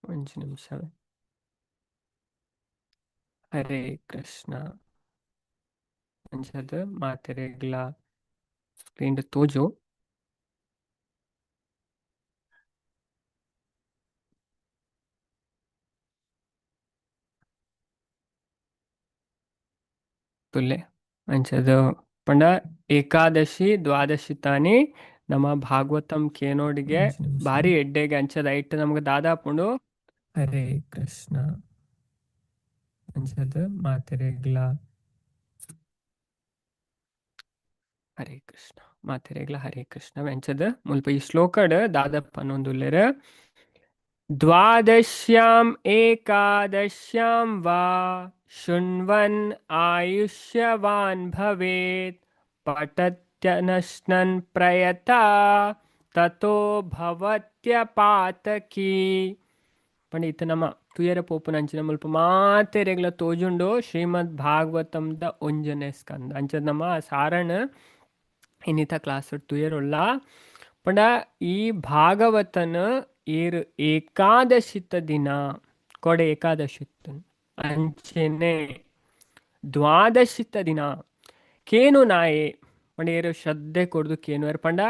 ಒಂಜಿ ನಿಮಿಷ. ಹರೇ ಕೃಷ್ಣ. ಅಂಚದ ಮಾತೆರೆಗ್ಲ ಸ್ಕ್ರೀನ್ ತೋಜು. ತುಲೆ ಅಂಚದ ಪಂಡ ಏಕಾದಶಿ ದ್ವಾದಶಿ ತಾನಿ ನಮ್ಮ ಭಾಗವತಂ ಕೇನೋಡಿಗೆ ಒಂಜಿ ನಿಮಿಷ. ಭಾರಿ ಎಡ್ಡೆಗೆ ಅಂಚದ ಐಟ್ ನಮ್ಗೆ ದಾದಾಪುಂಡು. ಹರೇ ಕೃಷ್ಣ. ಅಂಚದ ಮಾತೆರೆಗ್ಲ ಹರೇ ಕೃಷ್ಣ, ಮಾತೆರೆಗ್ಲ ಹರೇ ಕೃಷ್ಣ. ಅಂಚದ ಮುಲ್ಪ ಈ ಶ್ಲೋಕಡ್ ದಾದಪ್ಪ ಪನೊಂದುಲ್ಲೆರ್. ದ್ವಾದಶ್ಯಾಂ ಏಕಾದಶ್ಯಾಂ ವಾ ಶೃಣ್ವನ್ ಆಯುಷ್ಯವಾನ್ ಭವೇತ್ ಪಠತ್ಯನಶ್ನನ್ ಪ್ರಯತ ತಥೋ ಭವತ್ಯಪಾತಕಿ. ಪಂಡ ಇತ್ತೆ ನಮ್ಮ ತುಯರ ಪೋಪುನಂಚಿನ ಮುಲ್ಪ ಮಾತೆರೆಗ್ಲ ತೋಜುಂಡು ಶ್ರೀಮದ್ ಭಾಗವತಂದ ಒಂಜನೇ ಸ್ಕಂದ. ಅಂಚದ ನಮ್ಮ ಸಾರಣ ಇನ್ನಿತ ಕ್ಲಾಸ್ ತುಯರುಳ್ಳ. ಪಂಡ ಈ ಭಾಗವತನ ಏರು ಏಕಾದಶಿತ ದಿನ ಕೊಡೆ ಏಕಾದಶಿತ್ತ ಅಂಚೆನೆ ದ್ವಾದಶಿತ ದಿನ ಕೇನು ನಾಯೆ ಪಂಡ ಏರು ಶ್ರದ್ಧೆ ಕೊಡ್ದು ಕೇನು ಪಂಡ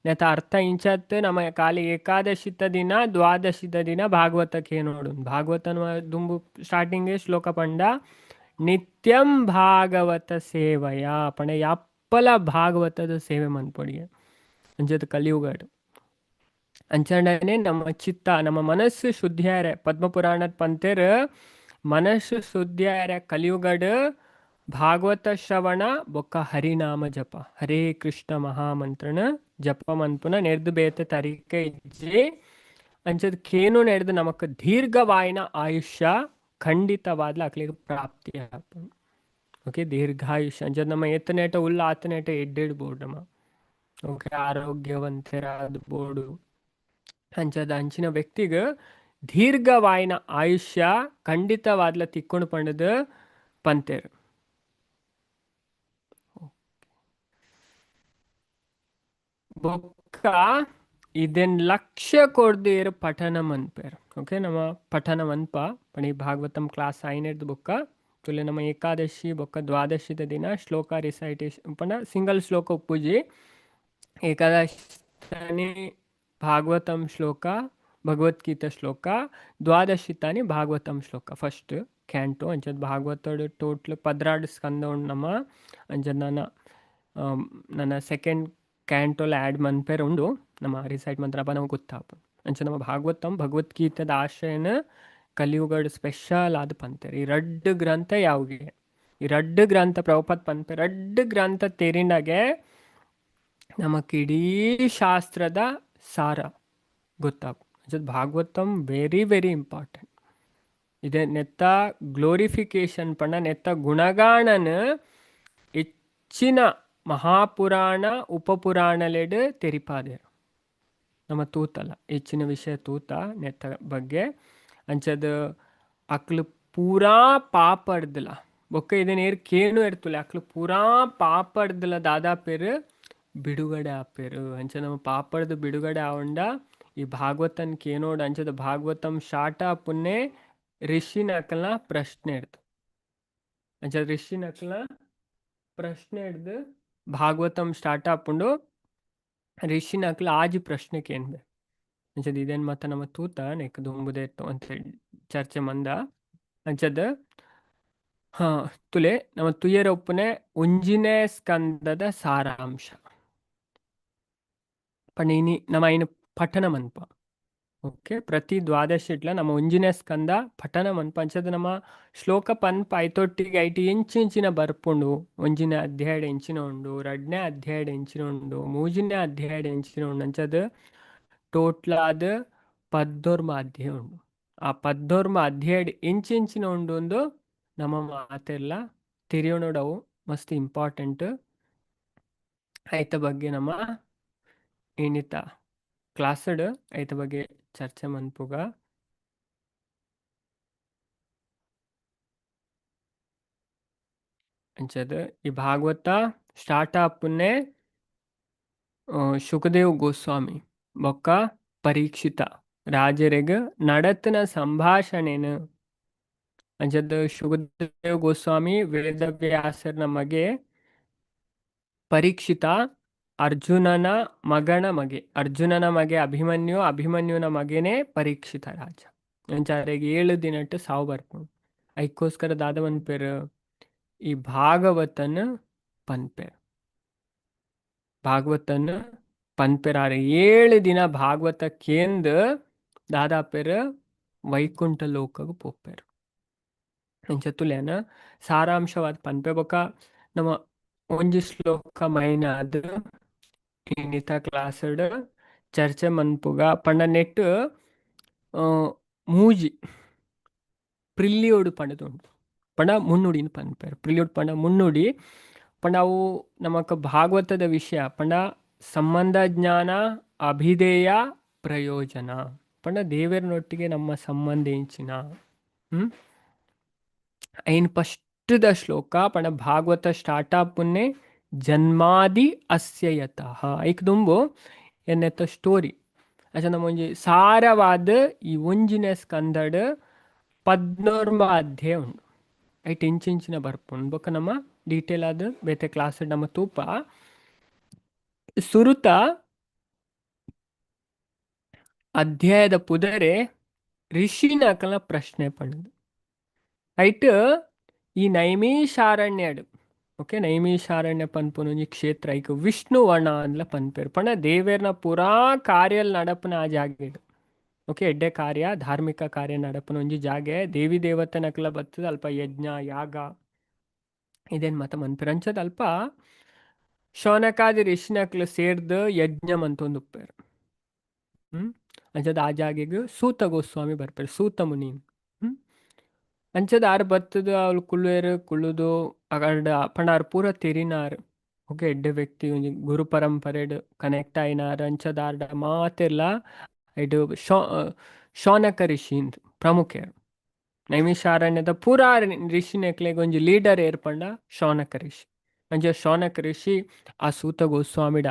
ನೆತ ಅರ್ಥ ಇಂಚತ್ ನಮ್ಮ ಖಾಲಿ ಏಕಾದಶಿತ ದಿನ ದ್ವಾದಶಿತ ದಿನ ಭಾಗವತ ಕೇನೋಡು. ಭಾಗವತನ ದುಂಬು ಸ್ಟಾರ್ಟಿಂಗ್ ಶ್ಲೋಕ ಪಂಡ ನಿತ್ಯಂ ಭಾಗವತ ಸೇವಯ ಪಂಡ ಯಾಪ್ಪಲ ಭಾಗವತದ ಸೇವೆ ಮನ್ಪೊಡಿಗೆ ಅಂಚದ ಕಲಿಯುಗಡ್ ಅಂಚಂಡನೆ ನಮ್ಮ ಚಿತ್ತ ನಮ್ಮ ಮನಸ್ಸು ಶುದ್ಧಿಯಾರೆ. ಪದ್ಮಪುರಾಣದ ಪಂತೆರ್ ಮನಸ್ಸು ಶುದ್ಧಿಯಾರೆ ಕಲಿಯುಗಡ್ ಭಾಗವತ ಶ್ರವಣ ಬೊಕ್ಕ ಹರಿನಾಮ ಜಪ ಹರೇ ಕೃಷ್ಣ ಮಹಾಮಂತ್ರನ ಜಪ ಮನ್ಪುನ ನೆರ್ದು ಬೇತೆ ತರಿಕೆ ಇಜ್ಜಿ. ಅಂಚದ ಕೇನು ನೆಡ್ದು ನಮಕ್ ದೀರ್ಘವಾಯಿನ ಆಯುಷ್ಯ ಖಂಡಿತವಾದ್ಲ ಅಕ್ಲಿಗೆ ಪ್ರಾಪ್ತಿ ಆಪುಂಡು. ಓಕೆ, ದೀರ್ಘಾಯುಷ್ಯ ಅಂಚದ ನಮ್ಮ ಏತನೇಟ ಉಲ್ಲ ಆತನೇಟ ಎಡ್ಡೆಡ್ ಬೋಡು ನಮ್ಮ. ಓಕೆ, ಆರೋಗ್ಯವಂತರಾದ ಬೋಡು. ಅಂಚದ ಅಂಚಿನ ವ್ಯಕ್ತಿಗ್ ದೀರ್ಘವಾಯಿನ ಆಯುಷ್ಯ ಖಂಡಿತವಾದ್ಲ ತಿಕ್ಕೊಂಡು ಪಂಡದು ಪಂತೇರು. ಬೊಕ್ಕ ಇದನ್ ಲಕ್ಷ್ಯ ಕೊರ್ದು ಏರು ಪಠಣ ಮನ್ಪೇರು. ಓಕೆ, ನಮ್ಮ ಪಠಣ ಮನ್ಪ ಪಣಿ ಭಾಗವತಂ ಕ್ಲಾಸ್ ಐನೆರ್ದು ಬೊಕ್ಕ ತುಲೆ ನಮ್ಮ ಏಕಾದಶಿ ಬೊಕ್ಕ ದ್ವಾದಶಿದ ದಿನ ಶ್ಲೋಕ ರಿಸೈಟೇಷನ್ ಪಂಡ ಸಿಂಗಲ್ ಶ್ಲೋಕ ಉಪ್ಪುಜಿ. ಏಕಾದಶಿ ಭಾಗವತಂ ಶ್ಲೋಕ ಭಗವದ್ಗೀತಾ ಶ್ಲೋಕ, ದ್ವಾದಶಿ ತಾನಿ ಭಾಗವತಂ ಶ್ಲೋಕ ಫಸ್ಟ್ ಕ್ಯಾಂಟೋ. ಅಂಚದ ಭಾಗವತಡು ಟೋಟ್ಲ್ 12 ಸ್ಕಂದ ಉಂಡು ನಮ್ಮ. ಅಂಚದ ನನ್ನ ನನ್ನ ಸೆಕೆಂಡ್ ಕ್ಯಾಂಟೋಲ ಆ್ಯಡ್ ಮನ್ಪೇರ್ ಉಂಡು ನಮ್ಮ ರಿಸೈಟ್ ಮಂತ್ರ ನಾವು ಗೊತ್ತಾಪ. ಅಂಚ ನಮ್ಮ ಭಾಗವತಂ ಭಗವದ್ಗೀತೆದ ಆಶಯನ ಕಲಿಯುಗಡ್ ಸ್ಪೆಷಲ್ ಆದ್ ಪಂತೆರ್. ಈ ರಡ್ಡ್ ಗ್ರಂಥ ಯಾವ್ಗೆ ಈ ರಡ್ಡ್ ಗ್ರಂಥ ಪ್ರಭುಪಾದ್ ಪನ್ಪೆ ರಡ್ಡ್ ಗ್ರಂಥ ತೆರಿಂಡಾಗೆ ನಮಕ್ ಇಡೀ ಶಾಸ್ತ್ರದ ಸಾರ ಗೊತ್ತಾಪ. Bhagavatam very very important. ಇದೆ ನೆತ್ತ ಗ್ಲೋರಿಫಿಕೇಶನ್ ಪಂಡ ನೆತ್ತ ಗುಣಗಾಣನ ಹೆಚ್ಚಿನ ಮಹಾಪುರಾಣ ಉಪಪುರಾಣಲೆಡ್ ತೆರಿಪಾದೆರ್. ನಮ್ಮ ತೂತಲ್ಲ ಹೆಚ್ಚಿನ ವಿಷಯ ತೂತ ನೆತ್ತ ಬಗ್ಗೆ. ಅಂಚದ ಅಕ್ಲು ಪೂರಾ ಪಾಪಡ್ದಲ ಬೊಕ್ಕ ಇದನ್ ಏರ್ ಕೇನು ಎರ್ತುಲೆ ಅಕ್ಲು ಪೂರಾ ಪಾಪಡ್ದಲ ದಾದಾಪೇರು ಬಿಡುಗಡೆ ಆಪೇರು. ಅಂಚ ನಮ್ಮ ಪಾಪಡ್ದು ಬಿಡುಗಡೆ ಆವಂಡ ಈ ಭಾಗವತನ್ ಕೇನೋಡ್. ಅಂಚದ ಭಾಗವತಂ ಶಾಟ ಪುನ್ನೆ ಋಷಿನಕಲ್ನ ಪ್ರಶ್ನೆ ಇಡ್ದು. ಅಂಚದ ಋಷಿನಕಲ್ನ ಪ್ರಶ್ನೆ ಹಿಡ್ದು ಭಾಗವತಂ ಸ್ಟಾರ್ಟ್ ಆಪುಂಡು. ಋಷಿನಕ್ಲ ಆಜಿ ಪ್ರಶ್ನೆ ಕೇನ್ಬೆ. ಅಂಚದ ಇದೇನ್ ಮತ್ತ ನಮ್ಮ ತೂತ ನೆಕ್ ದುಂಬುದೆ ಅಂತ ಚರ್ಚೆ ಮಂದ. ಅಂಚದ ಹಾ ತುಲೆ ನಮ್ಮ ತುಯರ ಒಪ್ಪುನೆ ಒಂಜಿನೇ ಸ್ಕಂದದ ಸಾರಾಂಶ ಪಂಡ ಇನಿ ನಮ್ಮ ಐನ ಪಠಣ ಮನ್ಪ. ಓಕೆ, ಪ್ರತಿ ದ್ವಾದಶಿ ಇಟ್ಲ ನಮ್ಮ ಒಂಜಿನೇ ಸ್ಕಂದ ಪಠಣ ಮನ್ಪ. ಅಂಚದ ನಮ್ಮ ಶ್ಲೋಕ ಪನ್ಪ ಐತೊಟ್ಟಿಗೆ ಐಟಿ ಇಂಚಿಂಚಿನ ಬರ್ಪುಂಡು. ಒಂಜಿನ ಅಧ್ಯಾಯ ಎಂಚಿನ ಉಂಡು, ರಡ್ನೇ ಅಧ್ಯಾಯ ಎಂಚಿನ ಉಂಡು, ಮೂಜಿನೇ ಅಧ್ಯಾಯ ಎಂಚಿನ ಉಂಡು. ಅಂಚದ ಟೋಟ್ಲಾದ ಪದ್ದೊರ್ಮ ಅಧ್ಯಾಯ ಉಂಡು. ಆ ಪದ್ದೊರ್ಮ ಅಧ್ಯಾಯ ಇಂಚಿಂಚಿನ ಉಂಡು ಒಂದು ನಮ್ಮ ಮಾತೆಲ್ಲ ತೆರಿಯೋಣವು ಮಸ್ತ್ ಇಂಪಾರ್ಟೆಂಟ್. ಐತ ಬಗ್ಗೆ ನಮ್ಮ ಏನಿತ ಕ್ಲಾಸ್ಡ್ ಐತ ಬಗ್ಗೆ ಚರ್ಚೆ ಮನ್ಪುಗ. ಅಂಚದ ಈ ಭಾಗವತ ಸ್ಟಾರ್ಟ್ ಆಪುನೆ ಶುಕದೇವ್ ಗೋಸ್ವಾಮಿ ಬೊಕ್ಕ ಪರೀಕ್ಷಿತ ರಾಜೆರೆಗ್ ನಡತಿನ ಸಂಭಾಷಣೆನ್ ಅಂಚದ ಶುಕದೇವ್ ಗೋಸ್ವಾಮಿ ವೇದವ್ಯಾಸರ್ನ ಮಗೆ, ಪರೀಕ್ಷಿತ ಅರ್ಜುನನ ಮಗನ ಮಗೆ. ಅರ್ಜುನನ ಮಗೆ ಅಭಿಮನ್ಯು, ಅಭಿಮನ್ಯುನ ಮಗನೇ ಪರೀಕ್ಷಿತ ರಾಜ. ಅಂಚ ಅರೆಗ್ 7 ದಿನಟ್ ಸಾವು ಬರ್ಪುಂಡು. ಐಕ್ಕೋಸ್ಕರ ದಾದ ಪನ್ಪೆರ್, ಈ ಭಾಗವತನ್ ಪನ್ಪೆರ್. ಭಾಗವತನ್ ಪನ್ಪೆರ್. ಆರ್ 7 ದಿನ ಭಾಗವತ ಕೇಂದ್ ದಾದಾಪೆರ್, ವೈಕುಂಠ ಲೋಕಗ್ ಪೋಪೆರ್. ಅಂಚ ತುಲೆನ ಸಾರಾಂಶವಾದ್ ಪನ್ಪೆ. ಬೊಕ ನಮ್ಮ ಒಂಜಿ ಶ್ಲೋಕ ಮೈನಾದ್ ಇನ್ನಿತ ಕ್ಲಾಸ್ಡ್ ಚರ್ಚೆ ಮನ್ಪುಗ. ಪಂಡ ನೆಟ್ ಮೂಜಿ ಪ್ರಿಲ್ಯೂಡ್ ಪಂಡದುಂಡು. ಪಂಡ ಮುನ್ನುಡಿನ್ ಪನ್ಪೆರ್. ಪ್ರಿಲ್ಯೂಡ್ ಪಂಡ ಮುನ್ನುಡಿ. ಪಂಡ ಅವು ನಮಕ್ ಭಾಗವತದ ವಿಷಯ. ಪಂಡ ಸಂಬಂಧ ಜ್ಞಾನ, ಅಭಿಧೇಯ, ಪ್ರಯೋಜನ. ಪಂಡ ದೇವೆರ್ನೊಟ್ಟಿಗೆ ನಮ್ಮ ಸಂಬಂಧ ಎಂಚಿನ. ಐನ್ ಫಸ್ಟ್ the ಶ್ಲೋಕ. ಪಂಡ ಭಾಗವತ ಸ್ಟಾರ್ಟ್ ಆಪುನ್ನೇ ಜನ್ಮಾದಿ ಅಸ್ಯಯತಃ. ಐಕ್ ದುಂಬು ಎನ್ನೆತ್ತ ಸ್ಟೋರಿ. ಅಂಚ ನಮ್ಮ ಒಂಜಿ ಸಾರವಾದ ಈ ಒಂಜಿನ ಸ್ಕಂದಡ್ 11 ಅಧ್ಯಾಯ ಉಂಡು. ಐಟ್ ಇಂಚಿಂಚಿನ ಬರ್ಪುಂಡು. ಬೊಕ ನಮ್ಮ ಡೀಟೇಲ್ ಆದ್ ಬೇತೆ ಕ್ಲಾಸ್ ನಮ್ಮ ತೂಪ. ಸುರುತ ಅಧ್ಯಾಯದ ಪುದರೆ ಋಷಿನಕಲ ಪ್ರಶ್ನೆ ಪಂಡುದು. ಐಟ್ ಈ ನೈಮಿಷಾರಣ್ಯಡ್, ಓಕೆ, ನೈಮಿಷಾರಣ್ಯ ಪನ್ಪುನ ಒಂಜಿ ಕ್ಷೇತ್ರ. ಐಕ್ ವಿಷ್ಣುವಣ ಅಂದ್ಲ ಪನ್ಪೆರ್. ಪಂಡ ದೇವೆರ್ನ ಪೂರಾ ಕಾರ್ಯಲ್ ನಡಪುನ ಆ ಜಾಗೆಡ್. ಓಕೆ, ಎಡ್ಡೆ ಕಾರ್ಯ, ಧಾರ್ಮಿಕ ಕಾರ್ಯ ನಡಪುನ ಒಂಜಿ ಜಾಗೆ. ದೇವಿ ದೇವತೆನಕ್ಲ ಬತ್ತದ ಅಲ್ಪ ಯಜ್ಞ ಯಾಗ ಇದೇನ್ ಮಾತ ಮನ್ಪೆರ್. ಅಂಚದ ಅಲ್ಪ ಶೌನಕಾದಿ ಋಷಿನಕ್ಲು ಸೇರ್ದ್ ಯಜ್ಞ ಮಂತೊಂದುಪ್ಪೆರ್. ಅಂಚದ ಆ ಜಾಗೆಗ್ ಸೂತ ಗೋಸ್ವಾಮಿ ಬರ್ಪೆರ್, ಸೂತ ಮುನಿ. ಅಂಚದ ಆರ್ ಬತ್ತದ ಅವ್ಲು ಕುಳ್ಳುವೆರ್. ಕುಳ್ಳುದು ಅಗರ್ಡ ಪಂಡ ಆರ್ ಪೂರ ತೆರಿನಾರ್. ಓಕೆ, ಎಡ್ಡೆ ವ್ಯಕ್ತಿ, ಒಂಜಿ ಗುರು ಪರಂಪರೆಡ್ ಕನೆಕ್ಟ್ ಆಯಿನಾರ್. ಅಂಚದ ಆರ್ಡ ಮಾತೆರ್ಲ ಐಟ್ ಶೌನಕ ಋಷಿ ಇಂದ್ ಪ್ರಮುಖೆರ್. ನೈಮಿಷಾರಣ್ಯದ ಪೂರಾ ಋಷಿನಕ್ಲೆಗ್ ಒಂಜಿ ಲೀಡರ್ ಏರ್ ಪಂಡ ಶೌನಕ ಋಷಿ. ಅಂಚ ಶೌನಕ ಋಷಿ ಆ ಸೂತ ಗೋಸ್ವಾಮಿಡ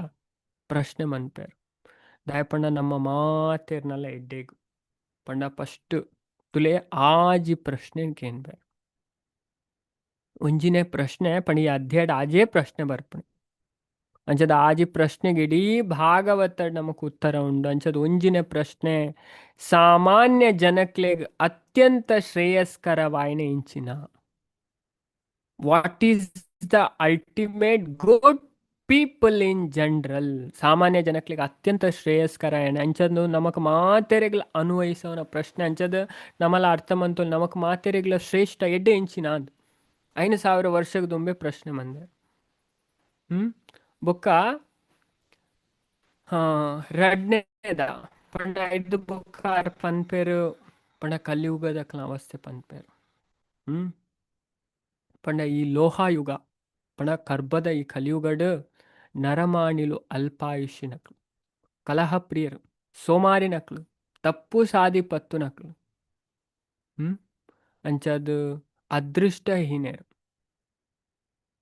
ಪ್ರಶ್ನೆ ಮನ್ಪೆರ್. ದಾಯೆ ಪಂಡ ನಮ್ಮ ಮಾತೆರ್ನಲ ಎಡ್ಡೆಗ್. ಪಂಡ ಫಸ್ಟ್ ತುಲೆ ಆಜಿ ಪ್ರಶ್ನೆ ಕೇನ್ಬೆ. ಒಂಜಿನೇ ಪ್ರಶ್ನೆ ಪಂಡ ಈ ಅಧ್ಯಾಯಡ್ ಆಜೇ ಪ್ರಶ್ನೆ ಬರ್ಪುಂಡು. ಅಂಚದ ಆಜಿ ಪ್ರಶ್ನೆಗೆ ಇಡೀ ಭಾಗವತ ನಮಕ್ ಉತ್ತರ ಉಂಡು. ಅಂಚದ ಒಂಜಿನೇ ಪ್ರಶ್ನೆ, ಸಾಮಾನ್ಯ ಜನಕ್ಲೆಗ್ ಅತ್ಯಂತ ಶ್ರೇಯಸ್ಕರವಾಯಿನ ಇಂಚಿನ? What is the ultimate good people in general? ಸಾಮಾನ್ಯ ಜನಕ್ಲೆಗ್ ಅತ್ಯಂತ ಶ್ರೇಯಸ್ಕರ ಅಂಚದ ನಮಕ್ ಮಾತೆರೆಗ್ಲ ಅನ್ವಯಿಸವನ ಪ್ರಶ್ನೆ. ಅಂಚದ ನಮಲ ಅರ್ಥ ಮಂತೊಲಿ, ನಮಕ್ ಮಾತೆರೆಗ್ಲ ಶ್ರೇಷ್ಠ ಎಡ್ಡೆ ಇಂಚಿನ ಅಂದ್ 5000 ವರ್ಷಗ್ ದುಂಬೆ ಪ್ರಶ್ನೆ ಮಂದೆ. ಬೊಕ್ಕ ರಡ್ನೇದ ಪಂಡ ಐದು ಬೊಕ್ಕ ಆರ್ ಪನ್ಪೆರ್. ಪಂಡ ಕಲಿಯುಗದ ಅವಸ್ಥೆ ಪನ್ಪೆರ್. ಪಂಡ ಈ ಲೋಹಾಯುಗ ಪಂಡ ಕರ್ಬದ ಈ ಕಲಿಯುಗಡ್ ನರಮಾಣಿಲು ಅಲ್ಪಾಯುಷ್ಯನಕ್ಲು, ಕಲಹ ಪ್ರಿಯರು, ಸೋಮಾರಿನಕ್ಲು, ತಪ್ಪು ಸಾದಿ ಪತ್ತುನಕ್ಲು, ಅಂಚದ್ ಅದೃಷ್ಟಹೀನರು.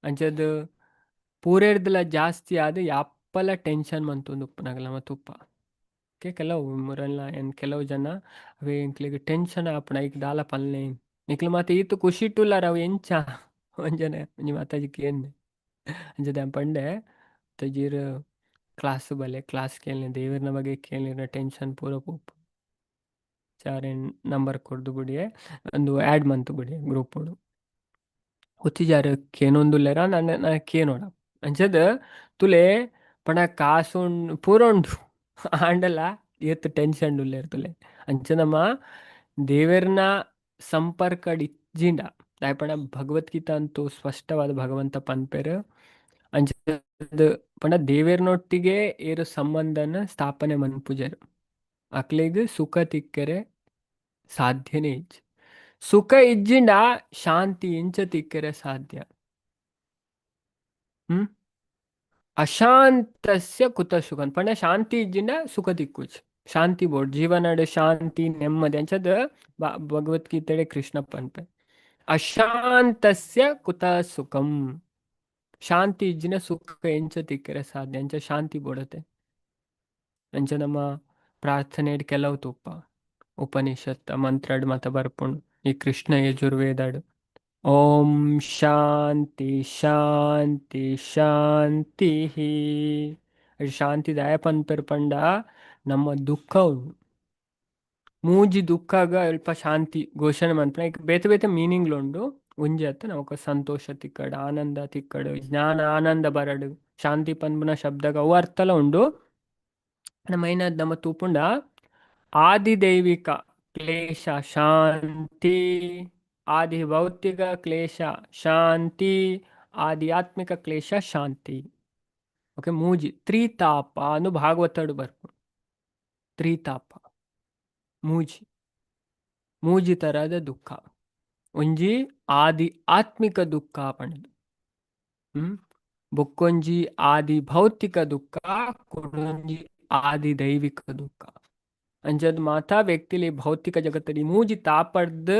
ಅಂಚದ್ ಪೂರೆರ್ದಲ ಜಾಸ್ತಿ ಆದ್ ಯಾಪಲ ಟೆನ್ಷನ್ ಮಂತೊಂದು ಉಪ್ಪುನಗಲ ತುಪ್ಪ. ಓಕೆ, ಕೆಲವು ಮುರಲ್ಲ ಏನ್ ಕೆಲವು ಜನ ಅವೇ ಎಂಕ್ಲೆಗ್ ಟೆನ್ಷನ್ ಆಪುಂಡು, ಐಕ್ ದಾಲ ಪಲ್ಲೆ ನಿಕ್ಲು ಮಾತ ಈತ್ ಖುಷಿಟುಲ್ಲಾರ, ಅವು ಎಂಚ? ಒಂಜನೆ ಒಂಜಿ ಮಾತಾಜಿ ಕೇಂದೆ. ಅಂಚದ ಪಂಡೆ, ತಜೀರ್ ಕ್ಲಾಸ್ ಬಲೆ, ಕ್ಲಾಸ್ ಕೇಳನೆ, ದೇವರನ ಬಗ್ಗೆ ಕೇಳಿನ, ಟೆನ್ಷನ್ ಪೂರ ಪೋಪು. ಚಾರೆನ್ ನಂಬರ್ ಕೊರ್ದು ಬುಡಿಯೆ, ಒಂದು ಆ್ಯಡ್ ಮಂತು ಬುಡಿಯೆ ಗ್ರೂಪ್. ಒತ್ತಿಜಾರ್ ಕೇನೊಂದುಲ್ಲೆರ ನನ್ ಕೇನೋಡ. ಅಂಚದ ತುಲೆ, ಪಂಡ ಕಾಸು ಪೂರ ಉಂಡು ಆಂಡಲ ಏತ್ ಟೆನ್ಷನ್ ಉಲ್ಲೆರ್ ತುಲೆ. ಅಂಚ ನಮ್ಮ ದೇವೆರ್ನ ಸಂಪರ್ಕ ಇಜ್ಜಿಂಡ, ದಾಯೆ ಪಂಡ ಭಗವದ್ಗೀತಾ ಅಂತೂ ಸ್ಪಷ್ಟವಾದ ಭಗವಂತ ಪನ್ಪೆರ್. ಅಂಚದ ಪಂಡ ದೇವೆರ್ನೊಟ್ಟಿಗೆ ಏರು ಸಂಬಂಧನ ಸ್ಥಾಪನೆ ಮನ್ಪುಜೆರ್, ಅಕ್ಲೆಗ್ ಸುಖ ತಿಕ್ಕರೆ ಸಾಧ್ಯನೇ ಇಜ್ಜಿ. ಸುಖ ಇಜ್ಜಿಂಡ ಶಾಂತಿ ಎಂಚ ತಿಕ್ಕರೆ ಸಾಧ್ಯ? ಅಶಾಂತಸ್ಯ ಕುತ ಸುಖ? ಪಂಡ ಶಾಂತಿ ಇಜ್ಜಿಂಡ ಸುಖ ತಿಕ್ಕುಜಿ. ಶಾಂತಿ ಬೋಡ್ ಜೀವನಡ್, ಶಾಂತಿ ನೆಮ್ಮದಿ. ಅಂಚದ ಭಗವದ್ಗೀತೆ ಕೃಷ್ಣ ಪನ್ಪೆ, ಅಶಾಂತಸ್ಯ ಕುತ ಸುಖಂ. ಶಾಂತಿ ಇಜ್ಜಿನ ಸುಖ ಎಂಚ ತಿಕ್ಕರೆ ಸಾಧ್ಯ? ಅಂಚ ಶಾಂತಿ ಬೋಡತೆ. ಅಂಚ ನಮ್ಮ ಪ್ರಾರ್ಥನೆಡ್ ಕೆಲವು ತೂಪ ಉಪನಿಷತ್ ಮಂತ್ರಡ್ ಮತ ಬರ್ಪುಂಡು ಈ ಕೃಷ್ಣ ಯಜುರ್ವೇದಡ್ ಓಂ ಶಾಂತಿ ಶಾಂತಿ ಶಾಂತಿ. ಶಾಂತಿ ದಾಯ ಪನ್ಪೆರ್ ಪಂಡ ನಮ್ಮ ದುಃಖ ಉಂಡು. ಮೂಜಿ ದುಃಖಗ ಅಲ್ಪ ಶಾಂತಿ ಘೋಷಣೆ ಮನ್ಪುನ ಬೇತೆ ಬೇತೆ ಮೀನಿಂಗ್ಲು ಉಂಡು. ಒಂಜಿ ಅತ್ತ ನಮಕ್ ಸಂತೋಷ ತಿಕ್ಕಡ್, ಆನಂದ ತಿಕ್ಕಡ್, ಜ್ಞಾನ ಆನಂದ ಬರಡು. ಶಾಂತಿ ಪನ್ಪುನ ಶಬ್ದಗ ಅವು ಅರ್ಥಲ ಉಂಡು. ನಮ್ಮ ಐನದ್ ನಮ್ಮ ತೂಪುಂಡ ಆದಿದೈವಿಕ ಕ್ಲೇಶ ಶಾಂತಿ, ಆದಿ ಭೌತಿಕ ಕ್ಲೇಶ ಶಾಂತಿ, ಆಧ್ಯಾತ್ಮಿಕ ಕ್ಲೇಶ ಶಾಂತಿ. ಓಕೆ, ಮೂಜಿ ತ್ರಿತಾಪ ಅನು ಭಾಗವತಡು ಬರ್ಪು. ತ್ರಿತಾಪ ಮೂಜಿ ಮೂಜಿ ತರದ ದುಃಖ. ಒಂಜಿ ಆದಿ ಆತ್ಮಿಕ ದುಃಖ ಪಂಡುದು, ಬೊಕ್ಕೊಂಜಿ ಆದಿ ಭೌತಿಕ ದುಃಖ, ಕುಡೊಂಜಿ ಆದಿ ದೈವಿಕ ದುಃಖ. ಅಂಚದ್ ಮಾತಾ ವ್ಯಕ್ತಿಲಿ ಭೌತಿಕ ಜಗತ್ತಡಿ ಮೂಜಿ ತಾಪಡ್ದು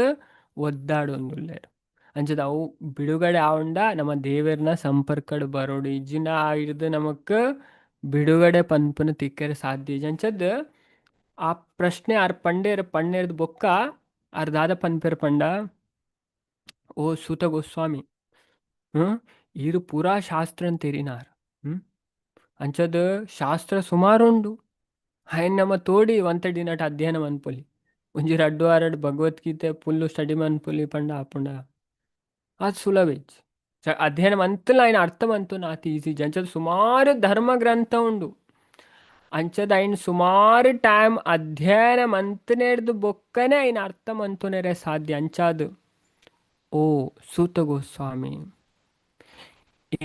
ಒದ್ದಾಡೊಂದುಲ್ಲೆರ್. ಅಂಚದ ಅವು ಬಿಡುಗಡೆ ಆವಂಡ ನಮ್ಮ ದೇವೆರ್ನ ಸಂಪರ್ಕಡ್ ಬರೋಡು. ಇಜ್ಜಿನ ಹಿಡ್ದು ನಮಕ್ ಬಿಡುಗಡೆ ಪನ್ಪುನ ತಿಕ್ಕರೆ ಸಾಧ್ಯ. ಅಂಚದ್ ಆ ಪ್ರಶ್ನೆ ಆರ್ ಪಂಡೇರ್ ಪಣ್ಣೇರ್ದ್ ಬೊಕ್ಕ ಆರ್ ದಾದ ಪನ್ಪೆರ್ ಪಂಡ, ಓ ಸೂತ ಗೋಸ್ವಾಮಿ, ಈರು ಪೂರಾ ಶಾಸ್ತ್ರನ್ ತೆರಿನಾರ್, ಅಂಚದ್ ಶಾಸ್ತ್ರ ಸುಮಾರು ಉಂಡು, ಆಯ್ನ್ ನಮ್ಮ ತೋಡಿ ಒಂತೆ ದಿನಟ ಅಧ್ಯಯನ ಮನ್ಪೊಲಿ, ಒಂಜಿ ರಡ್ಡು ವಾರಡ್ ಭಗವದ್ಗೀತೆ ಫುಲ್ಲು ಸ್ಟಡಿ ಮನ್ಪೊಲಿ ಪಂಡ ಆಪುಂಡ? ಅದು ಸುಲಭ ಇಜ್ಜಿ. ಅಧ್ಯಯನ ಮಂತಲ ಆಯ್ನ ಅರ್ಥ ಮಂತುನ ಆತ್ ಈಸಿ. ಅಂಚದ ಸುಮಾರು ಧರ್ಮ ಗ್ರಂಥ ಉಂಡು. ಅಂಚದ ಐನ್ ಸುಮಾರು ಟೈಮ್ ಅಧ್ಯಯನ ಮಂತನೇರ್ದು ಬೊಕ್ಕನೆ ಐನ್ ಅರ್ಥ ಮಂತುನೆರೆ ಸಾಧ್ಯ. ಅಂಚಾದ್ ಓ ಸೂತ ಗೋಸ್ವಾಮಿ,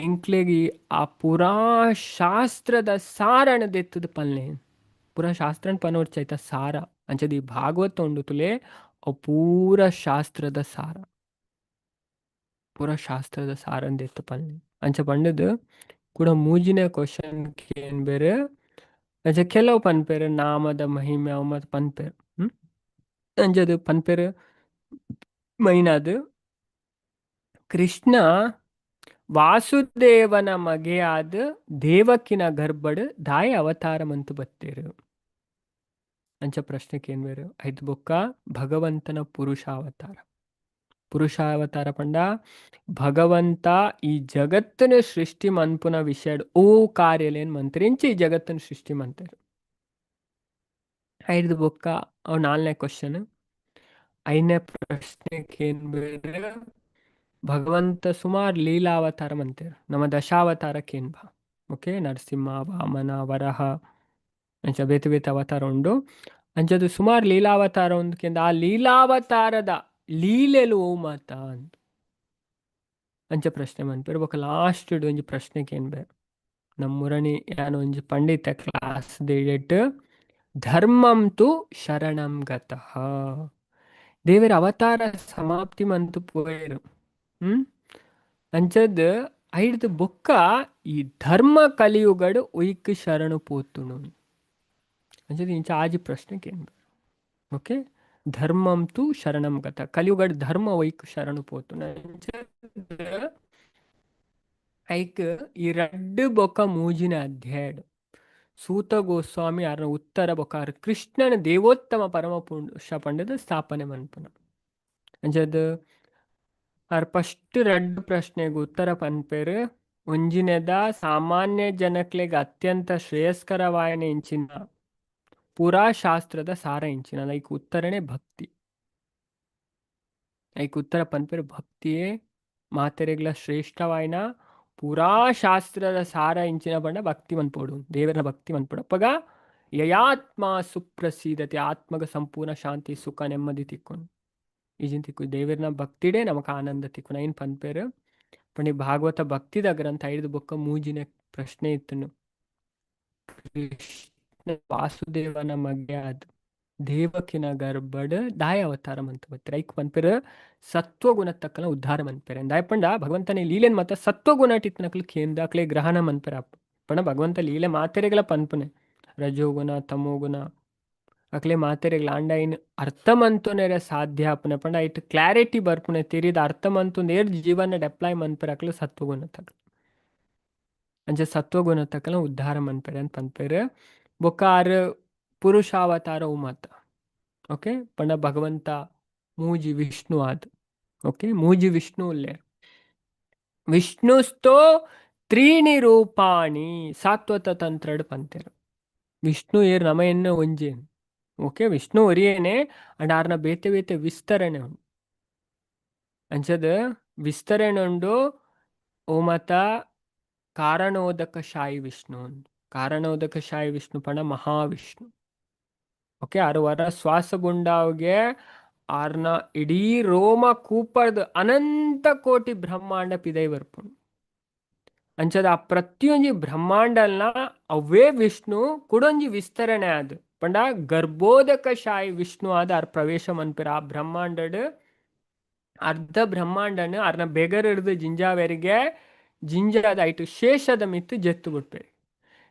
ಎಂಕ್ಲೆಗಿ ಆ ಪೂರಾ ಶಾಸ್ತ್ರದ ಸಾರಣ ದೆತ್ತದ ಪಲ್ಲೆ. ಪೂರಾ ಶಾಸ್ತ್ರನ್ ಪನೋರ್ಚೈತ ಸಾರ. ಅಂಚದ ಈ ಭಾಗವತ ಉಂಡು ತುಲೆ, ಅವು ಪೂರ ಶಾಸ್ತ್ರದ ಸಾರ, ಪೂರ ಶಾಸ್ತ್ರದ ಸಾರನ್ ದೆತ್ತು ಪಲ್ಲೆ. ಅಂಚ ಪಂಡದು ಕೂಡ ಮೂಜಿನ ಕ್ವಶನ್ ಏನ್ ಬೇರೆ. ಅಂಚ ಕೆಲವು ಪನ್ಪೆರ್ ನಾಮದ ಮಹಿಮೆ ಅವು ಮತ್ ಪನ್ಪೆರ್. ಅಂಚದು ಪನ್ಪೆರ್ ಮೈನಾದ್ ಕೃಷ್ಣ ವಾಸುದೇವನ ಮಗೆಯಾದ ದೇವಕಿನ ಗರ್ಭಡ್ ದಾಯ ಅವತಾರ ಮಂತು ಬತ್ತೇರು? ಅಂಚ ಪ್ರಶ್ನೆಗೆ ಏನ್ ಬೇರು. ಐದು ಬೊಕ್ಕ ಭಗವಂತನ ಪುರುಷಾವತಾರ. ಪುರುಷಾವತಾರ ಪಂಡ ಭಗವಂತ ಈ ಜಗತ್ತನ ಸೃಷ್ಟಿ ಮನ್ಪುನ ವಿಷಯ ಓ ಕಾರ್ಯಲೇನ್ ಮಂತ್ರಿಂಚಿ ಈ ಜಗತ್ತನ ಸೃಷ್ಟಿ ಮಂತರು. ಐದು ಬೊಕ್ಕ ಅವು ನಾಲ್ನೇ ಕ್ವಶನ್. ಐದನೇ ಪ್ರಶ್ನೆಗೆ ಏನ್ ಬೇರೆ, ಭಗವಂತ ಸುಮಾರು ಲೀಲಾವತಾರ ಮಂತೇರು, ನಮ್ಮ ದಶಾವತಾರಕ್ಕೇನ್ ಬಾ. ಓಕೆ, ನರಸಿಂಹ, ವಾಮನ, ವರಹ ಅಂಚ ಬೇತೆ ಬೇತೆ ಅವತಾರ ಉಂಡು. ಅಂಚದು ಸುಮಾರು ಲೀಲಾವತಾರ ಉಂಡು. ಆ ಲೀಲಾವತಾರದ ಲೀಲೆಲು ಓ ಮಾತ ಅಂತ ಅಂಚ ಪ್ರಶ್ನೆ ಮನ್ಪೆರ್. ಬೊಕ ಲಾಸ್ಟ್ ಒಂಜಿ ಪ್ರಶ್ನೆಗೆ ಏನ್ ಬೇರೆ, ನಮ್ಮುರಣಿ ಯಾನ್ ಒಂಜಿ ಪಂಡಿತ ಕ್ಲಾಸ್ ದೇಟ್ ಧರ್ಮಂ ತು ಶರಣಂ ಗತಃ. ದೇವರ ಅವತಾರ ಸಮಾಪ್ತಿ ಮಂತು ಪೋಯೆರು. ಅಂಚದ್ ಐಡ್ದ್ ಬೊಕ್ಕ ಈ ಧರ್ಮ ಕಲಿಯುಗಡ್ ಒಯ್ಕ್ ಶರಣು ಪೋತುನು? ಅಂಚದ್ ಇಂಚ ಆಜಿ ಪ್ರಶ್ನೆ ಕೇನ್ಬೆರ್. ಓಕೆ, ಧರ್ಮಂ ತು ಶರಣಂ ಗತ, ಕಲಿಯುಗಡ್ ಧರ್ಮ ಒಯ್ಕ್ ಶರಣು ಪೋತುನು? ಅಂಚದ್ ಐಕ್ ಈ ರಡ್ಡ್ ಬೊಕ್ಕ ಮೂಜಿನ ಅಧ್ಯಾಯಡ್ ಸೂತ ಗೋಸ್ವಾಮಿ ಆರ್ನ ಉತ್ತರ ಬೊಕ್ಕ ಆರ್ ಕೃಷ್ಣನ ದೇವೋತ್ತಮ ಪರಮ ಪುರುಷ ಪಂಡದ ಸ್ಥಾಪನೆ ಮನ್ಪುನ. ಅಂಚದ್ ಆರ್ ಫಸ್ಟ್ ರಡ್ಡ್ ಪ್ರಶ್ನೆಗ್ ಉತ್ತರ ಪನ್ಪೆರ್. ಒಂಜಿನೆದ ಸಾಮಾನ್ಯ ಜನಕ್ಲೆಗ್ ಅತ್ಯಂತ ಶ್ರೇಯಸ್ಕರವಾಯಿನ ಇಂಚಿನ, ಪೂರಾ ಶಾಸ್ತ್ರದ ಸಾರ ಇಂಚಿನ, ಲೈಕ್ ಉತ್ತರನೇ ಭಕ್ತಿ. ಐಕ್ ಉತ್ತರ ಪನ್ಪೆರ್, ಭಕ್ತಿಯೇ ಮಾತೆರೆಗ್ಲ ಶ್ರೇಷ್ಠವಾಯಿನ ಪೂರಾ ಶಾಸ್ತ್ರದ ಸಾರ ಇಂಚಿನ ಪಂಡ ಭಕ್ತಿ ಮನ್ಪೋಡು, ದೇವರ ಭಕ್ತಿ ಮನ್ಪೋಡು. ಅಪ್ಪಗ ಯಯಾತ್ಮ ಸುಪ್ರಸೀದತೆ, ಆತ್ಮಗ ಸಂಪೂರ್ಣ ಶಾಂತಿ ಸುಖ ನೆಮ್ಮದಿ ತಿಕ್ಕೊಂಡು ಈಜಿನ ತಿಕ್ಕು. ದೇವರನ ಭಕ್ತಿಡೇ ನಮಕ್ ಆನಂದ ತಿಕ್ಕು ಐನ್ ಪನ್ಪೆರ್. ಪಂಡಿ ಭಾಗವತ ಭಕ್ತಿದ ಗ್ರಂಥ. ಐದು ಬೊಕ್ಕ ಮೂಜಿನ ಪ್ರಶ್ನೆ ಇತ್ತನು, ಕೃಷ್ಣ ವಾಸುದೇವನ ಮಗೆಯಾದ ದೇವಕಿನ ಗರ್ಭಡ್ ದಾಯ ಅವತಾರ ಮಂತ ಬತ್ತರ? ಐಕ್ ಪನ್ಪೆರ್ ಸತ್ವಗುಣ ತಕ್ಕನ ಉದ್ಧಾರ ಮನ್ಪೆರೆ. ದಾಯ ಪಂಡ ಭಗವಂತನ ಲೀಲೆನ್ ಮತ ಸತ್ವಗುಣ ಟಿತ್ನಕ್ಲು ಕೇಂದ್ರ ಅಕ್ಲೆ ಗ್ರಹಣ ಮನ್ಪೆರ. ಪಂಡ ಭಗವಂತ ಲೀಲೆ ಮಾತೆರೆಗಳ ಪನ್ಪುನೆ, ರಜೋಗುಣ ತಮೋಗುಣ ಅಕ್ಲೆ ಮಾತೆರೆಗ್ಲ. ಆಂಡ ಐನ್ ಅರ್ಥ ಮಂತುನೆರೆ ಸಾಧ್ಯ ಆಪುನೆ ಪಂಡ ಐಟ್ ಕ್ಲಾರಿಟಿ ಬರ್ಪುನೆ, ತೆರಿದ ಅರ್ಥ ಮಂತು ಏರ್ ಜೀವನ ಅಪ್ಲೈ ಮನ್ಪೆರೆ ಅಕ್ಲು ಸತ್ವಗುಣ ತಕ್ಲು. ಅಂಚ ಸತ್ವಗುಣ ತಕ್ಕನ ಉದ್ಧಾರ ಮನ್ಪೆರೆ ಅಂತ ಪನ್ಪೆರ್. ಬೊಕ್ಕ ಆರ್ ಪುರುಷಾವತಾರ ಅವು ಮಾತ. ಓಕೆ, ಪಂಡ ಭಗವಂತ ಮೂಜಿ ವಿಷ್ಣು ಆದ್. ಓಕೆ, ಮೂಜಿ ವಿಷ್ಣು ಉಲ್ಲೆರ್. ವಿಷ್ಣುಸ್ತೋ ತ್ರೀಣಿ ರೂಪಾಣಿ ಸಾತ್ವತ ತಂತ್ರಡ್ ಪಂತೆರ್. ವಿಷ್ಣು ಏರ್ ನಮ ಎನ್ನ ಒಂಜಿ. ಓಕೆ, ವಿಷ್ಣು ಒರಿಯೇನೆ ಅಂಡ್ ಆರ್ನ ಬೇತೆ ಬೇತೆ ವಿಸ್ತರಣೆ ಉಂಡು. ಅಂಚದ ವಿಸ್ತರಣೆ ಉಂಡು. ಓ ಮಾತ ಕಾರಣೋದಕ ಶಾಯಿ ವಿಷ್ಣು ಉಂಡು. ಕಾರಣೋದಕ ಶಾಯಿ ವಿಷ್ಣು ಪಂಡ ಮಹಾವಿಷ್ಣು. ಓಕೆ, ಆರು ವರ ಶ್ವಾಸ ಬುಂಡಾವ್ಗೆ ಆರ್ನ ಇಡೀ ರೋಮ ಕೂಪರ್ದ್ ಅನಂತ ಕೋಟಿ ಬ್ರಹ್ಮಾಂಡ ಪಿದೈ ಬರ್ಪುಂಡು. ಅಂಚದ ಆ ಪ್ರತಿಯೊಂಜಿ ಬ್ರಹ್ಮಾಂಡಲ್ನ ಅವೇ ವಿಷ್ಣು ಕುಡೊಂಜಿ ವಿಸ್ತರಣೆ ಆದ್ ಪಂಡ ಗರ್ಭೋದಕ ಶಾಯಿ ವಿಷ್ಣು ಆದ್ ಆರ್ ಪ್ರವೇಶ ಮನ್ಪೆರ್. ಆ ಬ್ರಹ್ಮಾಂಡಡ್ ಅರ್ಧ ಬ್ರಹ್ಮಾಂಡನ್ ಆರ್ನ ಬೆಗರ್ ಜಿಂಜಾವೆರಿಗೆ ಜಿಂಜಾದ ಐಟು ಶೇಷದ ಮಿತ್ತು ಜೆತ್ತು ಬಿಡ್ಪೆರ್.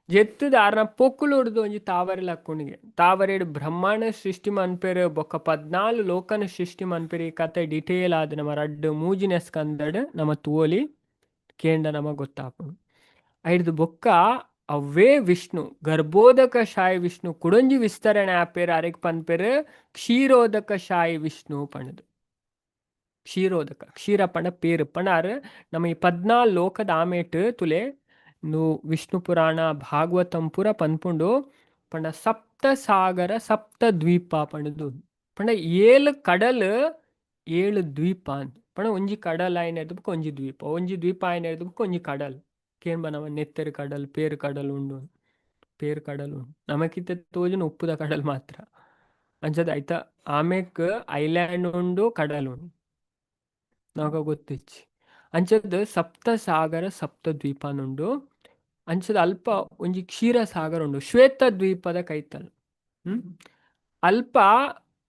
ಜೆತ್ತುದ ಆರ್ನ ಪೊಕ್ಕುಲುಡ್ದು ಒಂಜಿ ತಾವರೆ ಲಕ್ಕುಣಿಗೆ ತಾವರೆಡ್ ಬ್ರಹ್ಮಾಂಡ ಸೃಷ್ಟಿ ಮನ್ಪೆರ್. ಬೊಕ್ಕ 14 ಲೋಕನ ಸೃಷ್ಟಿ ಮನ್ಪೆರ್. ಈ ಕತೆ ಡಿಟೇಲ್ ಆದ್ ನಮ್ಮ ರಡ್ಡ್ ಮೂಜಿನೆ ಸ್ಕಂದಡ್ ನಮ ತೂವೊಲಿ, ಕೇಂಡ ನಮ ಗೊತ್ತಾಪುಂಡು. ಐಡ್ದ್ ಬೊಕ್ಕ ಅವೇ ವಿಷ್ಣು ಗರ್ಭೋದಕ ಶಾಯಿ ವಿಷ್ಣು ಕುಡೊಂಜಿ ವಿಸ್ತರಣೆ ಆಪೆರ್. ಅರೆಗ್ ಪನ್ಪೆರ್ ಕ್ಷೀರೋದಕ ಶಾಯಿ ವಿಷ್ಣು ಪಂಡುದು. ಕ್ಷೀರೋದಕ, ಕ್ಷೀರ ಪಂಡ ಪೇರು ಪಂಡ ಆರ್ ನಮ್ಮ ಈ 14 ಲೋಕದ ಆಮೇಟ್ ತುಲೆ ವಿಷ್ಣು ಪುರಾಣ ಭಾಗವತಂ ಪೂರ ಪನ್ಪುಂಡು. ಪಂಡ ಸಪ್ತ ಸಾಗರ ಸಪ್ತ ದ್ವೀಪ ಪಂಡುದು. ಪಂಡ ಏಳು ಕಡಲ್ ಏಳು ದ್ವೀಪ ಅಂತ. ಪಂಡ ಒಂಜಿ ಕಡಲ್ ಆಯಿನೆರ್ದ್ ಬೊಕ್ಕ ಒಂಜಿ ದ್ವೀಪ, ಒಂಜಿ ದ್ವೀಪ ಆಯಿನೆರ್ದ್ ಬೊಕ್ಕ ಒಂಜಿ ಕಡಲ್. ಕೇಂಬ ನಮ ನೆತ್ತೆರ್ ಕಡಲ್ ಪೇರ್ ಕಡಲ್ ಉಂಡು, ಪೇರ್ ಕಡಲ್ ಉಂಡು. ನಮಕಿತ್ತ ತೋಜುನ ಉಪ್ಪುದ ಕಡಲ್ ಮಾತ್ರ. ಅಂಚದ ಐತ ಆಮೆಕ್ ಐಲ್ಯಾಂಡ್ ಉಂಡು, ಕಡಲ್ ಉಂಡು, ನಮಕ ಗೊತ್ತಿಚ್ಚಿ. ಅಂಚದ ಸಪ್ತ ಸಾಗರ ಸಪ್ತ ದ್ವೀಪನುಂಡು. ಅಂಚದ ಅಲ್ಪ ಒಂಜಿ ಕ್ಷೀರ ಸಾಗರ ಉಂಡು, ಶ್ವೇತ ದ್ವೀಪದ ಕೈತಲ್. ಅಲ್ಪ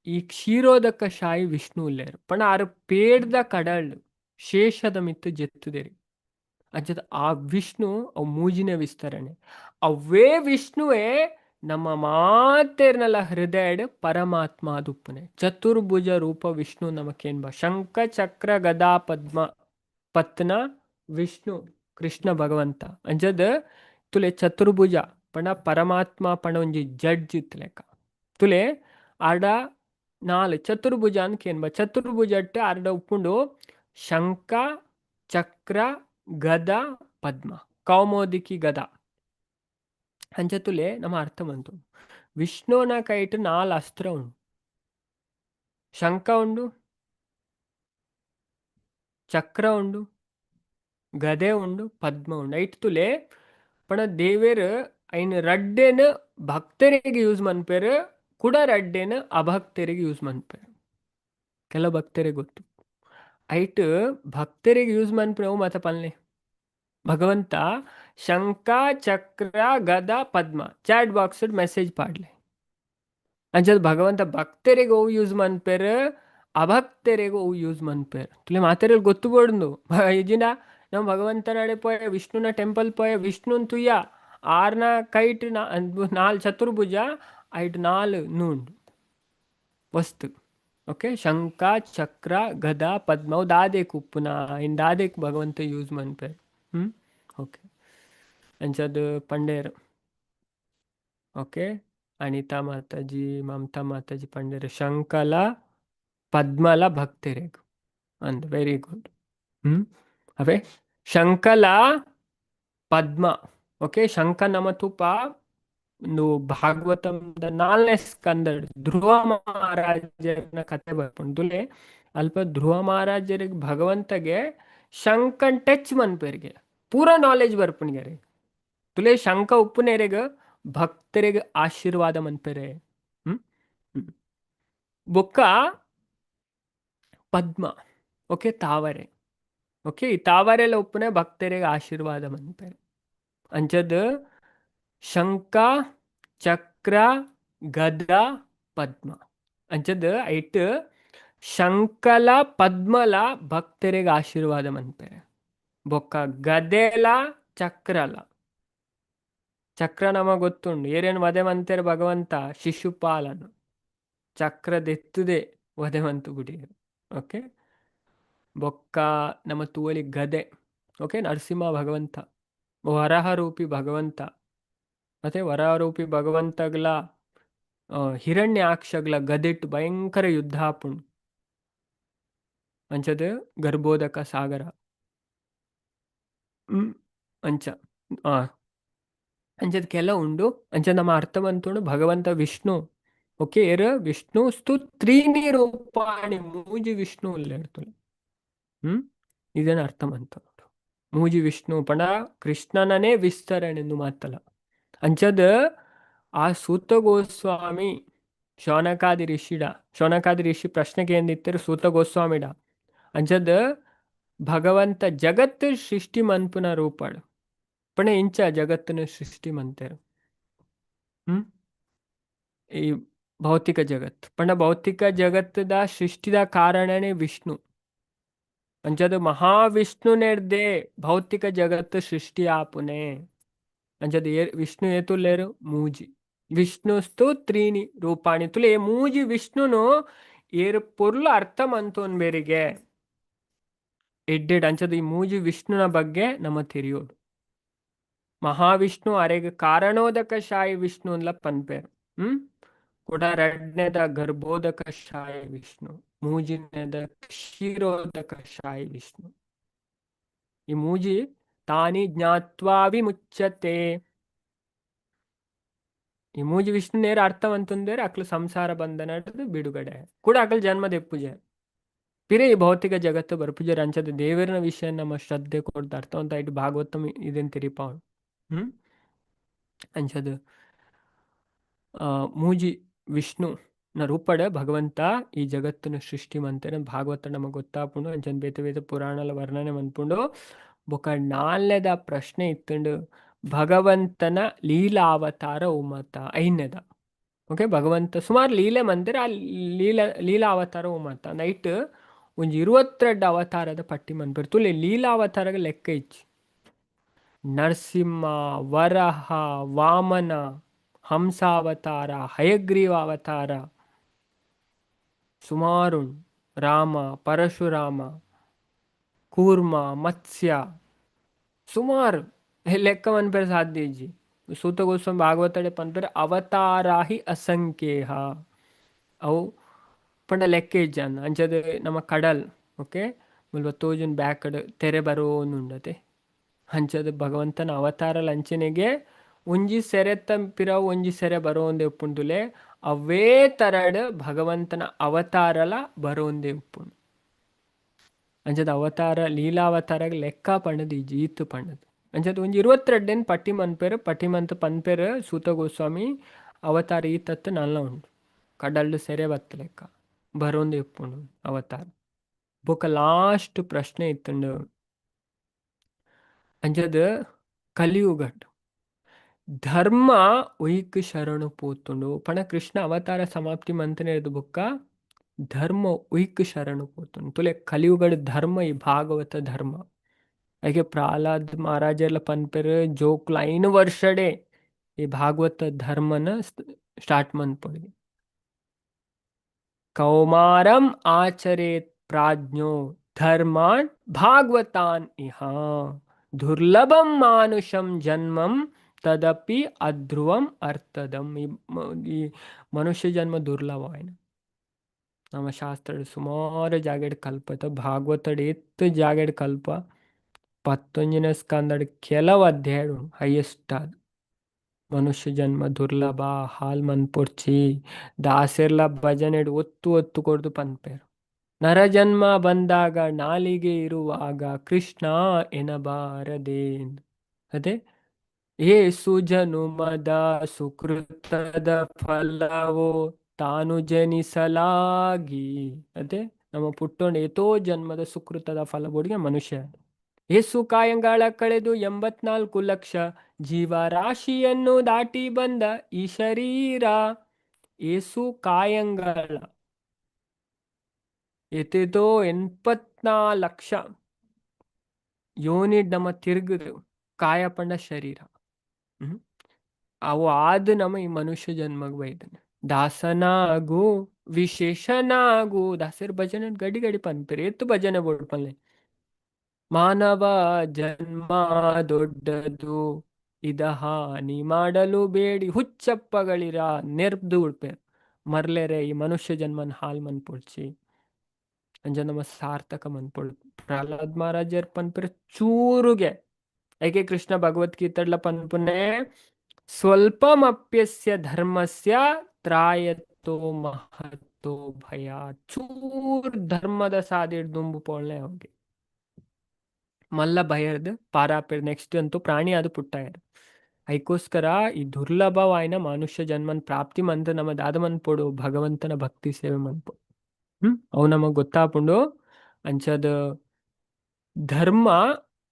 ಈ ಕ್ಷೀರೋದಕ ಶಾಯಿ ವಿಷ್ಣು ಉಲ್ಲೇರು. ಪಂಡ ಆರು ಪೇಡ್ದ ಕಡಲ್ ಶೇಷದ ಮಿತ್ತು ಜೆತ್ತುದೇರಿ. ಅಂಚದ ಆ ವಿಷ್ಣು ಅವು ಮೂಜಿನ ವಿಸ್ತರಣೆ. ಅವೇ ವಿಷ್ಣುವೇ ನಮ್ಮ ಮಾತೆರ್ನಲ ಹೃದಯಡ್ ಪರಮಾತ್ಮ ದುಪ್ಪುನೆ ಚತುರ್ಭುಜ ರೂಪ ವಿಷ್ಣು ನಮಕೇನ್ಬ ಶಂಖ ಚಕ್ರ ಗದಾ ಪದ್ಮ ಪತ್ನ ವಿಷ್ಣು ಕೃಷ್ಣ ಭಗವಂತ. ಅಂಚದ ತುಲೆ ಚತುರ್ಭುಜ ಪಂಡ ಪರಮಾತ್ಮ ಪಂಡ ಒಂಜಿ ಜಡ್ಜ್ ಇತ್ತಲೆಕ್ಕ. ತುಲೆ ಆಡ ನಾಲ್ ಚತುರ್ಭುಜ ಅಂದ್ ಚತುರ್ಭುಜಟ್ ಆರ್ಡ ಉಪ್ಪುಂಡು ಶಂಖ ಚಕ್ರ ಗದ ಪದ್ಮ ಕೌಮೋದಿಕಿ ಗದ. ಅಂಚ ತುಲೆ ನಮ್ಮ ಅರ್ಥ ಬಂತು. ವಿಷ್ಣುನ ಕೈಟ್ ನಾಲ್ ಅಸ್ತ್ರ ಉಂಡು. ಶಂಖ ಉಂಡು, ಚಕ್ರ ಉಂಡು, ಗದೆ ಉಂಡು, ಪದ್ಮ ಉಂಡು. ಐಟ್ ತುಲೆ ಪಂಡ ದೇವೆರ್ ಐನ್ ರಡ್ಡೆನ್ ಭಕ್ತರಿಗೆ ಯೂಸ್ ಮನ್ಪೆರ್, ಕುಡ ರಡ್ಡೆನ್ ಅಭಕ್ತರಿಗೆ ಯೂಸ್ ಮನ್ಪೆರ್. ಕೆಲವು ಭಕ್ತರಿಗೆ ಗೊತ್ತು ಐಟ್ ಭಕ್ತರಿಗೆ ಯೂಸ್ ಮನ್ಪುನವು ಮಾತ ಪನ್ಲೆ. ಭಗವಂತ ಶಂಖ ಚಕ್ರ ಗದ ಪದ್ಮ ಚಾಟ್ ಬಾಕ್ಸ್ ಮೆಸೇಜ್ ಪಾಡ್ಲೆ. ಅಂಚದ ಭಗವಂತ ಭಕ್ತರಿಗೆ ಅವು ಯೂಸ್ ಮನ್ಪೆರ್, ಅಭಕ್ತರಿಗೆ ಅವು ಯೂಸ್ ಮನ್ಪೆರ್. ತುಲೆ ಮಾತೆರೆಗ್ ಗೊತ್ತು ಬೋಡುಂದು ಇಜಿಂಡ ನಮ್ಮ ಭಗವಂತನಡೆ ಪೋಯ, ವಿಷ್ಣುನ ಟೆಂಪಲ್ ಪೋಯ, ವಿಷ್ಣುನ್ ತುಯ್ಯ ಆರ್ನ ಕೈಟ್ ನಾಲ್ ಚತುರ್ಭುಜ ಐಟ್ ನಾಲ್ ನೂಂಡು ವಸ್ತು. ಓಕೆ, ಶಂಖ ಚಕ್ರ ಗದ ಪದ್ಮ ಅವು ದಾದೆಕ್ ಉಪ್ಪುನ ಇನ್ ದಾದೆಕ್ ಭಗವಂತ ಯೂಸ್ ಮನ್ಪೆರ್. ಓಕೆ, ಅಂಚದ ಪಂಡೇರ್. ಓಕೆ, ಅನಿತಾ ಮಾತಾಜಿ ಮಮತಾ ಮಾತಾಜಿ ಪಂಡೇರ್ ಶಂಕಲ ಪದ್ಮಲ ಭಕ್ತರೆಗ್ ಅಂದ್. Very good. ಅವೇ ಶಂಕಲ ಪದ್ಮ. ಓಕೆ, ಶಂಖ ನಮ ತೂಪ ಉಂದು ಭಾಗವತಂದ ನಾಲ್ನೇ ಸ್ಕಂದಡ್ ಧ್ರುವ ಮಹಾರಾಜನ ಕತೆ ಬರ್ಪುಂಡು. ತುಲೆ ಅಲ್ಪ ಧ್ರುವ ಮಹಾರಾಜರಿಗೆ ಭಗವಂತಗೆ ಶಂಕನ್ ಟಚ್ ಮನ್ಪೆರ್ಗೆ ಪೂರ ನಾಲೆಜ್ ಬರ್ಪುಂಡು. ತುಲೆ ಶಂಖ ಉಪ್ಪುನೇರೆಗ್ ಭಕ್ತರಿಗೆ ಆಶೀರ್ವಾದ ಮನ್ಪೆರೆ. ಹ್ಮ್ ಬೊಕ್ಕ ಪದ್ಮ. ಓಕೆ, ತಾವರೆ. ಓಕೆ, ಈ ತಾವರೆಲ ಉಪ್ಪುನೆ ಭಕ್ತರಿಗೆ ಆಶೀರ್ವಾದ ಮನ್ಪೆರೆ. ಅಂಚದ ಶಂಖ ಚಕ್ರ ಗದ ಪದ್ಮ ಅಂಚದ ಐಟ್ ಶಂಕಲ ಪದ್ಮಲ ಭಕ್ತರಿಗೆ ಆಶೀರ್ವಾದ ಮನ್ಪೆರೆ. ಬೊಕ್ಕ ಗದೆಲ ಚಕ್ರಲ. ಚಕ್ರ ನಮ ಗೊತ್ತುಂಡು, ಏರೇನು ವಧೆ ಮಂತೆರ್ ಭಗವಂತ ಶಿಶುಪಾಲನು ಚಕ್ರದೆತ್ತುದೆ ವಧೆ ಮಂತು ಬುಡಿಯೆರ್. ಓಕೆ, ಬೊಕ್ಕ ನಮ್ಮ ತೂವೊಲಿ ಗದೆ. ಓಕೆ, ನರಸಿಂಹ ಭಗವಂತ ವರಹ ರೂಪಿ ಭಗವಂತ. ಮತ್ತೆ ವರಹ ರೂಪಿ ಭಗವಂತಗ್ಲ ಹಿರಣ್ಯಾಕ್ಷಗ್ಲ ಗದೆಟ್ ಭಯಂಕರ ಯುದ್ಧ ಆಪುಂಡು. ಅಂಚದ ಗರ್ಭೋದಕ ಸಾಗರ. ಅಂಚ ಆ ಅಂಚದ ಕೆಲ ಉಂಡು. ಅಂಚ ನಮ್ಮ ಅರ್ಥವಂತುಂಡು ಭಗವಂತ ವಿಷ್ಣು. ಓಕೆ, ಏರ್ ವಿಷ್ಣು ಸ್ತು ತ್ರೀಣಿ ರೂಪಾಣಿ, ಮೂಜಿ ವಿಷ್ಣು ಉಲ್ಲೇರ್ತುಲೆ. ಇದನ್ನ ಅರ್ಥ ಮಂತುಂಡು. ಮೂಜಿ ವಿಷ್ಣು ಪಂಡ ಕೃಷ್ಣನೇ ವಿಸ್ತರಣೆ ಮಾತಲ್ಲ. ಅಂಚದ ಆ ಸೂತ ಗೋಸ್ವಾಮಿ ಶೌನಕಾದಿ ಋಷಿಡ, ಶೌನಕಾದಿ ಋಷಿ ಪ್ರಶ್ನೆ ಕೇಂದಿತ್ತರು ಸೂತ ಗೋಸ್ವಾಮಿಡ. ಅಂಚದ ಭಗವಂತ ಜಗತ್ತು ಸೃಷ್ಟಿ ಮನ್ಪುನ ರೂಪಾಡು ಪಂಡ ಇಂಚ ಜಗತ್ತನ್ನು ಸೃಷ್ಟಿ ಮಂತೇರು. ಈ ಭೌತಿಕ ಜಗತ್ತು ಪಂಡ ಭೌತಿಕ ಜಗತ್ತದ ಸೃಷ್ಟಿದ ಕಾರಣನೇ ವಿಷ್ಣು. ಅಂಚದ ಮಹಾವಿಷ್ಣುನೆರ್ದೆ ಭೌತಿಕ ಜಗತ್ತು ಸೃಷ್ಟಿ ಆಪುನೆ. ಅಂಚದ ವಿಷ್ಣು ಏತುಲ್ಲೇರು ಮೂಜಿ ವಿಷ್ಣುಸ್ತು ತ್ರೀಣಿ ರೂಪಾಣಿ ತುಲೆ. ಮೂಜಿ ವಿಷ್ಣುನು ಏರು ಪೊರ್ಲು ಅರ್ಥ ಮಂತೋನ್ ಬೇರಿಗೆ ಎಡ್ಡೆಡ್. ಅಂಚದ ಈ ಮೂಜಿ ವಿಷ್ಣುನ ಬಗ್ಗೆ ನಮ್ಮ ತೆರಿಯೋಡು. ಮಹಾವಿಷ್ಣು ಅರೆಗ್ ಕಾರಣೋದಕ ಶಾಯಿ ವಿಷ್ಣು ಅಂದ್ಲ ಪನ್ಪೇರು. ಕೂಡ ರಡ್ನೆದ ಗರ್ಭೋದಕ ಶಾಯಿ ವಿಷ್ಣು, ಮೂಜಿನೆದ ಕ್ಷೀರೋದಕ ಶಾಯಿ ವಿಷ್ಣು. ಈ ಮೂಜಿ ತಾನಿ ಜ್ಞಾತ್ವಾ ವಿಮುಚ್ಯತೆ. ಈ ಮೂಜಿ ವಿಷ್ಣು ನೇರ ಅರ್ಥವಂತಂದೇರೆ ಅಕ್ಲು ಸಂಸಾರ ಬಂಧನ ಬಿಡುಗಡೆ ಕೂಡ ಅಕ್ಲು ಜನ್ಮ ದೆಪ್ಪುಜೆ ಪಿರೆ ಈ ಭೌತಿಕ ಜಗತ್ತು ಬರ್ಪುಜೆ. ಅಂಚದ ದೇವರನ ವಿಷಯ ನಮ್ಮ ಶ್ರದ್ಧೆ ಕೊಡ್ದು ಅರ್ಥವಂತ ಇಟ್ಟು ಭಾಗವತಮ್ ಇದೇನ್ ತೆರಿಪಾವ್. ಅಂಚದ ಮೂಜಿ ವಿಷ್ಣು ನ ರೂಪಡ ಭಗವಂತ ಈ ಜಗತ್ತನ್ನು ಸೃಷ್ಟಿ ಮಂತೇನೆ ಭಾಗವತ ನಮಗೆ ಗೊತ್ತಾಪುಂಡು. ಅಂಚನ್ ಬೇತೆ ಬೇತೆ ಪುರಾಣಲ ವರ್ಣನೆ ಮನ್ಪುಂಡು. ಬೊಕ ನಾಲ್ನೆದ ಪ್ರಶ್ನೆ ಇತ್ತುಂಡು ಭಗವಂತನ ಲೀಲಾವತಾರ ಉಮತ ಐನೇದ. ಓಕೆ, ಭಗವಂತ ಸುಮಾರು ಲೀಲೆ ಮಂದಿರ, ಆ ಲೀಲಾವತಾರ ಉಮತ ನೈಟ್ ಒಂಜಿ 22 ಅವತಾರದ ಪಟ್ಟಿ ಮನ್ಪೆರ್. ತುಲೆ ಲೀಲಾವತಾರಗ ಲೆಕ್ಕ ಇಜ್ಜಿ. ನರಸಿಂಹ, ವರಹ, ವಾಮನ, ಹಂಸಾವತಾರ, ಹಯಗ್ರೀವ ಅವತಾರ, ಸುಮಾರು ರಾಮ, ಪರಶುರಾಮ, ಕೂರ್ಮ, ಮತ್ಸ್ಯ, ಸುಮಾರು ಲೆಕ್ಕ ಮನ್ಪೆರೆ ಸಾಧ್ಯ ಇಜ್ಜಿ. ಸೂತ ಗೋಸ್ವಾಮಿ ಭಾಗವತಡೆ ಪನ್ಪೆರ್ ಅವತಾರಾಹಿ ಅಸಂಖ್ಯೇಹ. ಅವು ಪಂಡ ಲೆಕ್ಕ ಇಜ್ಜಾನ್. ಅಂಚದ ನಮ್ಮ ಕಡಲ್, ಓಕೆ, ಮುಲ್ಪ ತೋಜುನ್ ಬ್ಯಾಕಡ್ ತೆರೆ ಬರೋನುಂಡತೆ. ಅಂಚದ ಭಗವಂತನ ಅವತಾರಲ ಅಂಚನೆಗೆ ಒಂಜಿ ಸೆರೆತ್ತ ಪಿರವು ಒಂಜಿ ಸೆರೆ ಬರೋಂದೆ ಉಪ್ಪುಂಡುಲೆ. ಅವೇ ತರಡ್ ಭಗವಂತನ ಅವತಾರಲ ಬರೋಂದೆ ಉಪ್ಪುಂಡು. ಅಂಚದ ಅವತಾರ ಲೀಲಾವತಾರಗ್ ಲೆಕ್ಕ ಪಂಡದು ಇಜ್ಜಿ, ಈತ್ ಪಂಡದು. ಅಂಚದ ಒಂಜಿ 22 ಪಟ್ಟಿ ಮನ್ಪೆರ್, ಪಟ್ಟಿ ಮಂತ್ ಪನ್ಪೆರ್ ಸೂತ ಗೋಸ್ವಾಮಿ. ಅವತಾರ ಈ ತತ್ತು ನಲ್ಲ ಉಂಡು, ಕಡಲ್ಡ್ ಸೆರೆ ಬತ್ತ ಲೆಕ್ಕ ಬರೋಂದೆ ಉಪ್ಪುಂಡು ಅವತಾರ. ಬೊಕ ಲಾಸ್ಟ್ ಪ್ರಶ್ನೆ ಇತ್ತುಂಡು ಅಂಚದ ಕಲಿಯುಗಡ್ ಧರ್ಮ ಒಯ್ಕ್ ಶರಣು ಪೋತುಂಡು ಪಣ ಕೃಷ್ಣ ಅವತಾರ ಸಮಾಪ್ತಿ ಮಂತನೇರ್ದು ಬೊಕ್ಕ ಧರ್ಮ ಒಯ್ಕ್ ಶರಣು ಪೋತುಂಡು. ತುಲೆ ಕಲಿಯುಗಡ್ ಧರ್ಮ ಈ ಭಾಗವತ ಧರ್ಮ. ಐಕೆ ಪ್ರಹ್ಲಾದ್ ಮಹಾರಾಜೆರ್ಲ ಪನ್ಪೆರ್ ಜೋಕ್ಲು 5 ವರ್ಷಡೇ ಈ ಭಾಗವತ ಧರ್ಮನ ಸ್ಟಾರ್ಟ್ ಮನ್ಪೊಡು. ಕೌಮಾರಂ ಆಚರೇತ್ ಪ್ರಾಜ್ಞೋ ಧರ್ಮಾನ್ ಭಾಗವತಾನ್ ಇಹ ದುರ್ಲಭಂ ಮಾನುಷಂ ಜನ್ಮಂ ತದಪಿ ಅಧ್ರುವಂ ಅರ್ಥದಂ. ಈ ಮನುಷ್ಯ ಜನ್ಮ ದುರ್ಲಭ ಆಯ್ನ. ನಮ್ಮ ಶಾಸ್ತ್ರ ಸುಮಾರು ಜಾಗೆಡ್ ಕಲ್ಪತ, ಭಾಗವತಡ್ ಏತ್ ಜಾಗೆಡ್ ಕಲ್ಪ. ಪತ್ತೊಂಜಿನ ಸ್ಕಂದಡ್ ಕೆಲವು ಅಧ್ಯಾಯ ಹೈಯೆಸ್ಟ್ ಆದ್ ಮನುಷ್ಯ ಜನ್ಮ ದುರ್ಲಭ ಹಾಲ್ ಮನ್ಪೊರ್ಚಿ ದಾಸೆರ್ಲ ಭಜನೆಡ್ ಒತ್ತು ಒತ್ತು ಕೊರ್ದು ಪನ್ಪೆರ್. ನರಜನ್ಮ ಬಂದಾಗ ನಾಲಿಗೆ ಇರುವಾಗ ಕೃಷ್ಣ ಎನಬಾರದೆ. ಅದೇ ಏಸು ಜನುಮದ ಸುಕೃತದ ಫಲವೋ ತಾನು ಜನಿಸಲಾಗಿ. ಅದೇ ನಮ್ಮ ಪುಟ್ಟೊಂಡು ಏತೋ ಜನ್ಮದ ಸುಕೃತದ ಫಲ ಬೋಡಿಗೆ ಮನುಷ್ಯ. ಏಸು ಕಾಯಂಗಳ ಕಳೆದು 84 ಲಕ್ಷ ಜೀವರಾಶಿಯನ್ನು ದಾಟಿ ಬಂದ ಈ ಶರೀರ. ಏಸು ಕಾಯಂಗಳ ಏತೇತೋ 84 ಲಕ್ಷ ಯೋನಿಡ್ ನಮ್ಮ ತಿರುಗುದು ಕಾಯ ಪಂಡ ಶರೀರ. ಅವು ಆದ ನಮ್ಮ ಈ ಮನುಷ್ಯ ಜನ್ಮಗ್ ಬೈದನೆ. ದಾಸನಾಗು ವಿಶೇಷನಾಗು ದಾಸರ ಭಜನೆ ಗಡಿ ಗಡಿ ಪನ್ಪೆರ್ ಏತ್ ಭಜನೆ ಬೋಡು ಪನ್ಲೆ. ಮಾನವ ಜನ್ಮ ದೊಡ್ಡದು ಇದ ಹಾನಿ ಮಾಡಲು ಬೇಡಿ ಹುಚ್ಚಪ್ಪಗಳಿರ ನೆರ್ದು ಉಡ್ಪೇರ್. ಮರ್ಲೆರೆ ಈ ಮನುಷ್ಯ ಜನ್ಮನ್ ಹಾಲ್ ಮನ್ಪೊಡ್ಚಿ. ಅಂಚ ನಮ್ಮ ಸಾರ್ಥಕ ಮನ್ಪೊಡು. ಪ್ರಹ್ಲಾದ್ ಮಹಾರಾಜರ್ ಪನ್ಪೆರ್ ಚೂರುಗೆ ಐಕೆ ಕೃಷ್ಣ ಭಗವದ್ಗೀತೆಡ್ಲ ಪನ್ಪುನೆ ಸ್ವಲ್ಪಮಪ್ಯಸ್ಯ ಧರ್ಮಸ್ಯ ತ್ರಾಯತೋ ಮಹತೋ ಭಯ. ಚೂರ್ ಧರ್ಮದ ಸಾದಿಡ್ ದುಂಬು ಪೋಳ್ನೆ ಅವುಗೆ ಮಲ್ಲ ಭಯರ್ದ್ ಪಾರಾಪೆರ್ ನೆಕ್ಸ್ಟ್ ಅಂತೂ ಪ್ರಾಣಿ ಅದು ಪುಟ್ಟಾಯರ್. ಐಕೋಸ್ಕರ ಈ ದುರ್ಲಭವಾಯಿನ ಮನುಷ್ಯ ಜನ್ಮನ್ ಪ್ರಾಪ್ತಿ ಮಂತ್ ನಮ್ಮ ದಾದ ಮನ್ಪೊಡು, ಭಗವಂತನ ಭಕ್ತಿ ಸೇವೆ ಮನ್ಪೊಡು. ಅವು ನಮಗ್ ಗೊತ್ತಾಪುಂಡು. ಅಂಚದ ಧರ್ಮ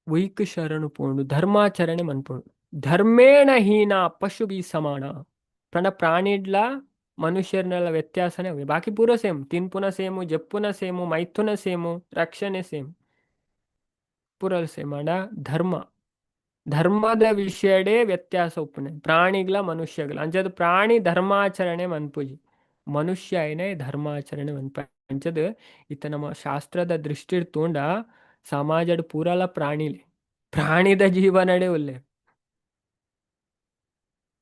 ವೈಕ್ ಶರಣು ಪೋಂಡು, ಧರ್ಮಾಚರಣೆ ಮನ್ಪೊಡು. ಧರ್ಮೇಣ ಹೀನ ಪಶು ಬಿ ಸಮಾನ. ಪ್ರಣ ಪ್ರಾಣಿಡ್ಲ ಮನುಷ್ಯರ್ನೆಲ್ಲ ವ್ಯತ್ಯಾಸನೇ ಅವೆ. ಬಾಕಿ ಪೂರ ಸೇಮ್, ತಿನ್ಪುನ ಸೇಮು, ಜಪ್ಪುನ ಸೇಮು, ಮೈಥುನ ಸೇಮು, ರಕ್ಷಣೆ ಸೇಮ್, ಪೂರ ಸೇಮ್. ಆಂಡ ಧರ್ಮ ಧರ್ಮದ ವಿಷಯಡೇ ವ್ಯತ್ಯಾಸ ಉಪ್ಪುನೆ ಪ್ರಾಣಿಗ್ಲ ಮನುಷ್ಯಗ್ಲ. ಅಂಚದ ಪ್ರಾಣಿ ಧರ್ಮಾಚರಣೆ ಮನ್ಪುಜಿ, ಮನುಷ್ಯ ಏನೇ ಧರ್ಮಾಚರಣೆ ಮನ್ಪ. ಅಂಚದ ಇತ್ತ ನಮ್ಮ ಶಾಸ್ತ್ರದ ದೃಷ್ಟಿಡ್ ತೂಂಡ ಸಮಾಜಡ್ ಪೂರಲ ಪ್ರಾಣಿಲೆ, ಪ್ರಾಣಿದ ಜೀವನಡೆ ಉಲ್ಲೆ.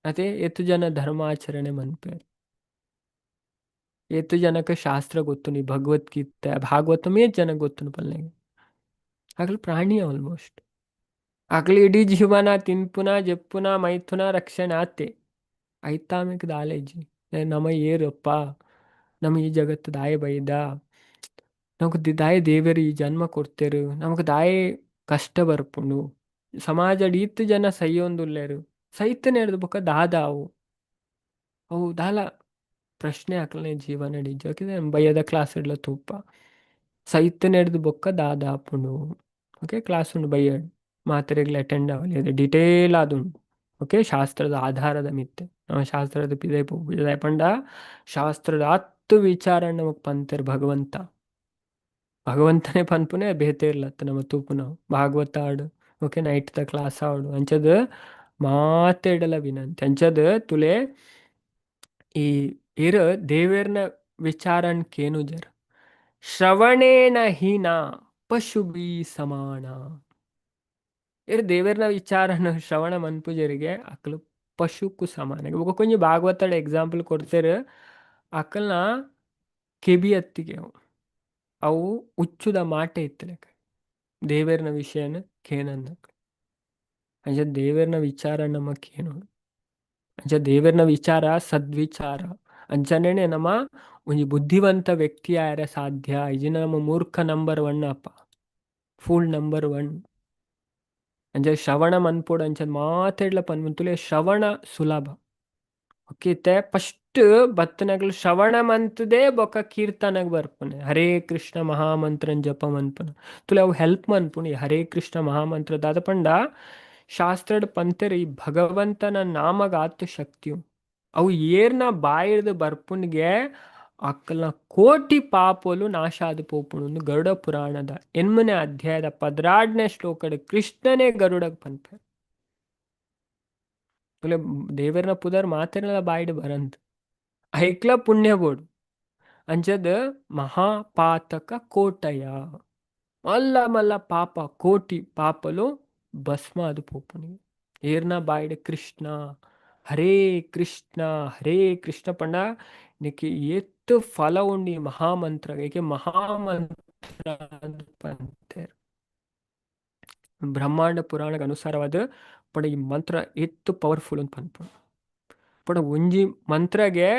ಅದೇ ಏತು ಜನ ಧರ್ಮಾಚರಣೆ ಮನ್ಪೆರ್, ಏತು ಜನಕ್ಕೆ ಶಾಸ್ತ್ರ ಗೊತ್ತುನಿ, ಭಗವದ್ಗೀತೆ ಭಾಗವತಮೇ ಜನ ಗೊತ್ತುನು ಪಲ್ಲೆಗೆ. ಅಗಲು ಪ್ರಾಣಿ ಆಲ್ಮೋಸ್ಟ್. ಅಗಲು ಇಡೀ ಜೀವನ ತಿನ್ಪುನ ಜೆಪ್ಪುನ ಮೈಥುನ ರಕ್ಷಣೆ ಆತೆ. ಐತಾಮಿಕ ದಾಲೇಜಿ ನಮ ಏರಪ್ಪ, ನಮ್ಮ ಈ ಜಗತ್ತು ದಾಯ ಬೈದ, ನಮಕ್ ದಾಯ ದೇವರು ಈ ಜನ್ಮ ಕೊಡ್ತೇರು, ನಮಕ್ ದಾಯ ಕಷ್ಟ ಬರ್ಪುಂಡು, ಸಮಾಜ ಈತ್ ಜನ ಸೈಯೊಂದುಲ್ಲೇರು, ಸೈತನೆ ಬೊಕ್ಕ ದಾದಾವು ಅವು ದಾಲ ಪ್ರಶ್ನೆ ಅಕ್ಲನೆ ಜೀವನ ಡಿಜ್ಜ ಬಯ್ಯದ ಕ್ಲಾಸ್ ಇಡ್ಲ ತೂಪ ಸೈತನೆಡ್ದು ಬೊಕ್ಕ ದಾದಾಪುಂಡು. ಓಕೆ, ಕ್ಲಾಸ್ ಉಂಡು ಬಯ್ಯಡ್ ಮಾತ್ರೆಗ್ಲ ಅಟೆಂಡ್ ಆವಲಿ, ಅದು ಡಿಟೇಲ್ ಆದುಂಡು. ಓಕೆ, ಶಾಸ್ತ್ರದ ಆಧಾರದ ಮಿತ್ತೆ ನಮ್ಮ ಶಾಸ್ತ್ರದ ಪಿದೈ ಪೋಪುಜಿ ಪಂಡ ಶಾಸ್ತ್ರದ ಹತ್ತು ವಿಚಾರ ನಮಕ್ ಪಂತೆರ್ ಭಗವಂತ, ಭಗವಂತನೇ ಪನ್ಪುನೆ ಬೇತೆ ಇರ್ಲತ್ತ ನಮ್ಮ ತೂಪುನ ಭಾಗವತ ಆಡು. ಓಕೆ, ನೈಟ್ the class ಆಡು. ಅಂಚದ ಮಾತೆಡಲ ವಿನಂತಿ. ಅಂಚದ ತುಲೆ ಈ ಇರ್ ದೇವೇರ್ನ ವಿಚಾರನ್ ಕೇನುಜರ್. ಶ್ರವಣೇನ ಹೀನ ಪಶುಬಿ ಸಮಾನ. ಇರ್ ದೇವೇರ್ನ ವಿಚಾರನ ಶ್ರವಣ ಮನ್ಪುಜರಿಗೆ ಅಕ್ಲು ಪಶುಕ್ಕು ಸಮಾನ. ಬೊಕ ಕೊಂಚ ಭಾಗವತಡ್ ಎಕ್ಸಾಂಪಲ್ ಕೊಡ್ತೇರು, ಅಕಲ್ನ ಕೆಬಿ ಅತ್ತಿಗೆ ಅವು ಅವು ಉಚ್ಚುದ ಮಾಟೆ ಇತ್ತಲೆಕ ದೇವೇರ್ನ ವಿಷಯನ ಕೇನಂದ. ಅಂಚ ದೇವೇರ್ನ ವಿಚಾರ ನಮ್ಮ ಕೇನೋಡು. ಅಂಚ ದೇವೇರ್ನ ವಿಚಾರ ಸದ್ವಿಚಾರ. ಅಂಚನೇ ನಮ್ಮ ಒಂಜಿ ಬುದ್ಧಿವಂತ ವ್ಯಕ್ತಿ ಆಯರೆ ಸಾಧ್ಯ. ಇಜಿನ ನಮ್ಮ ಮೂರ್ಖ ನಂಬರ್ 1 ಅಪ್ಪ, ಫೂಲ್ ನಂಬರ್ 1. ಅಂಚ ಶ್ರವಣ ಮನ್ಪೊಡು. ಅಂಚ ಮಾತೆಡ್ಲ ಪನ್ಪುಲೆ ಶ್ರವಣ ಸುಲಭ. ಓಕೆ, ಇತ್ತೆ ಫಸ್ಟ್ ಬತ್ತನಗಲು ಶ್ರವಣ ಮಂತದೇ ಬೊಕ ಕೀರ್ತನಗ್ ಬರ್ಪುನೆ ಹರೇ ಕೃಷ್ಣ ಮಹಾಮಂತ್ರನ್ ಜಪ ಮನ್ಪುನ. ತುಲೆ ಅವು ಹೆಲ್ಪ್ ಮನ್ಪುನಿ ಹರೇ ಕೃಷ್ಣ ಮಹಾಮಂತ್ರ ದಾದ ಪಂಡ ಶಾಸ್ತ್ರಡ್ ಪಂತೆರ್ ಈ ಭಗವಂತನ ನಾಮಗ ಆತ್ ಶಕ್ತಿಯು. ಅವು ಏರ್ನ ಬಾಯಿರ್ದು ಬರ್ಪುನ್ಗೆ ಅಕ್ಕಲ್ನ ಕೋಟಿ ಪಾಪಲು ನಾಶ ಆದ್ ಪೋಪುಂಡು. ಗರುಡ ಪುರಾಣದ 8ನೇ ಅಧ್ಯಾಯದ 12ನೇ ಶ್ಲೋಕಡ್ ಕೃಷ್ಣನೇ ಗರುಡಗ್ ಪನ್ಪೆ. ದೇವರ್ನ ಪುದರ್ ಮಾತೆರ್ನಲ ಬಾಯಿಡ್ ಬರಂತ್ ಐಕ್ಲ ಪುಣ್ಯ ಬೋಡು. ಅಂಚದ ಮಹಾಪಾತಕ ಕೋಟಯ ಮಲ್ಲ ಮಲ್ಲ ಪಾಪ ಕೋಟಿ ಪಾಪಲು ಭಸ್ಮ ಅದು ಪೋಪುನಿಗೆ. ಏರ್ನ ಬಾಯಿಡ್ ಕೃಷ್ಣ ಹರೇ ಕೃಷ್ಣ ಹರೇ ಕೃಷ್ಣ ಪಂಡ ನಿಕ್ಕೆ ಏತ್ ಫಲ ಉಂಡು ಈ ಮಹಾಮಂತ್ರ. ಏಕೆ ಮಹಾಮಂತ್ರ ಪಂತೇರ್ ಬ್ರಹ್ಮಾಂಡ ಪುರಾಣದ ಅನುಸಾರವಾದ ಪಂಡ ಈ ಮಂತ್ರ ಏತ್ ಪವರ್ಫುಲ್ ಅಂತ ಪನ್ಪುಂಡು. ಪಂಡ ಒಂಜಿ ಮಂತ್ರಗೆ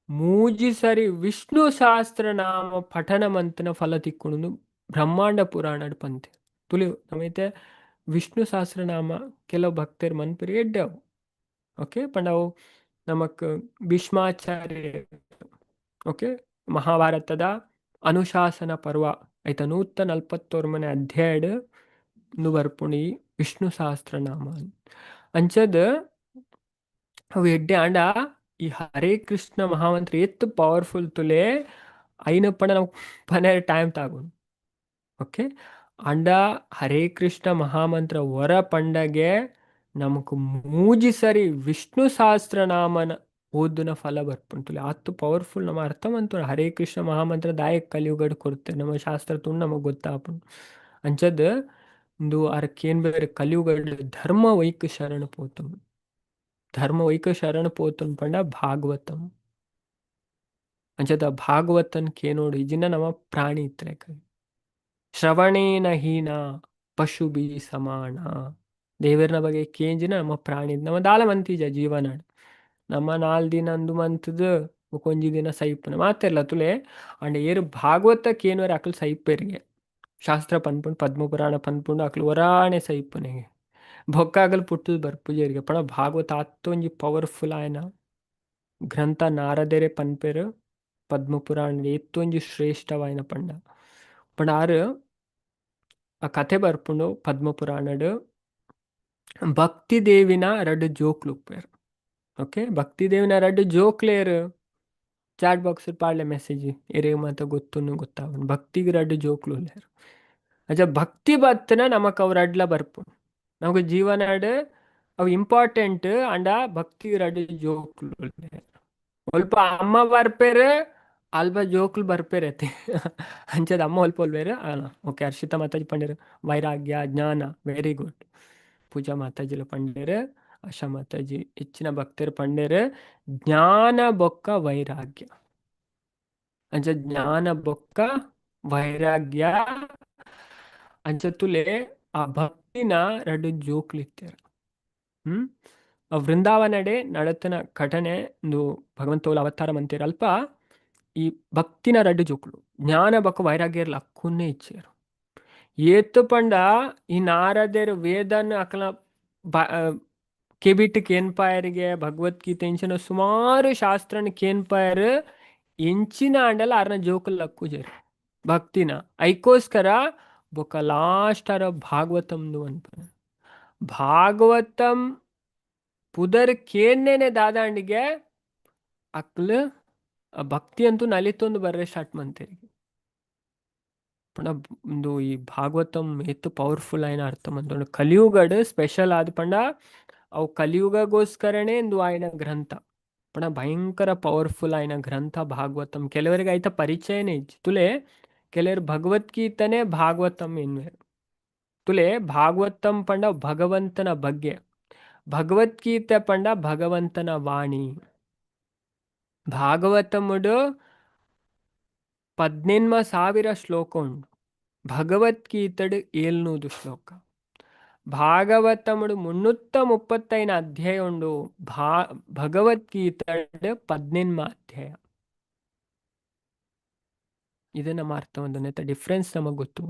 ಮೂಜಿ ಸರಿ ವಿಷ್ಣು ಸಹಸ್ರನಾಮ ಪಠನ ಮಂತ್ರನ ಫಲ ತಿಕ್ಕುಂಡು ಬ್ರಹ್ಮಾಂಡ ಪುರಾಣ ಪಂತೆ. ತುಲಿ ನಮೈತೆ ವಿಷ್ಣು ಸಹಸ್ರನಾಮ ಕೆಲವು ಭಕ್ತರು ಮನ್ಪುರಿ ಎಡ್ಡೆ ಅವು. ಓಕೆ, ಪಂಡ ಅವು ನಮಕ್ ಭೀಷ್ಮಾಚಾರ್ಯ ಓಕೆ ಮಹಾಭಾರತದ ಅನುಶಾಸನ ಪರ್ವ ಐತ 149ನೇ ಅಧ್ಯಾಯಡ್ ಇಂದು ಬರ್ಪುಂಡು ಈ ವಿಷ್ಣು ಸಹಸ್ರನಾಮ. ಅಂಚದ ಅವು ಎಡ್ಡೆ. ಆಂಡ ಈ ಹರೇ ಕೃಷ್ಣ ಮಹಾಮಂತ್ರ ಏತ್ ಪವರ್ಫುಲ್ ತುಲೆ ಐನ ಪಂಡ ನಮಕ್ ಪನೆರೆ ಟೈಮ್ ತಾಗುಂಡು. ಓಕೆ, ಆಂಡ ಹರೇ ಕೃಷ್ಣ ಮಹಾಮಂತ್ರ ವರ ಪಂಡಗೆ ನಮಕ್ ಮೂಜಿ ಸರಿ ವಿಷ್ಣು ಸಹಸ್ರನಾಮನ ಓದುನ ಫಲ ಬರ್ಪುಂಡು. ಆತ್ ಪವರ್ಫುಲ್ ನಮ್ಮ ಅರ್ಥ ಮಂತು ಹರೇ ಕೃಷ್ಣ ಮಹಾಮಂತ್ರ ದಾಯಕ್ ಕಲಿಯುಗಡ್ ಕೊರ್ತೆ ನಮ್ಮ ಶಾಸ್ತ್ರ ತುಂಡು ನಮಗ್ ಗೊತ್ತಾಪುಂಡು. ಅಂಚದ ಇಂದು ಅರಕೇನ್ ಬೇರೆ ಕಲಿಯುಗಡ್ ಧರ್ಮ ವೈಕ್ ಶರಣ ಪೋತುಂಡು. ಧರ್ಮ ವೈಕ ಶರಣ ಪೋತುಂಡು ಪಂಡ ಭಾಗವತಂ. ಅಂಚದ ಭಾಗವತನ್ ಕೇನೋಡು ಇಜಿನ ನಮ ಪ್ರಾಣಿ ಇತ್ತಲೆಕ. ಶ್ರವಣೇನ ಹೀನ ಪಶುಭಿ ಸಮಾನ. ದೇವೆರ್ನ ಬಗ್ಗೆ ಕೇಂಜಿನ ನಮ್ಮ ಪ್ರಾಣಿ ನಮ್ಮ ದಾಲ ಮಂತಿಜ ಜೀವನ ನಮ್ಮ ನಾಲ್ ದಿನ ಅಂದು ಮಂತದ ಒಂಜಿ ದಿನ ಸೈಪುನ ಮಾತೆರ್ಲ ತುಲೆ. ಅಂಡ ಏರು ಭಾಗವತ ಕೇನುವರೆ ಅಕಲ್ ಸೈಪೆರಿಗೆ ಶಾಸ್ತ್ರ ಪನ್ಪುಂಡು, ಪದ್ಮಪುರಾಣ ಪನ್ಪುಂಡು, ಅಕಲ್ ಒರಾಣೆ ಸೈಪುನೆಗೆ ಬೊಕ್ಕಾಗಲ್ ಪುಟ್ಟುದು ಬರ್ಪುಜೆರಿಗೆ. ಪಣ ಭಾಗವತ ಅತ್ತೊಂಜಿ ಪವರ್ಫುಲ್ ಆಯನ ಗ್ರಂಥ. ನಾರದೆರೆ ಪನ್ಪೆರು ಪದ್ಮಪುರಾಣ ಏತ್ತೊಂಜಿ ಶ್ರೇಷ್ಠವಾಯಿನ ಪಂಡ. ಪಂಡ ಆರು ಆ ಕಥೆ ಬರ್ಪುಂಡು ಪದ್ಮಪುರಾಣಡ್. ಭಕ್ತಿ ದೇವಿನ ರಡ್ಡು ಜೋಕ್ಲು ಉಪ್ಪೇರು. ಓಕೆ, ಭಕ್ತಿ ದೇವಿನ ರಡ್ಡು ಜೋಕ್ಲೇರು. ಚಾಟ್ ಬಾಕ್ಸ್ ಪಾಡ್ಲೆ ಮೆಸೇಜ್ ಎರೆ ಮಾತ ಗೊತ್ತುನು ಗೊತ್ತಾವನ್. ಭಕ್ತಿಗೆ ರಡ್ಡು ಜೋಕ್ಲು ಉಲ್ಲೇರು. ಅಜ್ಜ ಭಕ್ತಿ ಬತ್ತನ ನಮಕ್ ಅವು ರಡ್ಲ ಬರ್ಪುಂಡು ನಮಕ್ ಜೀವನಡ್. ಅವು ಇಂಪಾರ್ಟೆಂಟ್. ಅಂಡ ಭಕ್ತಿ ರಡ್ಡು ಜೋಕ್ಲು ಉಲ್ಲೇರು. ಒಲ್ಪ ಅಮ್ಮ ಬರ್ಪೇರು, ಅಲ್ಪ ಜೋಕ್ಲು ಬರ್ಪೇರತೆ. ಅಂಚದ ಅಮ್ಮ ಒಲ್ಪ ಒಲ್ವೇರು. ಓಕೆ, ಹರ್ಷಿತಾ ಮಾತಾಜಿ ಪಂಡೇರು ವೈರಾಗ್ಯ ಜ್ಞಾನ, ವೆರಿ ಗುಡ್. ಪೂಜಾ ಮಾತಾಜಿಲ ಪಂಡೇರು, ಆಶಾ ಮಾತಾಜಿ, ಹೆಚ್ಚಿನ ಭಕ್ತರು ಪಂಡೇರು ಜ್ಞಾನ ಬೊಕ್ಕ ವೈರಾಗ್ಯ. ಅಂಚ ಜ್ಞಾನ ಬೊಕ್ಕ ವೈರಾಗ್ಯ. ಅಂಚ ತುಲೆ ಆ ಭಕ್ತಿನ ರಡ್ಡು ಜೋಕ್ಲಿತ್ತೇರು. ಆ ವೃಂದಾವನಡೆ ನಡತನ ಘಟನೆ ಒಂದು ಭಗವಂತೋಲ ಅವತಾರ ಮಂತೇರು. ಅಲ್ಪ ಈ ಭಕ್ತಿನ ರಡ್ಡು ಜೋಕ್ಲು ಜ್ಞಾನ ಬೊಕ್ಕ ವೈರಾಗ್ಯ ಲಕ್ಕುನ್ನೇ ಇಚ್ಚೇರು. ಏತು ಪಂಡ ಈ ನಾರದೇರು ವೇದನ್ ಅಕಲ ಕೆಬಿಟ್ ಕೇನ್ಪಾಯರಿಗೆ, ಭಗವದ್ಗೀತೆ ಇಂಚಿನ ಸುಮಾರು ಶಾಸ್ತ್ರನ ಕೇನ್ಪಾಯರು. ಎಂಚಿನ ಅಂಡಲ ಅರ್ನ ಜೋಕುಲ್ ಲಕ್ಕುಜೆರ್ ಭಕ್ತಿನ. ಐಕೋಸ್ಕರ ಬೊಕ್ಕ ಲಾಸ್ಟ್ ಅರ ಭಾಗವತಂದು ಅನ್ಪನ. ಭಾಗವತಂ ಪುದರ್ ಕೇನ್ನೇನೆ ದಾದಾಂಡಿಗೆ ಅಕ್ಲು ಭಕ್ತಿ ಅಂತೂ ನಲಿತೊಂದು ಬರ್ರೆ ಸ್ಟಾರ್ಟ್ ಮಂತೇರಿಗೆ. ಪಂಡ ಒಂದು ಈ ಭಾಗವತಂ ಏತ್ ಪವರ್ಫುಲ್ ಆಯ್ನ ಅರ್ಥ ಮಂತೊಂಡು. ಕಲಿಯುಗಡ್ ಸ್ಪೆಷಲ್ ಆದ್ ಪಂಡ ಅವು ಕಲಿಯುಗಗೋಸ್ಕರನೇ ಇಂದು ಆಯ್ನ ಗ್ರಂಥ. ಪಂಡ ಭಯಂಕರ ಪವರ್ಫುಲ್ ಆಯ್ನ ಗ್ರಂಥ ಭಾಗವತಂ. ಕೆಲವರಿಗೆ ಐತ ಪರಿಚಯನೇ ಇಜ್ಜಿ. ತುಲೆ, ಕೆಲವರು ಭಗವದ್ಗೀತನೇ ಭಾಗವತಂ ಎನ್ನುವರು. ತುಲೆ, ಭಾಗವತಂ ಪಂಡ ಭಗವಂತನ ಬಗ್ಗೆ, ಭಗವದ್ಗೀತೆ ಪಂಡ ಭಗವಂತನ ವಾಣಿ. ಭಾಗವತముಡು 18,000 ಶ್ಲೋಕ ಉಂಡು, ಭಗವದ್ಗೀತೆಡು 700 ಶ್ಲೋಕ. ಭಾಗವತముడు 335 ಅಧ್ಯಾಯ ಉಂಡು, ಭಗವದ್ಗೀತೆಡು 18 ಅಧ್ಯಾಯ. ಇದು ನಮ್ಮ ಅರ್ಥ ಒಂದು ಡಿಫ್ರೆನ್ಸ್ ನಮಗೆ ಗೊತ್ತು.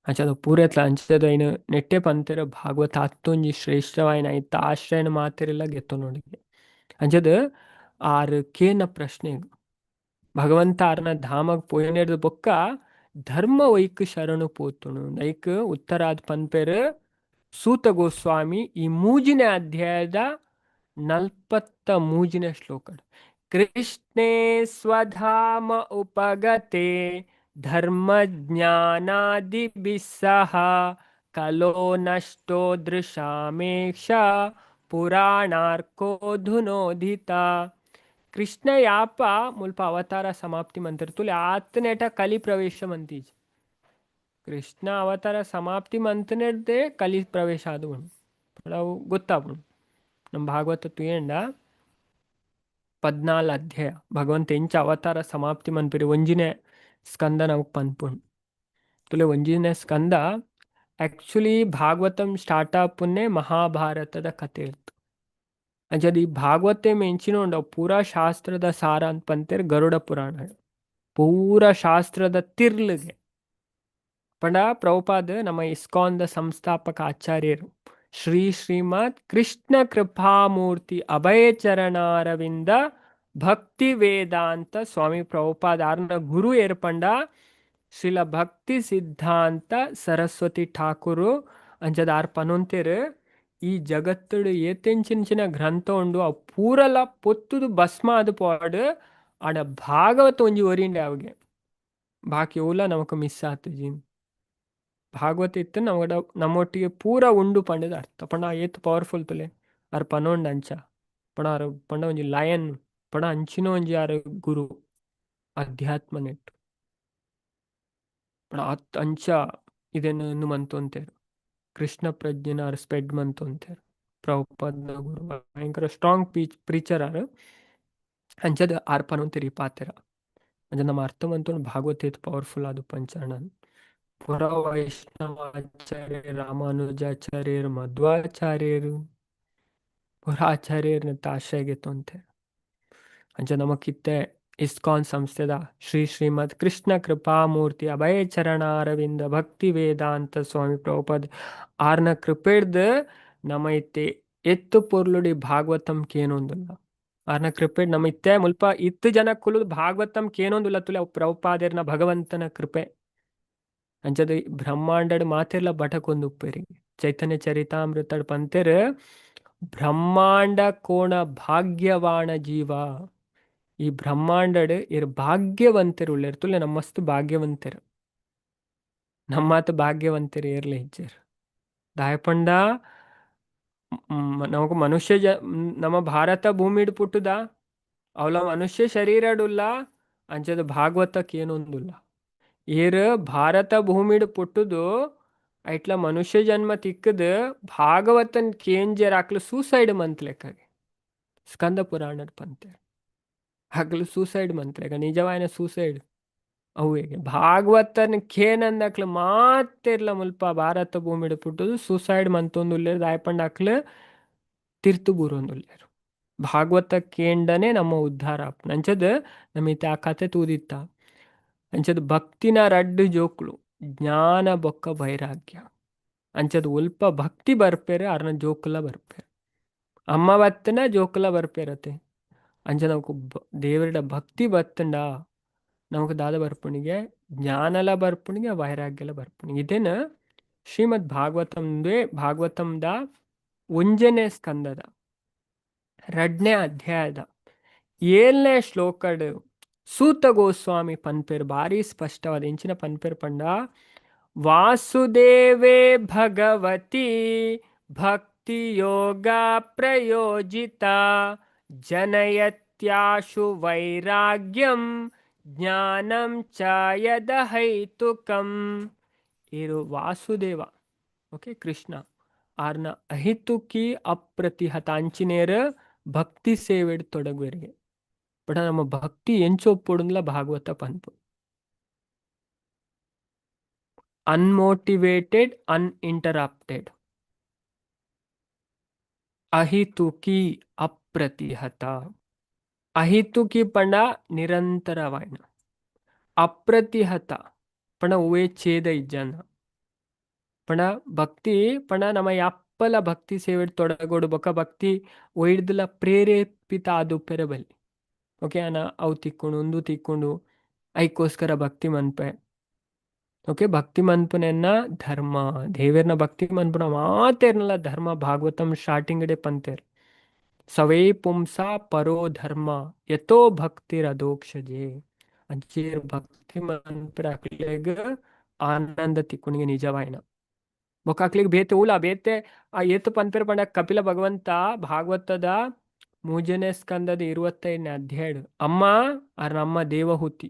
ಅಂಚದ ಪೂರೆತ್ಲ ಅಂಚದ ಐನು ನೆಟ್ಟೆ ಪಂತೆರ ಭಾಗವತ ಅತ್ತೊಂಜಿ ಶ್ರೇಷ್ಠವಾಯಿನ ಐತ ಆಶ್ರಯನ ಮಾತೆರೆಲ್ಲ ಗೆತ್ತು ನೋಡಿಗೆ. ಅಂಚದ ಆರು ಕೇನ ಪ್ರಶ್ನೆ, ಭಗವಂತ ಆರ್ನ ಧಾಮಗ್ ಪೋಯನೆರ್ದು ಬೊಕ್ಕ ಧರ್ಮ ವೈಕ್ ಶರಣು ಪೋತುಣು? ಐಕ್ ಉತ್ತರಾದ್ ಪನ್ಪೆರ್ ಸೂತ ಗೋಸ್ವಾಮಿ ಈ ಮೂಜಿನ ಅಧ್ಯಾಯದ 43ನೇ ಶ್ಲೋಕ. ಕೃಷ್ಣೇ ಸ್ವಧಾಮ ಉಪಗತೆ ಧರ್ಮ ಜ್ಞಾನಾದಿಭಿಃ ಕಲೋ ನಷ್ಟೋ ದೃಶಾಮೇಷ ಪುರಾಣಾರ್ಕೋಧುನೋದಿತ. ಕೃಷ್ಣ ಯಾಪ ಮುಲ್ಪ ಅವತಾರ ಸಮಾಪ್ತಿ ಮಂತಿರ್ ತುಲೆ ಆತನೇಟ ಕಲಿ ಪ್ರವೇಶ ಮಂತೀಜ್. ಕೃಷ್ಣ ಅವತಾರ ಸಮಾಪ್ತಿ ಮಂತನೆಡ್ದೆ ಕಲಿ ಪ್ರವೇಶ ಅದು ಉಂಡು. ಅವು ಗೊತ್ತಾಪುಂಡು ನಮ್ಮ ಭಾಗವತ ತುಯಂಡ 14 ಅಧ್ಯಾಯ ಭಗವಂತ ಎಂಚ ಅವತಾರ ಸಮಾಪ್ತಿ ಮನ್ಪಿರಿ ಒಂಜಿನೇ ಸ್ಕಂದ ನಮಕ್ ಪನ್ಪುಂಡು. ತುಲೆ, ಒಂಜಿನೇ ಸ್ಕಂದ ಆಕ್ಚುಲಿ ಭಾಗವತಂ ಸ್ಟಾರ್ಟ್ ಆಪುನ್ನೇ ಮಹಾಭಾರತದ ಕತೆ ಇತ್ತು. ಅಂಚದ ಈ ಭಾಗವತೆ ಮೆಂಚಿನ ಉಂಡು ಪೂರಾ ಶಾಸ್ತ್ರದ ಸಾರ ಅಂತ ಪಂತೇರ್ ಗರುಡ ಪುರಾಣ ಪೂರಾ ಶಾಸ್ತ್ರದ ತಿರ್ಲಿಗೆ. ಪಂಡ ಪ್ರಭುಪಾದ ನಮ್ಮ ಇಸ್ಕಾನ್ದ ಸಂಸ್ಥಾಪಕ ಆಚಾರ್ಯರು ಶ್ರೀ ಶ್ರೀಮದ್ ಕೃಷ್ಣ ಕೃಪಾಮೂರ್ತಿ ಅಭಯ ಚರಣಾರವಿಂದ ಭಕ್ತಿ ವೇದಾಂತ ಸ್ವಾಮಿ ಪ್ರಭುಪಾದ ಆರ್ನ ಗುರು ಏರ್ಪಂಡ ಶ್ರೀಲ ಭಕ್ತಿ ಸಿದ್ಧಾಂತ ಸರಸ್ವತಿ ಠಾಕೂರು. ಅಂಚದ ಆರ್ ಪನೊಂತೆರ್, ಈ ಜಗತ್ತುಡು ಏತೆಂಚಿನ ಗ್ರಂಥ ಉಂಡು ಅವು ಪೂರಲ ಪೊತ್ತುದು ಭಸ್ಮ ಅದು ಪೋಡ್, ಆಡ ಭಾಗವತ ಒಂಜಿ ಒರಿಂಡೆ ಅವಿಗೆ, ಬಾಕಿ ಓಲ ನಮಕ್ ಮಿಸ್ ಆತುಜಿ. ಭಾಗವತ ಇತ್ತು ನಮಗಡ ನಮ್ಮೊಟ್ಟಿಗೆ ಪೂರ ಉಂಡು ಪಂಡದ ಅರ್ಥ. ಪಂಡ ಏತ್ ಪವರ್ಫುಲ್ ತುಲೆ ಆರ್ ಪನೊಂಡು ಅಂಚ. ಪಂಡ ಆರ್ ಪಂಡ ಒಂಜಿ ಲಯನ್ ಪಂಡ ಅಂಚಿನ ಒಂಜಿ ಆರ್ ಗುರು ಅಧ್ಯಾತ್ಮ ನೆಟ್ಟು. ಪಂಡ ಅತ್ ಅಂಚ ಇದನ್ನು ಮಂತೊಂತೇರು ಕೃಷ್ಣ ಪ್ರಜ್ಞೆನ ಆರ್ ಸ್ಪ್ರೆಡ್ ಮಂತೊಂತೇರು. ಪ್ರಭುಪಾದ ಗುರು ಭಯಂಕರ ಸ್ಟ್ರಾಂಗ್ ಪೀಚ್ ಪ್ರೀಚರ್ ಆರ್. ಅಂಚದ ಆರ್ ಪನೊಂತೆರ್ ಈ ಪಾತೆರ. ಅಂಚ ನಮ್ಮ ಅರ್ಥ ಮಂತೊಂಡು ಭಾಗವತ ಏತ್ ಪವರ್ಫುಲ್ ಆದ್ ಪಂಚಣನ್. ಪುರ ವೈಷ್ಣವಾಚಾರ್ಯ, ರಾಮಾನುಜಾಚಾರ್ಯರು, ಮಧ್ವಾಚಾರ್ಯರು, ಪುರ ಆಚಾರ್ಯರ್ನ ಆಶ್ರಯ ಗೆತ್ತೊಂತೆ. ಅಂಚ ನಮಕಿತ್ತೆ ಇಸ್ಕಾನ್ ಸಂಸ್ಥೆದ ಶ್ರೀ ಶ್ರೀಮದ್ ಕೃಷ್ಣ ಕೃಪಾಮೂರ್ತಿ ಅಭಯ ಚರಣಾರವಿಂದ ಭಕ್ತಿ ವೇದಾಂತ ಸ್ವಾಮಿ ಪ್ರಭುಪಾದ್ ಆರ್ನ ಕೃಪೆಡ್ದ್ ನಮ ಇತ್ತೆ ಎತ್ತು ಪೊರ್ಲುಡಿ ಭಾಗವತಂ ಕೇನೊಂದುಲ್ಲ. ಆರ್ನ ಕೃಪೆ ನಮ್ಮ ಇತ್ತೆ ಮುಲ್ಪ ಇತ್ತು ಜನ ಕುಲು ಭಾಗವತಂ ಕೇನೊಂದುಲ್ಲ ತುಲೆ ಪ್ರಭುಪಾದೆರ್ನ ಭಗವಂತನ ಕೃಪೆ. ಅಂಚದ ಬ್ರಹ್ಮಾಂಡಡ್ ಮಾತೆರ್ಲ ಬಟಕೊಂದು ಉಪ್ಪೇರಿ. ಚೈತನ್ಯ ಚರಿತಾಮೃತಡ್ ಪಂತೆರ್ ಬ್ರಹ್ಮಾಂಡ ಕೋಣ ಭಾಗ್ಯವಾಣ ಜೀವ. ಈ ಬ್ರಹ್ಮಾಂಡಡ್ ಇರ್ ಭಾಗ್ಯವಂತೆರ್ ಉಲ್ಲೆರ್ ತುಲೆ ನಮ್ಮ ಮಸ್ತ್ ಭಾಗ್ಯವಂತೆರ್. ನಮ್ಮಾತ ಭಾಗ್ಯವಂತೆರ್ ಏರ್ಲೆ ಇಜ್ಜೆರ್. ದಾಯೆ ಪಂಡ ನಮಕ್ ಮನುಷ್ಯ ನಮ್ಮ ಭಾರತ ಭೂಮಿಡ್ ಪುಟ್ಟುದ ಅವಲ ಮನುಷ್ಯ ಶರೀರಡುಲ್ಲ ಅಂಚದ ಭಾಗವತಕ್ಕೆ ಏನೊಂದುಲ್ಲ. ಏರ್ ಭಾರತ ಭೂಮಿಡ್ ಪುಟ್ಟುದು ಐಟ್ಲ ಮನುಷ್ಯ ಜನ್ಮ ತಿಕ್ಕದು ಭಾಗವತನ್ ಕೇಂಜರ್ ಅಕ್ಲು ಸೂಸೈಡ್ ಮಂತ್ಲೆಕ್ಕಾಗೆ ಸ್ಕಂದ ಪುರಾಣಡ್ ಪಂತೆ ಅಕ್ಲು ಸೂಸೈಡ್ ಮಂತ್ಲೆಕ ನಿಜವಾಯಿನ ಸೂಸೈಡ್ ಅವು ಭಾಗವತನ್ ಕೇನಂದಕ್ಲು ಮಾತೆರ್ಲ ಮುಲ್ಪ ಭಾರತ ಭೂಮಿಡ್ ಪುಟ್ಟುದು ಸೂಸೈಡ್ ಮಂತೊಂದುಲ್ಲೆರ್. ದಾಯೆ ಪಂಡ ಅಕ್ಲು ತಿರ್ತು ಬೂರೊಂದುಲ್ಲೆರ್. ಭಾಗವತ ಕೇಂಡನೆ ನಮ್ಮ ಉದ್ಧಾರ ಆಪುಂಡು. ಅಂಚದ ನಮಿತೆ ಆ ಕತೆ ತೂದಿತ್ತ. ಅಂಚದ ಭಕ್ತಿನ ರಡ್ಡ್ ಜೋಕ್ಲು ಜ್ಞಾನ ಬೊಕ್ಕ ವೈರಾಗ್ಯ. ಅಂಚದ ಒಲ್ಪ ಭಕ್ತಿ ಬರ್ಪೇರು ಅರ್ನ ಜೋಕುಲ ಬರ್ಪೇರು. ಅಮ್ಮ ಬತ್ತನ ಜೋಕುಲ ಬರ್ಪೇರತೆ. ಅಂಚ ನಮಕ್ ದೇವರ ಭಕ್ತಿ ಬತ್ತಂಡ ನಮಕ್ ದಾದ ಬರ್ಪುಣಿಗೆ ಜ್ಞಾನಲ ಬರ್ಪುಣಿಗೆ ವೈರಾಗ್ಯಲ ಬರ್ಪುಣಿಗೆ. ಇದೇನ ಶ್ರೀಮದ್ ಭಾಗವತಂದೇ ಭಾಗವತಂದ ಒಂಜನೇ ಸ್ಕಂದದ ರಡ್ನೇ ಅಧ್ಯಾಯದ ಏಳನೇ ಶ್ಲೋಕಡ್ ಸೂತ ಗೋಸ್ವಾಮಿ ಪನ್ಪೇರ್ ಭಾರಿ ಸ್ಪಷ್ಟವಾದ ಇಂಚಿನ ಪನ್ಪೇರ್ ಪಂಡ ವಾಸುದೇವೇ ಭಗವತಿ ಭಕ್ತಿ ಯೋಗ ಪ್ರಯೋಜಿತ ಜನಯತ್ಯಾಶು ವೈರಾಗ್ಯಂ ಜ್ಞಾನಂ ಚ ಯದಹೈತುಕಂ. ಇರು ವಾಸುದೇವ ಓಕೆ ಕೃಷ್ಣ ಆರ್ನ ಅಹಿತುಕಿ ಅಪ್ರತಿಹತ ಅಂಚಿನೇರ್ ಭಕ್ತಿ ಸೇವೆಡ್ ತೊಡಗುವೆರಿಗೆ. ಬಟ್ ನಮ್ಮ ಭಕ್ತಿ ಎಂಚೊಪ್ಪುಡುಂದ್ಲ ಭಾಗವತ ಪನ್ಪು. ಅನ್ಮೋಟಿವೇಟೆಡ್ ಅನ್ಇಂಟರಪ್ಟೆಡ್ ಅಹಿತುಕಿ ಅಪ್ರತಿಹತ. ಅಹಿತುಕಿ ಪಂಡ ನಿರಂತರವಾಯಿನ, ಅಪ್ರತಿಹತ ಪಂಡ ಒವ್ವೇ ಛೇದ ಇಜ್ಜನ ಪಂಡ ಭಕ್ತಿ ಪಂಡ ನಮ್ಮ ಯಪ್ಪಲ ಭಕ್ತಿ ಸೇವೆಡ್ ತೊಡಗೋಡು ಬೊಕ ಭಕ್ತಿ ಒಯ್ಡ್ದಲ ಪ್ರೇರೇಪಿತ ಆದುಪ್ಪೆರೆ ಬಲ್ಲಿ. ಓಕೆ ಅನ ಅವು ತಿಕ್ಕೊಂಡು ಉಂದು ತಿಕ್ಕೊಂಡು ಐಕೋಸ್ಕರ ಭಕ್ತಿ ಮನ್ಪೆ. ಓಕೆ ಭಕ್ತಿ ಮನ್ಪುನೆನ್ನ ಧರ್ಮ ದೇವೆರ್ನ ಭಕ್ತಿ ಮನ್ಪುನ ಮಾತೇರ್ನಲ ಧರ್ಮ ಭಾಗವತಂ ಸ್ಟಾರ್ಟಿಂಗ್ ಡೆ ಪಂತೇರ್. ಸವೇ ಪುಂಸ ಪರೋ ಧರ್ಮ ಯಥೋ ಭಕ್ತಿರದೋಕ್ಷಜೆ. ಅಂಚೇರ್ ಭಕ್ತಿ ಮನ್ಪೆರೆ ಅಕ್ಲೆಗ್ ಆನಂದ ತಿಕ್ಕುನಿಗೆ ನಿಜವಾಯಿನ. ಬೊಕ ಅಕ್ಲೆಗ್ ಬೇತೆ ಊಲ ಬೇತೆ ಆ ಏತ್ ಪನ್ಪೆರ್ ಪಂಡ ಕಪಿಲ ಭಗವಂತ ಭಾಗವತದ ಮೂಜನೇ ಸ್ಕಂದದ 25ನೇ ಅಧ್ಯಾಯ ಅಮ್ಮ ಆರ್ ನಮ್ಮ ದೇವಹೂತಿ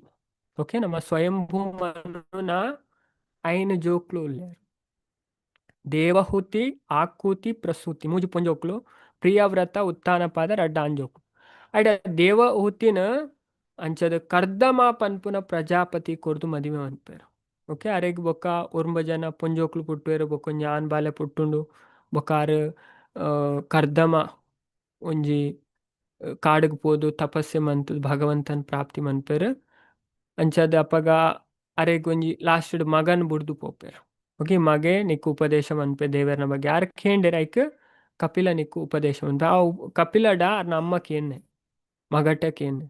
ಓಕೆ ನಮ್ಮ ಸ್ವಯಂಭೂ ಮನುನ ಐನು ಜೋಕ್ಲು ಉಲ್ಲೇರ್. ದೇವಹೂತಿ ಆಕೂತಿ ಪ್ರಸೂತಿ ಮೂಜಿ ಪೊಂಜೋಕ್ಲು ಪ್ರಿಯವ್ರತ ಉತ್ಥಾನಪಾದ ರಡ್ಡ ಆಂಜೋಕ್ಲು. ಐಡ ದೇವಹೂತಿನ ಅಂಚದ ಕರ್ದಮ ಪನ್ಪುನ ಪ್ರಜಾಪತಿ ಕೊರ್ದು ಮದಿಮೆ ಮನ್ಪೆರ್. ಓಕೆ ಅರೆಗ್ ಬೊಕ್ಕ ಒರ್ಂಬ ಜನ ಪೊಂಜೋಕ್ಲು ಪುಟ್ಟುವೆರ್ ಬೊಕ್ಕ ಒಂಜಿ ಆನ್ ಬಾಲೆ ಪುಟ್ಟುಂಡು. ಬೊಕ್ಕ ಆರ್ ಕರ್ದಮ ಒಂಜಿ ಕಾಡುಗ್ ಪೋದು ತಪಸ್ಸೆ ಮಂತುದು ಭಗವಂತನ ಪ್ರಾಪ್ತಿ ಮನ್ಪೆರ್. ಅಂಚಾದ್ ಅಪಗ ಅರೆಗ್ ಒಂಜಿ ಲಾಸ್ಟ್ ಮಗನ್ ಬುಡ್ದು ಪೋಪೆರ್. ಓಕೆ ಮಗೆ ನಿಕ್ಕು ಉಪದೇಶ ಮನ್ಪೆ ದೇವೆರ್ನ ಬಗ್ಗೆ ಆರ್ ಕೇಂಡೆರ್ ಐಕ್ ಕಪಿಲ ನಿಕ್ಕು ಉಪದೇಶ ಮನ್ಪೆ. ಆ ಕಪಿಲಡ ಆರ್ನ ಅಮ್ಮ ಕೇನ್ನೆ ಮಗಟ ಕೇನ್ನೆ.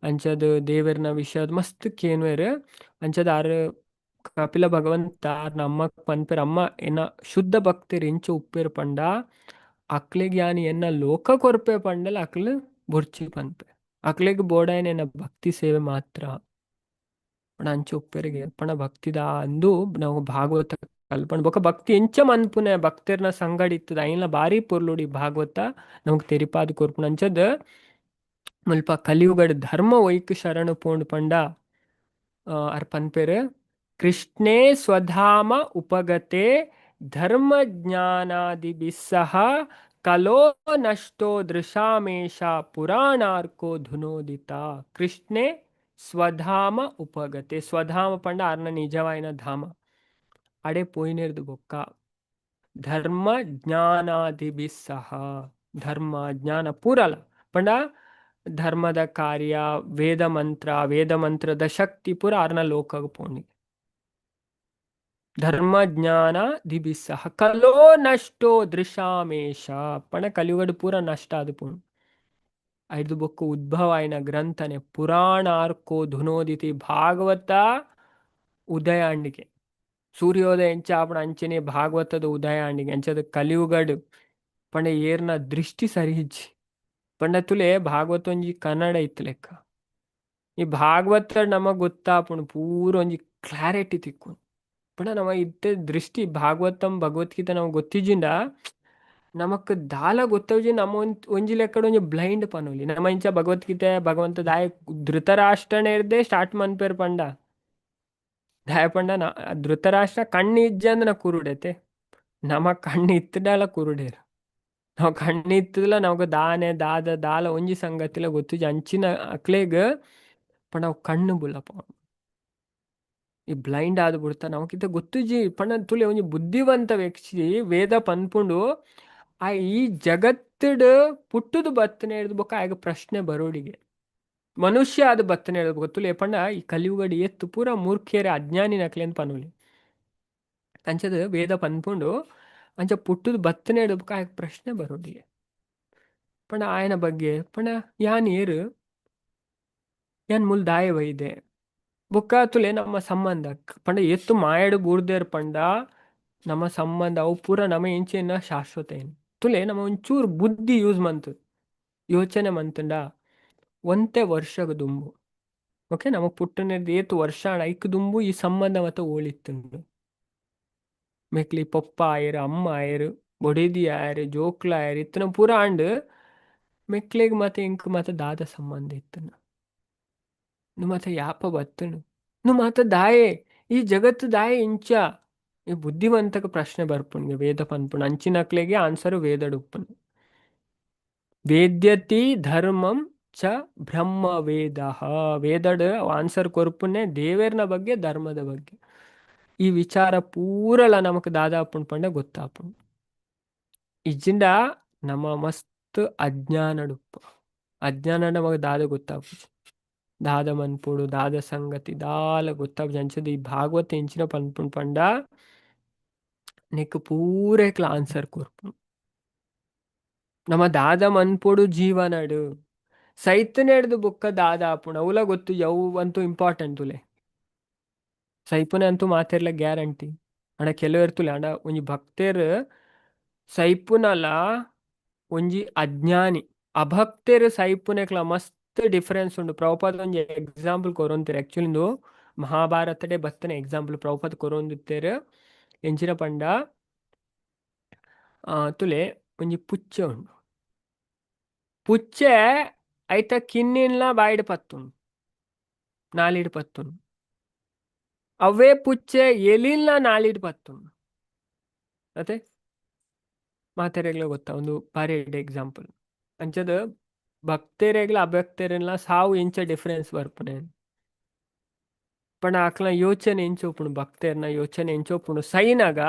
ಅಂಚಾದ್ ದೇವೆರ್ನ ವಿಷಯದ ಮಸ್ತ್ ಕೇನ್ವೆರ್. ಅಂಚಾದ್ ಆರ್ ಕಪಿಲ ಭಗವಂತ ಆರ್ನ ಅಮ್ಮ ಪನ್ಪೆರ್ ಅಮ್ಮ ಎನ್ನ ಶುದ್ಧ ಭಕ್ತೆರ್ ಎಂಚ ಉಪ್ಪೆರ್ ಪಂಡ ಅಕ್ಲೆಗ್ ಯಾನ್ ಎನ್ನ ಲೋಕ ಕೊರ್ಪೆ ಪಂಡಲ ಅಕ್ಲು ಬೊರ್ಚಿ ಪನ್ಪೆ. ಅಕ್ಲೆಗ್ ಬೋಡಾಯಿನ ಎನ್ನ ಭಕ್ತಿ ಸೇವೆ ಮಾತ್ರ. ಪಂಡ ಅಂಚ ಉಪ್ಪೆರಿಗೆ ಪಂಡ ಭಕ್ತಿದ ಅಂದು ನಾವು ಭಾಗವತ ಕಲ್ಪಂಡ್ ಬೊಕ ಭಕ್ತಿ ಎಂಚ ಮನ್ಪುನೆ ಭಕ್ತೆರ್ನ ಸಂಗಡಿ ಇತ್ತದ ಐನ್ಲ ಬಾರಿ ಪೊರ್ಲುಡಿ ಭಾಗವತ ನಮಕ್ ತೆರಿಪಾದ್ ಕೊರ್ಪುನ. ಅಂಚದ್ ಮುಲ್ಪ ಕಲಿಯುಗಡ್ ಧರ್ಮ ಒಯ್ಕ್ ಶರಣು ಪೋಂಡು ಪಂಡ ಅರ್ ಪನ್ಪೆರ್ ಕೃಷ್ಣೇ ಸ್ವಧಾಮ ಉಪಗತೆ ಧರ್ಮ ಜ್ಞಾನಾದಿಭಿಸ್ಸಹ ಕಲೋ ನಷ್ಟೋ ದೃಶಾಮೇಶ ಪುರಾಣಾರ್ಕೋ ಧುನೋದಿತ ಕೃಷ್ಣೆ ಸ್ವಧಾಮ ಉಪಗತೆ. ಸ್ವಧಾಮ ಪಂಡ ಆರ್ನ ನಿಜವಾಯಿನ ಧಾಮ. ಅಡೆ ಪೋಯಿನೆರ್ದು ಬೊಕ್ಕ ಧರ್ಮ ಜ್ಞಾನಾದಿಭಿ ಸಹ, ಧರ್ಮ ಜ್ಞಾನ ಪೂರಲ ಪಂಡ ಧರ್ಮದ ಕಾರ್ಯ, ವೇದ ಮಂತ್ರ, ವೇದ ಮಂತ್ರದ ಶಕ್ತಿ ಪೂರ ಆರ್ನ ಲೋಕಗ್ ಪೋಂಡಿ. ಧರ್ಮ ಜ್ಞಾನ ದಿಭಿ ಸಹ ಕಲೋ ನಷ್ಟೋ ದೃಶಾಮೇಶ ಪಂಡ ಕಲಿಯುಗಡ್ ಪೂರ ನಷ್ಟ ಆದ್ ಪೋಂಡು. ಐದು ಬೊಕ್ಕ ಉದ್ಭವ ಆಯಿನ ಗ್ರಂಥನೆ ಪುರಾಣಾರ್ಕೋ ಧುನೋದಿತಿ ಭಾಗವತ ಉದಯಾಂಡಿಗೆ. ಸೂರ್ಯೋದಯ ಎಂಚ ಆಪುಂಡು ಅಂಚನೆ ಭಾಗವತದ ಉದಯಾಂಡಿಗೆ. ಅಂಚದ ಕಲಿಯುಗಡ್ ಪಂಡ ಏರ್ನ ದೃಷ್ಟಿ ಸರಿ ಇಜ್ಜಿ ಪಂಡ ತುಲೆ ಭಾಗವತ ಒಂಜಿ ಕನ್ನಡ ಇತ್ತು ಲೆಕ್ಕ. ಈ ಭಾಗವತ ನಮಗ್ ಗೊತ್ತಾಪುಂಡು ಪೂರ ಒಂಜಿ ಕ್ಲಾರಿಟಿ ತಿಕ್ಕುಂಡು. ಪಂಡ ನಮ ಇತ್ತೆ ದೃಷ್ಟಿ ಭಾಗವತಂ ಭಗವದ್ಗೀತೆ ನಮಗ್ ಗೊತ್ತಿಜ್ಜಿಂಡ ನಮಕ್ ದಾಲ ಗೊತ್ತವ್ಜಿ, ನಮ್ಮ ಒಂಜಿ ಲೆಕ್ಕಡ್ ಒಂಜಿ ಬ್ಲೈಂಡ್ ಪನೊಲಿ. ನಮ ಇಂಚ ಭಗವದ್ಗೀತೆ ಭಗವಂತ ದಾಯ ಧೃತರಾಷ್ಟ್ರನೇರ್ದೆ ಸ್ಟಾರ್ಟ್ ಮನ್ಪೇರ್ ಪಂಡ ದಾಯ ಪಂಡ ಧೃತರಾಷ್ಟ್ರ ಕಣ್ಣು ಇಜ್ಜಂದ್ನ ಕುರುಡೆತೆ, ನಮ ಕಣ್ಣು ಇತ್ತಡಲ ಕುರುಡೇರು. ನಾವು ಕಣ್ಣು ಇತ್ತದಲ ನಮಗ ದಾನೆ ದಾದ ದಾಲ ಒಂಜಿ ಸಂಗತಿಲ ಗೊತ್ತಿಜ್ಜಿ ಅಂಚಿನ ಅಕ್ಲೆಗ್. ಪಂಡ ಅವು ಕಣ್ಣು ಬುಲ್ಲಪ್ಪ ಈ ಬ್ಲೈಂಡ್ ಆದ್ ಬಿಡ್ತ, ನಮಕಿಂತ ಗೊತ್ತಿಜ್ಜಿ. ಪಂಡ ತುಲೆ ಒಂಜಿ ಬುದ್ಧಿವಂತ ವ್ಯಕ್ತಿ ವೇದ ಪನ್ಪುಂಡು, ಆ ಈ ಜಗತ್ತಡ್ ಪುಟ್ಟುದು ಬತ್ತನೆ ಹಿಡ್ದು ಬೊಕ್ಕ ಆಗ ಪ್ರಶ್ನೆ ಬರೋಡಿಗೆ ಮನುಷ್ಯ ಅದು ಬತ್ತನೆ ಹಿಡ್ದು ಗೊತ್ತುಲೆ. ಪಂಡ ಈ ಕಲಿಯುಗಡ್ ಎತ್ತು ಪೂರ ಮೂರ್ಖಿಯರ ಅಜ್ಞಾನಿ ನಕ್ಲೆನ್ ಪನೊಲಿ. ಅಂಚದ ವೇದ ಪನ್ಪುಂಡು, ಅಂಚ ಪುಟ್ಟುದು ಬತ್ತನೆ ಹಿಡ್ದು ಬೊಕ್ಕ ಆಗ ಪ್ರಶ್ನೆ ಬರೋಡಿಗೆ. ಪಂಡ ಆಯನ ಬಗ್ಗೆ ಪಂಡ ಯಾನ್ ಏರು, ಯಾನ್ ಮುಲ್ ದಾಯ ಬೈದೆ, ಬೊಕ್ಕ ತುಲೆ ನಮ್ಮ ಸಂಬಂಧ ಪಂಡ ಎತ್ತು ಮಾಯಡು ಬೂರ್ದೇರ್ ಪಂಡ ನಮ್ಮ ಸಂಬಂಧ ಅವು ಪೂರ ನಮ್ಮ ಎಂಚೆನ ಶಾಶ್ವತ ಏನು. ತುಲೆ ನಮ್ಮ ಒಂಚೂರು ಬುದ್ಧಿ ಯೂಸ್ ಮಂತು ಯೋಚನೆ ಮಂತುಂಡ ಒಂತೆ ವರ್ಷಗ ದುಂಬು, ಓಕೆ, ನಮಗ್ ಪುಟ್ಟನೆರ್ದ್ ಏತ್ ವರ್ಷ ಆಂಡ ಐಕ್ ದುಂಬು ಈ ಸಂಬಂಧ ಮತ ಓಳಿತ್ತುಂಡು. ಮೆಕ್ಲಿ ಪೊಪ್ಪ ಆಯೆರ್, ಅಮ್ಮ ಆಯೆರ್, ಬೊಡೆದಿ ಆಯೆರ್, ಜೋಕ್ಲ ಆಯೆರ್, ಇತ್ತನ ಪೂರ ಆಂಡ್. ಮೆಕ್ಲೆಗ್ ಮತ ಎಂಕ್ ಮತ ದಾದ ಸಂಬಂಧ ಇತ್ತುಂಡು? ನು ಮಾತ ಯಾಪ ಬತ್ತುಂಡು? ನು ಮಾತ ದಾಯೆ ಈ ಜಗತ್ತು ದಾಯೆ ಇಂಚ? ಈ ಬುದ್ಧಿವಂತಕ ಪ್ರಶ್ನೆ ಬರ್ಪುಂಡು. ವೇದ ಪನ್ಪುಂಡು, ಅಂಚಿನಕ್ಲೆಗೆ ಆನ್ಸರ್ ವೇದಡ್ ಉಪ್ಪುಂಡು. ವೇದ್ಯತಿ ಧರ್ಮಂ ಚ ಬ್ರಹ್ಮ ವೇದ. ವೇದಡ್ ಆನ್ಸರ್ ಕೊರ್ಪುನೆ ದೇವೆರ್ನ ಬಗ್ಗೆ, ಧರ್ಮದ ಬಗ್ಗೆ. ಈ ವಿಚಾರ ಪೂರಲ ನಮಕ್ ದಾದಾಪುಂಡು ಪಂಡ ಗೊತ್ತಾಪುಂಡು. ಇಜ್ಜಿಂಡ ನಮ್ಮ ಮಸ್ತ್ ಅಜ್ಞಾನಡುಪ್ಪ. ಅಜ್ಞಾನ ನಮಗ್ ದಾದ ಗೊತ್ತಾಪುಜಿ, ದಾದ ಮನ್ಪುಡು ದಾದ ಸಂಗತಿ ದಾಲ ಗೊತ್ತಾಪುಜಿ. ಅಂಚದ ಈ ಭಾಗವತ ಎಂಚಿನ ಪನ್ಪುಂಡು ಪಂಡ ನೆಕ್ ಪೂರೇಕ್ಲ ಆನ್ಸರ್ ಕೊರ್ಪುಂಡು. ನಮ್ಮ ದಾದ ಮನ್ಪೊಡು ಜೀವನಡು ಸೈತನೆಡ್ದು ಬೊಕ್ಕ ದಾದ ಆಪುಂಡು ಅವುಲ ಗೊತ್ತು. ಅವು ಅಂತೂ ಇಂಪಾರ್ಟೆಂಟ್ ತುಲೆ, ಸೈಪುನೆ ಅಂತೂ ಮಾತೆರ್ಲ ಗ್ಯಾರಂಟಿ. ಅಂಡ ಕೆಲವೆರ್ ತುಲೆ, ಅಂಡ ಒಂಜಿ ಭಕ್ತೆರ್ ಸೈಪುನಲ ಒಂಜಿ ಅಜ್ಞಾನಿ ಅಭಕ್ತೆರ್ ಸೈಪುನೆಕ್ಲ ಮಸ್ತ್ ಡಿಫರೆನ್ಸ್ ಉಂಡು. ಪ್ರಭುಪಾದ ಒಂಜಿ ಎಕ್ಸಾಂಪಲ್ ಕೊರೊಂತೆರ್. ಆಕ್ಚುಲಿ ಇಂದು ಮಹಾಭಾರತಡೆ ಬತ್ತನೆ ಎಕ್ಸಾಂಪಲ್ ಪ್ರಭುಪಾದ ಕೊರೊಂದಿತ್ತೆರ್. ಎಂಚಿನ ಪಂಡ ತುಲೆ ಒಂಜಿ ಪುಚ್ಚೆ ಉಂಡು. ಪುಚ್ಚೆ ಐತ ಕಿನ್ನಿನ್ಲ ಬಾಯಿಡ್ ಪತ್ತುಂಡು, ನಾಲಿಡ್ ಪತ್ತುಂಡು. ಅವೇ ಪುಚ್ಚೆ ಎಲಿನ್ಲ ನಾಲಿಡ್ ಪತ್ತುಂಡು. ಅತೆ ಮಾತೆರೆಗ್ಲ ಗೊತ್ತಾ ಒಂದು ಬಾರಿ ಎಡ್ಡೆ ಎಕ್ಸಾಂಪಲ್. ಅಂಚದ ಭಕ್ತೆರೆಗ್ಲ ಅಭಕ್ತೆರೆಗ್ಲ ಸಾವು ಎಂಚ ಡಿಫರೆನ್ಸ್ ಬರ್ಪುನೆ ಪಂಡ ಅಕ್ಲ್ನ ಯೋಚನೆ ಎಂಚ ಉಪ್ಪುಂಡು, ಭಕ್ತೆರ್ನ ಯೋಚನೆ ಎಂಚ ಉಪ್ಪುಂಡು ಸೈನಗ,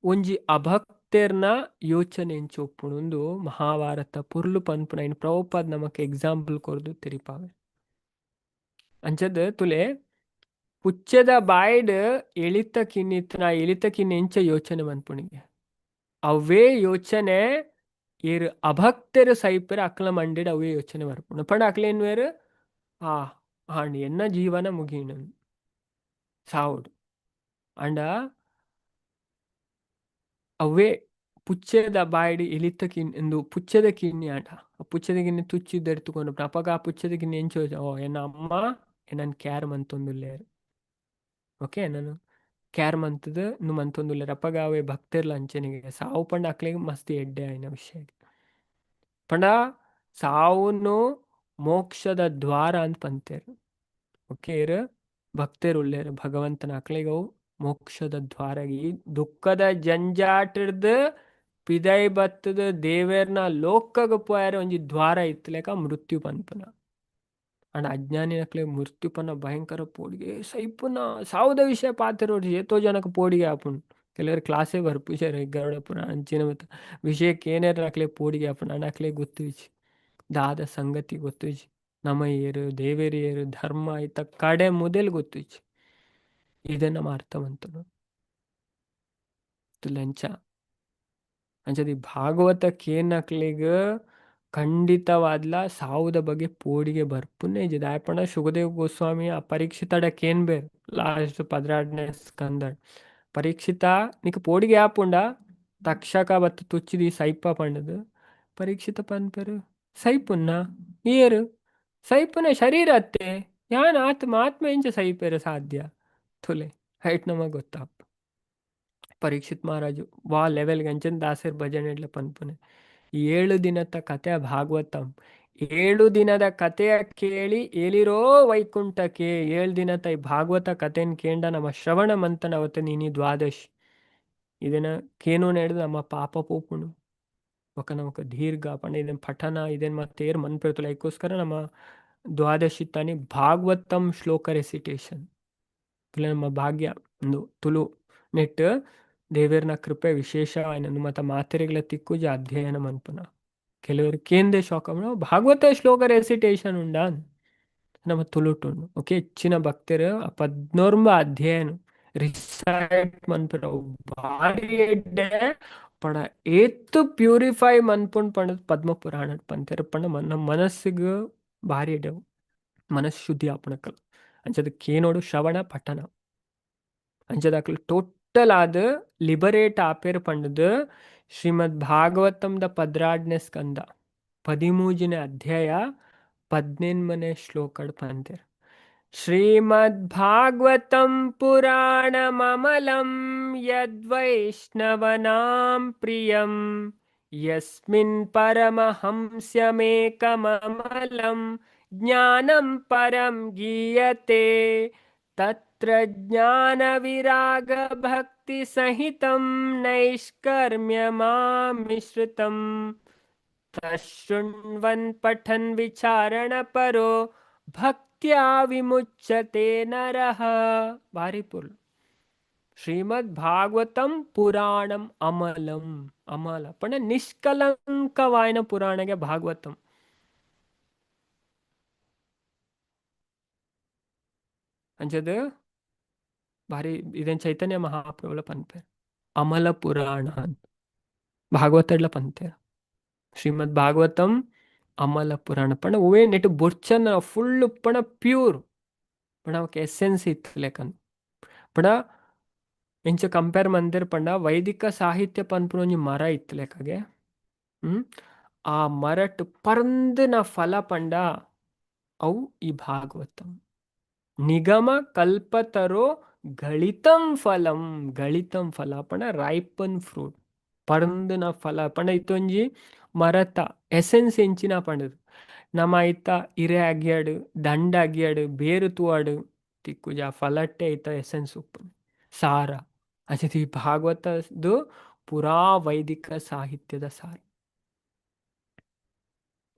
ಒಂಜಿ ಅಭಕ್ತೆರ್ನ ಯೋಚನೆ ಎಂಚ ಉಪ್ಪುಂಡು ಉಂದು ಮಹಾಭಾರತ ಪೊರ್ಲು ಪನ್ಪುನ. ಐನ್ ಪ್ರಭುಪಾದ್ ನಮಕ್ ಎಕ್ಸಾಂಪಲ್ ಕೊರ್ದು ತೆರಿಪಾವೆ. ಅಂಚದ ತುಲೆ ಪುಚ್ಚೆದ ಬಾಯಿಡ್ ಎಳಿತ ಕಿನ್ನಿತ್ನ ಎಳಿತ ಕಿನ್ನಿ ಎಂಚ ಯೋಚನೆ ಮನ್ಪುಣಿಗೆ, ಅವೇ ಯೋಚನೆ ಏರ್ ಅಭಕ್ತೆರ್ ಸೈಪೆರ್ ಅಕ್ಲ ಮಂಡೆಡ್ ಅವೇ ಯೋಚನೆ ಬರ್ಪುಂಡು. ಪಂಡ ಅಕ್ಲ ಎನ್ನುವೆರ್, ಆ ಆಂಡ್ ಎನ್ನ ಜೀವನ ಮುಗೀಂಡ್ ಸಾವೊಡು. ಆಂಡ ಅವೇ ಪುಚ್ಚೆದ ಬಾಯಿಡ್ ಎಲಿತ ಕಿನ್ನಿ ಇಂದು ಪುಚ್ಚೆದ ಕಿನ್ನಿ ಆಂಡ ಆ ಪುಚ್ಚೆದ ಕಿನ್ನಿ ತುಚ್ಚಿದ್ ಎಡ್ತುಕೊಂಡು ಅಪಗ ಆ ಪುಚ್ಚೆದ ಕಿನ್ನಿ ಎಂಚ ಯೋಚನೆ, ಓ ಎನ್ನ ಅಮ್ಮ ಎನ್ನನ್ ಕೇರ್ ಮಂತೊಂದುಲ್ಲೆರ್, ಓಕೆ ಎನ್ನನ್ ಕೇರ್ ಮಂತುದು ಇಂದು ಮಂತೊಂದುಲ್ಲೆರ್. ಅಪಗ ಅವೇ ಭಕ್ತೆರ್ಲ ಅಂಚೆನೆ ಸಾವು ಪಂಡ ಅಕ್ಲೆಗ್ ಮಸ್ತ್ ಎಡ್ಡೆ ಆಯಿನ ವಿಷಯ. ಪಂಡ ಸಾವುನು ಮೋಕ್ಷದ ದ್ವಾರ ಅಂತ ಪಂತೆರ್. ಓಕೆ, ಏರ್ ಭಕ್ತೆರ್ ಉಲ್ಲೆರ್ ಭಗವಂತನ ಅಕ್ಲೆಗ್ ಅವು ಮೋಕ್ಷದ ದ್ವಾರ. ಈ ದುಃಖದ ಜಂಜಾಟರ್ದ್ ಪಿದೈ ಬತ್ತದ ದೇವೆರ್ನ ಲೋಕಗ್ ಪೋಯರೆ ಒಂಜಿ ದ್ವಾರ ಇತ್ತಲೆಕ ಮೃತ್ಯು ಪನ್ಪುನ. ಆಂಡ ಅಜ್ಞಾನಿನಕ್ಲೆ ಮೃತ್ಯು ಪನ್ನ ಭಯಂಕರ ಪೋಡಿಗೆ ಸೈಪುನ ಸಾವುದ ವಿಷಯ ಪಾತೆರೋಡು ಏತೋ ಜನಕ್ಕೆ ಪೋಡಿಗೆ ಆಪುಂಡು. ಕೆಲವರು ಕ್ಲಾಸೇ ಬರ್ಪುಜೆರ್ ಗರುಡ ಪುರಾಣ ಅಂಚಿನ ಮತ್ತ ವಿಷಯಕ್ಕೆ ಏನೇರ್ ಅಕ್ಲೆ ಪೋಡಿಗೆ ಆಪುಂಡು. ಆಂಡ ಅಕ್ಲೆ ಗೊತ್ತುಜಿ, ದಾದ ಸಂಗತಿ ಗೊತ್ತುಜಿ, ನಮ ಏರು ದೇವೆರ್ ಏರು ಧರ್ಮ ಐತ ಕಡೆ ಮುದೆಲ್ ಗೊತ್ತುಜಿ. ಇದನ್ನ ನಮ್ಮ ಅರ್ಥ ಮಂತನು ತುಲಂಚ ಅಂಚದಿ ಭಾಗವತ ಕೇನಕ್ಲೆಗ್ ಖಂಡಿತವಾದ್ಲ ಸಾವುದ ಬಗ್ಗೆ ಪೋಡಿಗೆ ಬರ್ಪುನೇ ಇಜ್ಜಿ. ದಾಯೆ ಶುಕದೇವ್ ಗೋಸ್ವಾಮಿ ಆ ಪರೀಕ್ಷಿತಡ ಕೇನ್ ಬೇರ್ ಲಾಸ್ಟ್ 12ನೇ ಸ್ಕಂದಡ್, ಪರೀಕ್ಷಿತ ನಿಕ್ ಪೋಡಿಗೆ ಆಪುಂಡ ತಕ್ಷಕ ಬತ್ತು ತುಚ್ಚಿದಿ ಸೈಪ ಪಂಡದು. ಪರೀಕ್ಷಿತ ಪನ್ಪೆರು ಸೈಪುನ್ನ ಏರು ಸೈಪುನ ಶರೀರ ಅತ್ತೆ ಯಾನ್ ಆತ್ಮ ಆತ್ಮ ಎಂಚ ಸೈಪೆರೆ ಸಾಧ್ಯ ತುಲೆ ಹೈಟ್ ನಮಗ್ ಗೊತ್ತಾಪ್. ಪರೀಕ್ಷಿತ್ ಮಹಾರಾಜು ವಾ ಲೆವೆಲ್ಗೆ ಅಂಚನ್ ದಾಸರ್ ಭಜನೆ ಇಡ್ಲ ಪನ್ಪುನೆ. 7 ದಿನದ ಕಥೆ ಭಾಗವತಂ, 7 ದಿನದ ಕಥೆಯ ಕೇಳಿ ಏಲಿರೋ ವೈಕುಂಠಕ್ಕೆ. 7 ದಿನದ ಈ ಭಾಗವತ ಕಥೆನ ಕೇಂಡ ನಮ್ಮ ಶ್ರವಣ ಮಂಥನ ಅವತ್ತು ನೀನಿ ದ್ವಾದಶಿ ಇದನ್ನ ಕೇನು ನಡೆದು ನಮ್ಮ ಪಾಪ ಪೋಪುಣು ఒక ನಮಕ್ ದೀರ್ಘ ಪಂಡ ಇದನ್ ಪಠನ ಇದನ್ ಮತ್ತೆ ಏರ್ ಮನ್ಪಿರ್ತಲ್ಲ. ಅದಕ್ಕೋಸ್ಕರ ನಮ್ಮ ದ್ವಾದಶಿ ತಾನಿ ಭಾಗವತಂ ಶ್ಲೋಕ ರೆಸಿಟೇಷನ್ ನಮ್ಮ ಭಾಗ್ಯ ಒಂದು ತುಳು ನೆಟ್ ದೇವೇರ್ನ ಕೃಪೆ ವಿಶೇಷ ಮತ್ತೆ ಮಾತೆರೆಗಳ ತಿಕ್ಕುಜ ಅಧ್ಯಯನ ಮನ್ಪುನ. ಕೆಲವರು ಕೇಂದ್ರ ಶಾಕ್ ಭಾಗವತ ಶ್ಲೋಕ ರೆಸಿಟೇಷನ್ ಉಂಡಾ ನಮ್ಮ ತುಳುಟುಂಡು. ಓಕೆ, ಹೆಚ್ಚಿನ ಭಕ್ತರು ಆ 19 ಅಧ್ಯಯನ ರಿಸೈಟ್ ಮನ್ಪುನ ಭಾರಿ ಎಡ್ಡೆ ಪಣ ಏತ್ ಪ್ಯೂರಿಫೈ ಮನ್ಪುಂಡು ಪಂಡ ಪದ್ಮ ಪುರಾಣ ಪಂತೆರ್ ಪಂಡ ನಮ್ಮ ಮನಸ್ಸಿಗೆ ಭಾರಿ ಎಡ್ಡೆ ಮನಸ್ಸು ಶುದ್ಧಿ ಆಪುಣಕಲ್. ಅಂಚದ ಕೇನೋಡು ಶ್ರವಣ ಪಠಣ ಅಂಚದ ಟೋಟಲ್ ಆದ ಲಿಬರೇಟ್ ಆಪೇರ್ ಪಂಡದು ಶ್ರೀಮದ್ ಭಾಗವತಂದ 12ನೇ ಸ್ಕಂದ 13ನೇ ಅಧ್ಯಾಯ 18ನೇ ಶ್ಲೋಕಡ್ ಪಂತೆರ್. ಶ್ರೀಮದ್ ಭಾಗವತಂ ಪುರಾಣಮಮಲಂ ಯದ್ವೈಷ್ಣವನಾಂ ಪ್ರಿಯಂ ಯಸ್ಮಿನ್ ಪರಮಹಂಸ್ಯಮೇಕಮಮಲಂ ಜ್ಞಾನಂ ಪರಂ ಗೀಯತೆ ತತ್ರ ಜ್ಞಾನ ವಿರಾಗ ಭಕ್ತಿ ಸಹಿತಂ ನೈಷ್ಕರ್ಮ್ಯಮಾಮಿಶ್ರಿತಂ ತಶೃಣ್ವನ್ ಪಠನ್ ವಿಚಾರಣ ಪರೋ ಭಕ್ತ್ಯಾ ವಿಮುಚ್ಯತೆ ನರಃ. ಭಾರಿ ಪುಲ್ ಶ್ರೀಮದ್ ಭಾಗವತಂ ಪುರಾಣಂ ಅಮಲಂ ಅಮಲ ಪಂಡ ನಿಷ್ಕಲಂಕವಾಯನ ಪುರಾಣಗೆ ಭಾಗವತಂ. ಅಂಚದ ಭಾರಿ ಇದನ್ ಚೈತನ್ಯ ಮಹಾಪ್ರಭುಲ ಪನ್ಪೆರ್ ಅಮಲ ಪುರಾಣ ಭಾಗವತಡ್ಲ ಪಂತೇರ್. ಶ್ರೀಮದ್ ಭಾಗವತಂ ಅಮಲ ಪುರಾಣ ಪಂಡ ಒವೇ ನೆಟ್ ಬೊರ್ಚನ ಫುಲ್ ಪಣ ಪ್ಯೂರ್ ಪಂಡ ಅವಕ್ಕೆ ಎಸೆನ್ಸ್ ಇತ್ತು ಲೆಕ್ಕನ್ ಪಂಡ ಎಂಚ ಕಂಪೇರ್ ಮಂದಿರ್ ಪಂಡ ವೈದಿಕ ಸಾಹಿತ್ಯ ಪನ್ಪುನ ಒಂಜಿ ಮರ ಇತ್ತು ಲೆಕ್ಕಗೆ. ಆ ಮರಟ್ ಪರಂದಿನ ಫಲ ಪಂಡ ಅವು ಈ ಭಾಗವತಂ. ನಿಗಮ ಕಲ್ಪತರೋ ಗಳಿತಂ ಫಲಂ, ಗಳಿತಂ ಫಲ ಪಂಡ ರೈಪನ್ ಫ್ರೂಟ್ ಪರಂದಿನ ಫಲ ಪಂಡ ಇತ್ತೊಂಜಿ ಮರತ ಎಸೆನ್ಸ್ ಎಂಚಿನ ಪಂಡದು. ನಮ್ಮ ಐತ ಇರೆ ಅಗ್ಯಾಡು ದಂಡ ಅಗ್ಯಾಡು ಬೇರು ತೂವಾಡು ತಿಕ್ಕುಜ ಫಲಟ್ಟೆ ಐತ ಎಸೆನ್ಸ್ ಉಪ್ಪು ಸಾರ. ಅಚತಿ ಭಾಗವತದ್ದು ಪುರಾ ವೈದಿಕ ಸಾಹಿತ್ಯದ ಸಾರ.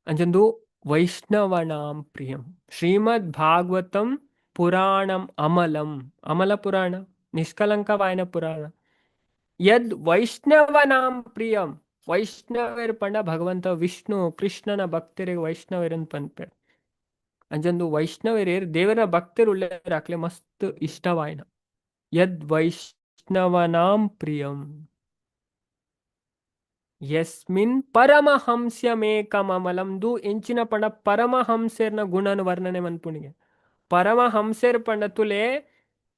ಅಂಚಂದು ವೈಷ್ಣವನಾಂ ಪ್ರಿಯಂ ಶ್ರೀಮದ್ ಭಾಗವತಂ ಪುರಾಣಂ ಅಮಲಂ ಅಮಲ ಪುರಾಣ ನಿಷ್ಕಲಂಕವಾಯನ ಪುರಾಣ ಯದ್ ವೈಷ್ಣವನಾಂ ಪ್ರಿಯಂ. ವೈಷ್ಣವರು ಪಂಡ ಭಗವಂತ ವಿಷ್ಣು ಕೃಷ್ಣನ ಭಕ್ತರಿಗೆ ವೈಷ್ಣವರನ್ ಪನ್ಪೆರ್. ಅಂಚಂದು ವೈಷ್ಣವರೇರ್ ದೇವರ ಭಕ್ತರು ಉಳ್ಳೇರ್ ಅಕ್ಲೆ ಮಸ್ತ್ ಇಷ್ಟವಾಯನ ಯದ್ ವೈಷ್ಣವನಾಂ ಪ್ರಿಯಂ ಯಸ್ಮಿನ್ ಪರಮಹಂಸ್ಯಮೇಕಮಲಂ ದು ಎಂಚಿನ ಪಂಡ ಪರಮಹಂಸೆರ್ನ ಗುಣನ ವರ್ಣನೆ ಮನ್ಪುಣಿಗೆ. ಪರಮಹಂಸೆರ್ ಪಂಡ ತುಲೆ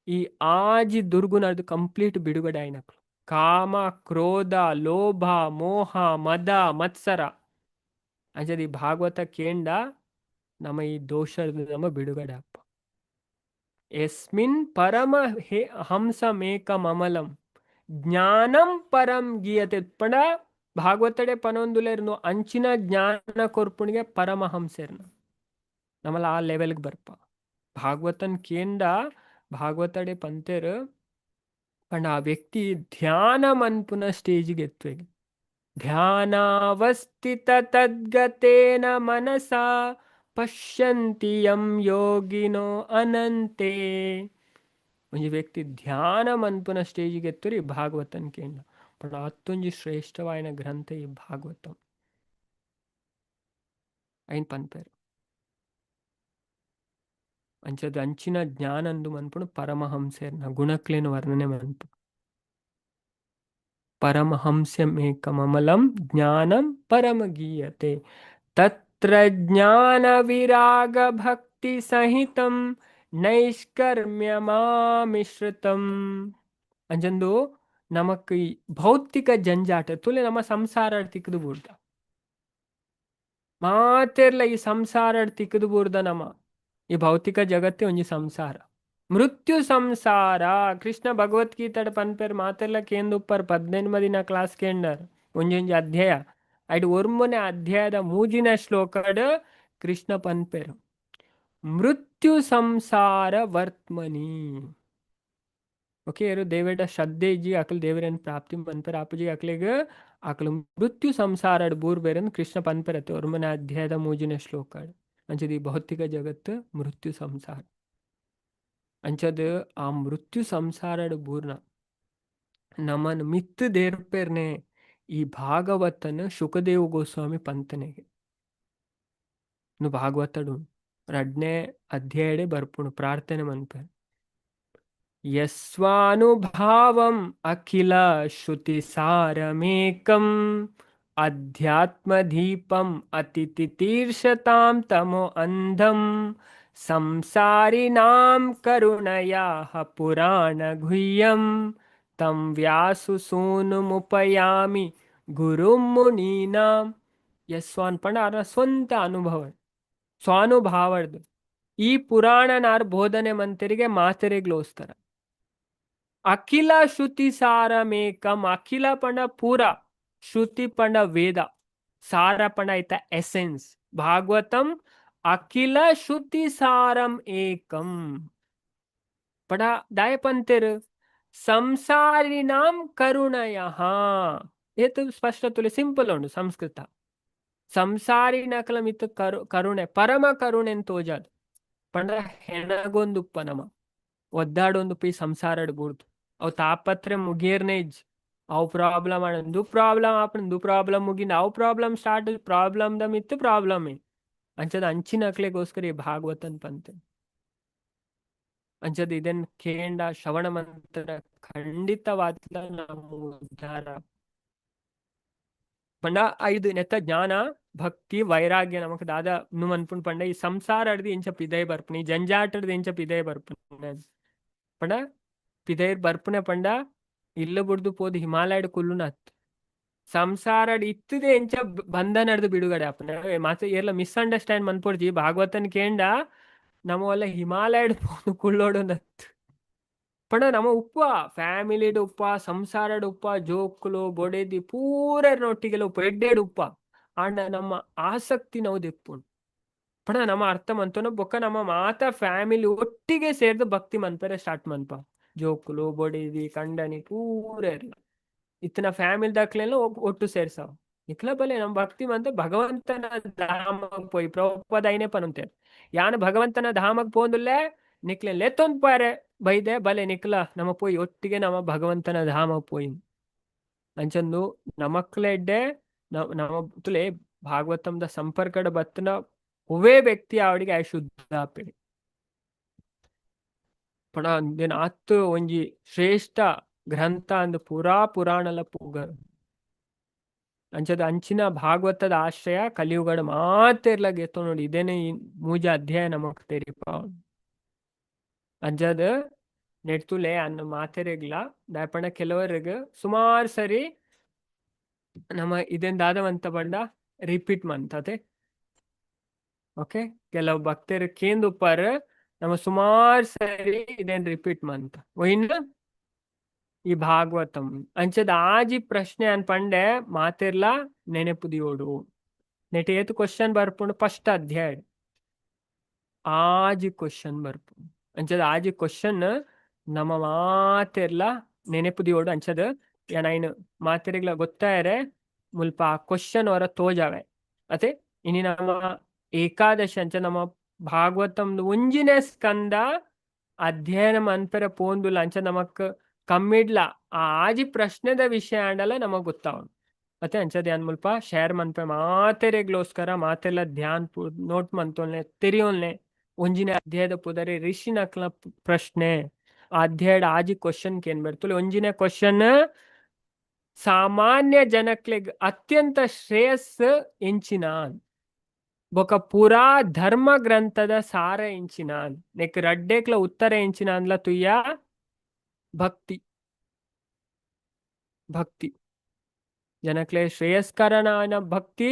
ಈ ಆಜಿ ದುರ್ಗುಣದು ಕಂಪ್ಲೀಟ್ ಬಿಡುಗಡೆ ಆಯ್ನಕ್ಲು. ಕಾಮ ಕ್ರೋಧ ಲೋಭ ಮೋಹ ಮದ ಮತ್ಸರ ಅಂಚದ ಈ ಭಾಗವತ ಕೇಂಡ ನಮ್ಮ ಈ ದೋಷ ನಮ್ಮ ಬಿಡುಗಡೆ ಅಪ್ಪ. ಯಸ್ಮಿನ್ ಪರಮ ಹೇ ಹಂಸಮೇಕಮಲಂ ಜ್ಞಾನಂ ಪರಂ ಗೀಯತೆ ಪಂಡ ಭಾಗವತಡೆ ಪನೊಂದುಲೇರ್ನು ಅಂಚಿನ ಜ್ಞಾನ ಕೊರ್ಪುಣಿಗೆ ಪರಮಹಂಸೆರ್ನ ನಮ್ಮಲ್ಲ ಆ ಲೆವೆಲ್ಗೆ ಬರ್ಪ. ಭಾಗವತನ್ ಕೇಂಡ ಭಾಗವತಡೆ ಪಂತೆರ್ ಪಂಡ ಆ ವ್ಯಕ್ತಿ ಧ್ಯಾನ ಮನ್ಪುನ ಸ್ಟೇಜಿಗೆ ಎತ್ತುವೆಗೆ. ಧ್ಯಾನಾವಸ್ಥಿತ ತದ್ಗತೇನ ಮನಸಾ ಪಶ್ಯಂತಿ ಯಂ ಯೋಗಿನೋ ಅನಂತೆ. ಒಂಜಿ ವ್ಯಕ್ತಿ ಧ್ಯಾನ ಮನ್ಪುನ ಸ್ಟೇಜಿಗೆ ಎತ್ತುರಿ ಭಾಗವತನ್ ಕೇಂಡ ಪಂಡ ಅತ್ತೊಂಜಿ ಶ್ರೇಷ್ಠವಾಯಿನ ಗ್ರಂಥ ಈ ಭಾಗವತಂ ಐನ್ ಪನ್ಪೆರ್. ಅಂಚದ ಅಂಚಿನ ಜ್ಞಾನಂದು ಮನ್ಪುನು ಪರಮಹಂಸೆರ್ನ ಗುಣಕ್ಲೆನ್ ವರ್ಣನೆ ಮನ್ಪು. ಪರಮಹಂಸ್ಯಮೇಕಮಮಲಂ ಜ್ಞಾನಂ ಪರಮಗೀಯತೆ ತತ್ರ ಜ್ಞಾನ ವಿರಾಗ ಭಕ್ತಿ ಸಹಿತಂ ನೈಷ್ಕರ್ಮ್ಯಮಾಮಿಶ್ರಿತಂ. ಅಂಚಂದು ನಮಕ್ ಈ ಭೌತಿಕ ಜಂಜಾಟ ತುಲೆ ನಮ್ಮ ಸಂಸಾರ ತಿಕ್ಕದು ಬೂರ್ದ ಮಾತೆರ್ಲ ಈ ಸಂಸಾರ ತಿಕ್ಕದು ಬೂರ್ದ ನಮ ಈ ಭೌತಿಕ ಜಗತ್ತೇ ಒಂಜಿ ಸಂಸಾರ, ಮೃತ್ಯು ಸಂಸಾರ. ಕೃಷ್ಣ ಭಗವದ್ಗೀತೆ ಪನ್ಪೆರ್ ಮಾತೆರ್ಲ ಕೇಂದುಪ್ಪರ್ 18 ದಿನ ಕ್ಲಾಸ್ ಕೇಂಡರ್ ಒಂಜೊಂಜಿ ಅಧ್ಯಾಯ ಐಟ್ ಒರ್ಮನೆ ಅಧ್ಯಾಯದ ಮೂಜಿನ ಶ್ಲೋಕಡ್ ಕೃಷ್ಣ ಪನ್ಪೆರ್ ಮೃತ್ಯು ಸಂಸಾರ ವರ್ತ್ಮನಿ. ಓಕೆ, ಏರು ದೇವೇಡ ಶ್ರದ್ಧೆ ಇಜ್ಜಿ ಅಕಲ್ ದೇವರನ್ ಪ್ರಾಪ್ತಿ ಪನ್ಪೆರ್ ಆಪುಜಿ ಅಕ್ಲೆಗ್ ಅಕಲು ಮೃತ್ಯು ಸಂಸಾರಡ್ ಬೂರ್ಬೇರನ್ ಕೃಷ್ಣ ಪನ್ಪೆರತ್ತೆ ಒರ್ಮನೆ ಅಧ್ಯಾಯದ ಮೂಜಿನ ಶ್ಲೋಕಡ್. ಅಂಚದ ಈ ಭೌತಿಕ ಜಗತ್ತು ಮೃತ್ಯು ಸಂಸಾರ. ಅಂಚದ ಆ ಮೃತ್ಯು ಸಂಸಾರಡ್ ಬೂರ್ನ ನಮನ್ ಮಿತ್ತು ದೇರ್ಪೆರ್ನೆ ಈ ಭಾಗವತನ ಶುಕದೇವ ಗೋಸ್ವಾಮಿ ಪಂತನೆಗೆ ನು ಭಾಗವತಡು ರಡ್ನೇ ಅಧ್ಯಾಯಡೆ ಬರ್ಪುಣು ಪ್ರಾರ್ಥನೆ ಮನ್ಪೆರ್. ಯಸ್ವಾನುಭಾವಂ ಅಖಿಲ ಶ್ರುತಿ ಸಾರಮೇಕಂ ಅಧ್ಯಾತ್ಮದೀಪಂ ಅತಿಥಿತೀರ್ಷತಾಂ ತಮೋ ಅಂಧಂ ಸಂಸಾರಿಣಾಂ ಕರುಣಯಾಹ ಪುರಾಣಗುಹ್ಯಂ ತಂ ವ್ಯಾಸುಸೂನುಮುಪಯಾಮಿ ಗುರುಂ ಮುನೀನಾಂ. ಯಸ್ವಾನ್ ಪಂಡ ಆರ್ನ ಸ್ವಂತ ಅನುಭವ ಸ್ವಾನುಭಾವರ್ದು ಈ ಪುರಾಣನಾರ್ ಬೋಧನೆ ಮಂತರಿಗೆ ಮಾತೆರೆಗ್ಲೋಸ್ತರ. ಅಖಿಲ ಶ್ರುತಿ ಸಾರಮೇಕಂ, ಅಖಿಲ ಪಂಡ ಪೂರ, ಶ್ರುತಿ ಪಂಡ ವೇದ, ಸಾರ ಪಂಡ ಐತ ಎಸೆನ್ಸ್. ಭಾಗವತಂ ಅಖಿಲ ಶ್ರುತಿ ಸಾರಂ ಏಕಂ ಪಡ ದಾಯ ಪಂತೆರು ಸಂಸಾರಿಣಾಂ ಕರುಣಯಃ. ಏತು ಸ್ಪಷ್ಟ ತುಲೆ ಸಿಂಪಲ್ ಉಂಡು ಸಂಸ್ಕೃತ. ಸಂಸಾರಿನಕಲ ಮಿತ್ತು ಕರುಣೆ ಪರಮ ಕರುಣೆ ತೋಜಾದ್ ಪಂಡ ಹೆಣಗೊಂದುಪ್ಪ ನಮ ಒದ್ದಾಡೊಂದು ಪಿ ಸಂಸಾರಡ್ ಬೂರ್ದು ಅವು ತಾಪತ್ರೆ ಮುಗಿಯರ್ನೇ ಇಜ್ಜಿ. ಅವು ಪ್ರಾಬ್ಲಮ್ ಆಂಡು ಪ್ರಾಬ್ಲಮ್ ಆಪುಂಡು ಪ್ರಾಬ್ಲಮ್ ಮುಗಿಂದ ಅವು ಪ್ರಾಬ್ಲಮ್ ಸ್ಟಾರ್ಟ್ ಪ್ರಾಬ್ಲಮ್ the ಮಿತ್ತು ಪ್ರಾಬ್ಲಮ್ ಅಂಚದ ಅಂಚಿನಕ್ಲೆಗೋಸ್ಕರ ಈ ಭಾಗವತನ್ ಪಂತೆ. ಅಂಚದ ಇದನ್ ಕೇಂಡ ಶ್ರವಣ ಮಂತ್ರ ಖಂಡಿತವಾದ ನಮ್ಮ ಉದ್ಧಾರ ಪಂಡ ಐದು ನೆತ್ತ ಜ್ಞಾನ ಭಕ್ತಿ ವೈರಾಗ್ಯ ನಮಕ್ ದಾದ ನು ಮನ್ಪುಂಡು ಪಂಡ ಈ ಸಂಸಾರ ಅಡ್ದು ಇಂಚ ಪಿದೈ ಬರ್ಪುನಿ ಜಂಜಾಟದ ಇಂಚ ಪಿದೈ ಬರ್ಪುನಿ ಪಂಡ ಪಿದೈ ಬರ್ಪುನೆ ಪಂಡ ಇಲ್ಲು ಬುಡ್ದು ಪೋದು ಹಿಮಾಲಯಡ್ ಕುಲ್ಲುನತ್ ಸಂಸಾರಡ್ ಇತ್ತದೆ ಎಂಚ ಬಂಧನಡ್ದು ಬಿಡುಗಡೆ ಆಪುನೆ. ಮಾತ ಏರ್ಲ ಮಿಸ್ಅಂಡರ್ಸ್ಟ್ಯಾಂಡ್ ಮನ್ಪೊಡ್ಜಿ ಭಾಗವತನ್ ಕೇಂಡ ನಮವಲ್ಲ ಹಿಮಾಲಯಡ್ ಪೋದು ಕುಳ್ಳೋಡುನತ್ ಪಂಡ ನಮ ಉಪ್ಪ ಫ್ಯಾಮಿಲಿಡ್ ಉಪ್ಪ ಸಂಸಾರಡ್ ಉಪ್ಪ ಜೋಕುಲು ಬೊಡೆದಿ ಪೂರನೊಟ್ಟಿಗೆಲ ಉಪ್ಪ ಎಡ್ಡೆಡ್ ಉಪ್ಪ ಆಂಡ ನಮ್ಮ ಆಸಕ್ತಿ ನಾವು ದೆಪ್ಪುಂಡು ಪಂಡ ನಮ್ಮ ಅರ್ಥ ಮಂತುನ ಬೊಕ್ಕ ನಮ್ಮ ಮಾತ ಫ್ಯಾಮಿಲಿ ಒಟ್ಟಿಗೆ ಸೇರ್ದು ಭಕ್ತಿ ಮನ್ಪೆರೆ ಸ್ಟಾರ್ಟ್ ಮನ್ಪ ಜೋಕುಲು ಬೊಡೆದಿ ಕಂಡನಿ ಪೂರ ಇರ್ಲ ಇತ್ತನ ಫ್ಯಾಮಿಲಿ ದಾಕ್ಲೆಲ್ಲ ಒಟ್ಟು ಸೇರ್ಸಾವ್ ನಿಕ್ಲ ಬಲೆ ನಮ್ಮ ಭಕ್ತಿ ಮಂತ ಭಗವಂತನ ಧಾಮಕ್ ಪೋಯಿ ಪ್ರಭುಪಾದ ಐನೇ ಪನೊಂತೇರ್ ಯಾನ್ ಭಗವಂತನ ಧಾಮಕ್ ಪೋಂದುಲ್ಲೆ ನಿಕ್ಲೆ ಲೆತ್ತೊಂದು ಪಾರೆ ಬೈದೆ ಬಲೆ ನಿಕ್ಲ ನಮ್ಮ ಪೋಯಿ ಒಟ್ಟಿಗೆ ನಮ್ಮ ಭಗವಂತನ ಧಾಮ ಪೋಯಿ. ಅಂಚಂದು ನಮಕ್ಲೆಡ್ಡೆ ನಮ್ಮ ತುಲೆ ಭಾಗವತಂದ ಸಂಪರ್ಕದ ಬತ್ತನ ಒವೇ ವ್ಯಕ್ತಿ ಅವಡಿಗೆ ಆಯ್ ಶುದ್ಧ ಆಪೆಡಿ ಪಣ ಅಂದೇನ ಆತ್ ಒಂಜಿ ಶ್ರೇಷ್ಠ ಗ್ರಂಥ ಅಂದ್ ಪೂರಾ ಪುರಾಣಲ ಪೂಗ. ಅಂಚದ ಅಂಚಿನ ಭಾಗವತದ ಆಶ್ರಯ ಕಲಿಯುಗಡ ಮಾತೆರ್ಲ ಗೆತ್ತೊ ನೋಡಿ ಇದೇನೆ ಈ ಮೂಜ ಅಧ್ಯಾಯ ನಮಕ್ ತೆರಿಪ. ಅಂಚದ ನೆಡ್ತುಲೆ ಅನ್ನ ಮಾತೆರೆಗ್ಲ ದಾಯಪಂಡ ಕೆಲವರಿಗೆ ಸುಮಾರು ಸರಿ ನಮ್ಮ ಇದನ್ ದಾದವಂತ ಪಂಡ ರಿಪೀಟ್ ಮಂತತೆ. ಓಕೆ, ಕೆಲವು ಭಕ್ತರು ಕೇಂದುಪ್ಪಾರ ನಮ್ಮ ಸುಮಾರು ಸರಿ ಇದೇನ್ ರಿಪೀಟ್ ಮಂತ ಒಯಿನ್ ಈ ಭಾಗವತಂ. ಅಂಚದ ಆಜಿ ಪ್ರಶ್ನೆ ಅನ್ ಪಂಡೆ ಮಾತೆರ್ಲ ನೆನೆಪುದಿಯೋಡು ನೆಟ್ ಏತ್ ಕ್ವಶನ್ ಬರ್ಪುಂಡು ಫಸ್ಟ್ ಅಧ್ಯಾಯ ಆಜಿ ಕ್ವಶನ್ ಬರ್ಪುಂಡು. ಅಂಚದ ಆಜಿ ಕ್ವಶನ್ ನಮ್ಮ ಮಾತೆರ್ಲ ನೆನೆಪುದಿಯೋಡು. ಅಂಚದ ಐನ್ ಮಾತೆರೆಗ್ಲ ಗೊತ್ತಾಯರೆ ಮುಲ್ಪ ಕ್ವಶನ್ ಹೊರ ತೋಜಾವೆ ಅತೆ. ಇನಿ ನಮ್ಮ ಏಕಾದಶಿ ಅಂಚ ನಮ್ಮ ಭಾಗವತಂ ಒಂಜಿನೇ ಸ್ಕಂದ ಅಧ್ಯಯನ ಮನ್ಪೆರೆ ಪೋಂದುಲ್ಲ. ಅಂಚ ನಮಕ್ ಕಮ್ಮಿಡ್ಲ ಆ ಆಜಿ ಪ್ರಶ್ನೆದ ವಿಷಯ ಆಂಡಲ ನಮಗ್ ಗೊತ್ತಾವನು ಅತೆ. ಅಂಚ ಧ್ಯಾನ್ ಮುಲ್ಪ ಶೇರ್ ಮನ್ಪೆ ಮಾತೆರೆಗ್ಲೋಸ್ಕರ, ಮಾತೆಲ್ಲ ಧ್ಯಾನ್ ನೋಟ್ ಮಂತೊಲ್ನೆ ತೆರಿಯೋನ್ಲೆ. ಒಂಜಿನ ಅಧ್ಯಾಯದ ಪುದರೆ ಋಷಿನಕ್ಲ ಪ್ರಶ್ನೆ. ಆ ಅಧ್ಯಾಯದ ಆಜಿ ಕ್ವಶನ್ ಕೇನ್ ಬೆರ್ತುಲೆ. ಒಂಜಿನ ಕ್ವಶನ್, ಸಾಮಾನ್ಯ ಜನಕ್ಲೆಗ್ ಅತ್ಯಂತ ಶ್ರೇಯಸ್ ಎಂಚಿನ? ಬೊಕ ಪೂರಾ ಧರ್ಮ ಗ್ರಂಥದ ಸಾರ ಎಂಚಿನ? ನೆಕ್ ರಡ್ಡೇಕ್ಲ ಉತ್ತರ ಎಂಚಿನ ಅಂದ್ಲ ತುಯ್ಯ. ಭಕ್ತಿ. ಭಕ್ತಿ ಜನಕ್ಲೆ ಶ್ರೇಯಸ್ಕರನಾನ ಭಕ್ತಿ,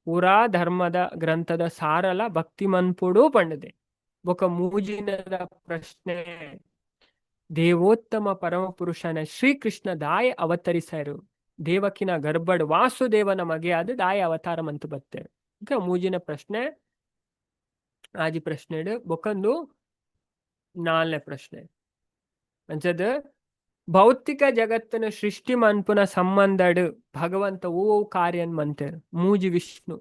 ಪೂರಾ ಧರ್ಮದ ಗ್ರಂಥದ ಸಾರಲ ಭಕ್ತಿ ಮನ್ಪುಡು ಪಂಡದೆ. ಬೊಕ ಮೂಜಿನದ ಪ್ರಶ್ನೆ, ದೇವೋತ್ತಮ ಪರಮಪುರುಷನ ಶ್ರೀಕೃಷ್ಣ ದಾಯ ಅವತರಿಸರು? ದೇವಕಿನ ಗರ್ಭಡ್ ವಾಸುದೇವನ ಮಗೆಯಾದ ದಾಯ ಅವತಾರ ಮಂತು ಬತ್ತೇರು? ಓಕೆ, ಮೂಜಿನ ಪ್ರಶ್ನೆ, ಆಜಿ ಪ್ರಶ್ನೆ. ಬೊಕಂದು ನಾಲ್ನೇ ಪ್ರಶ್ನೆ ಅಂಚದ, ಭೌತಿಕ ಜಗತ್ತನ ಸೃಷ್ಟಿ ಮನ್ಪುನ ಸಂಬಂಧಡ್ ಭಗವಂತ ಓ ಕಾರ್ಯನ್ ಮಂತೇರು? ಮೂಜಿ ವಿಷ್ಣು,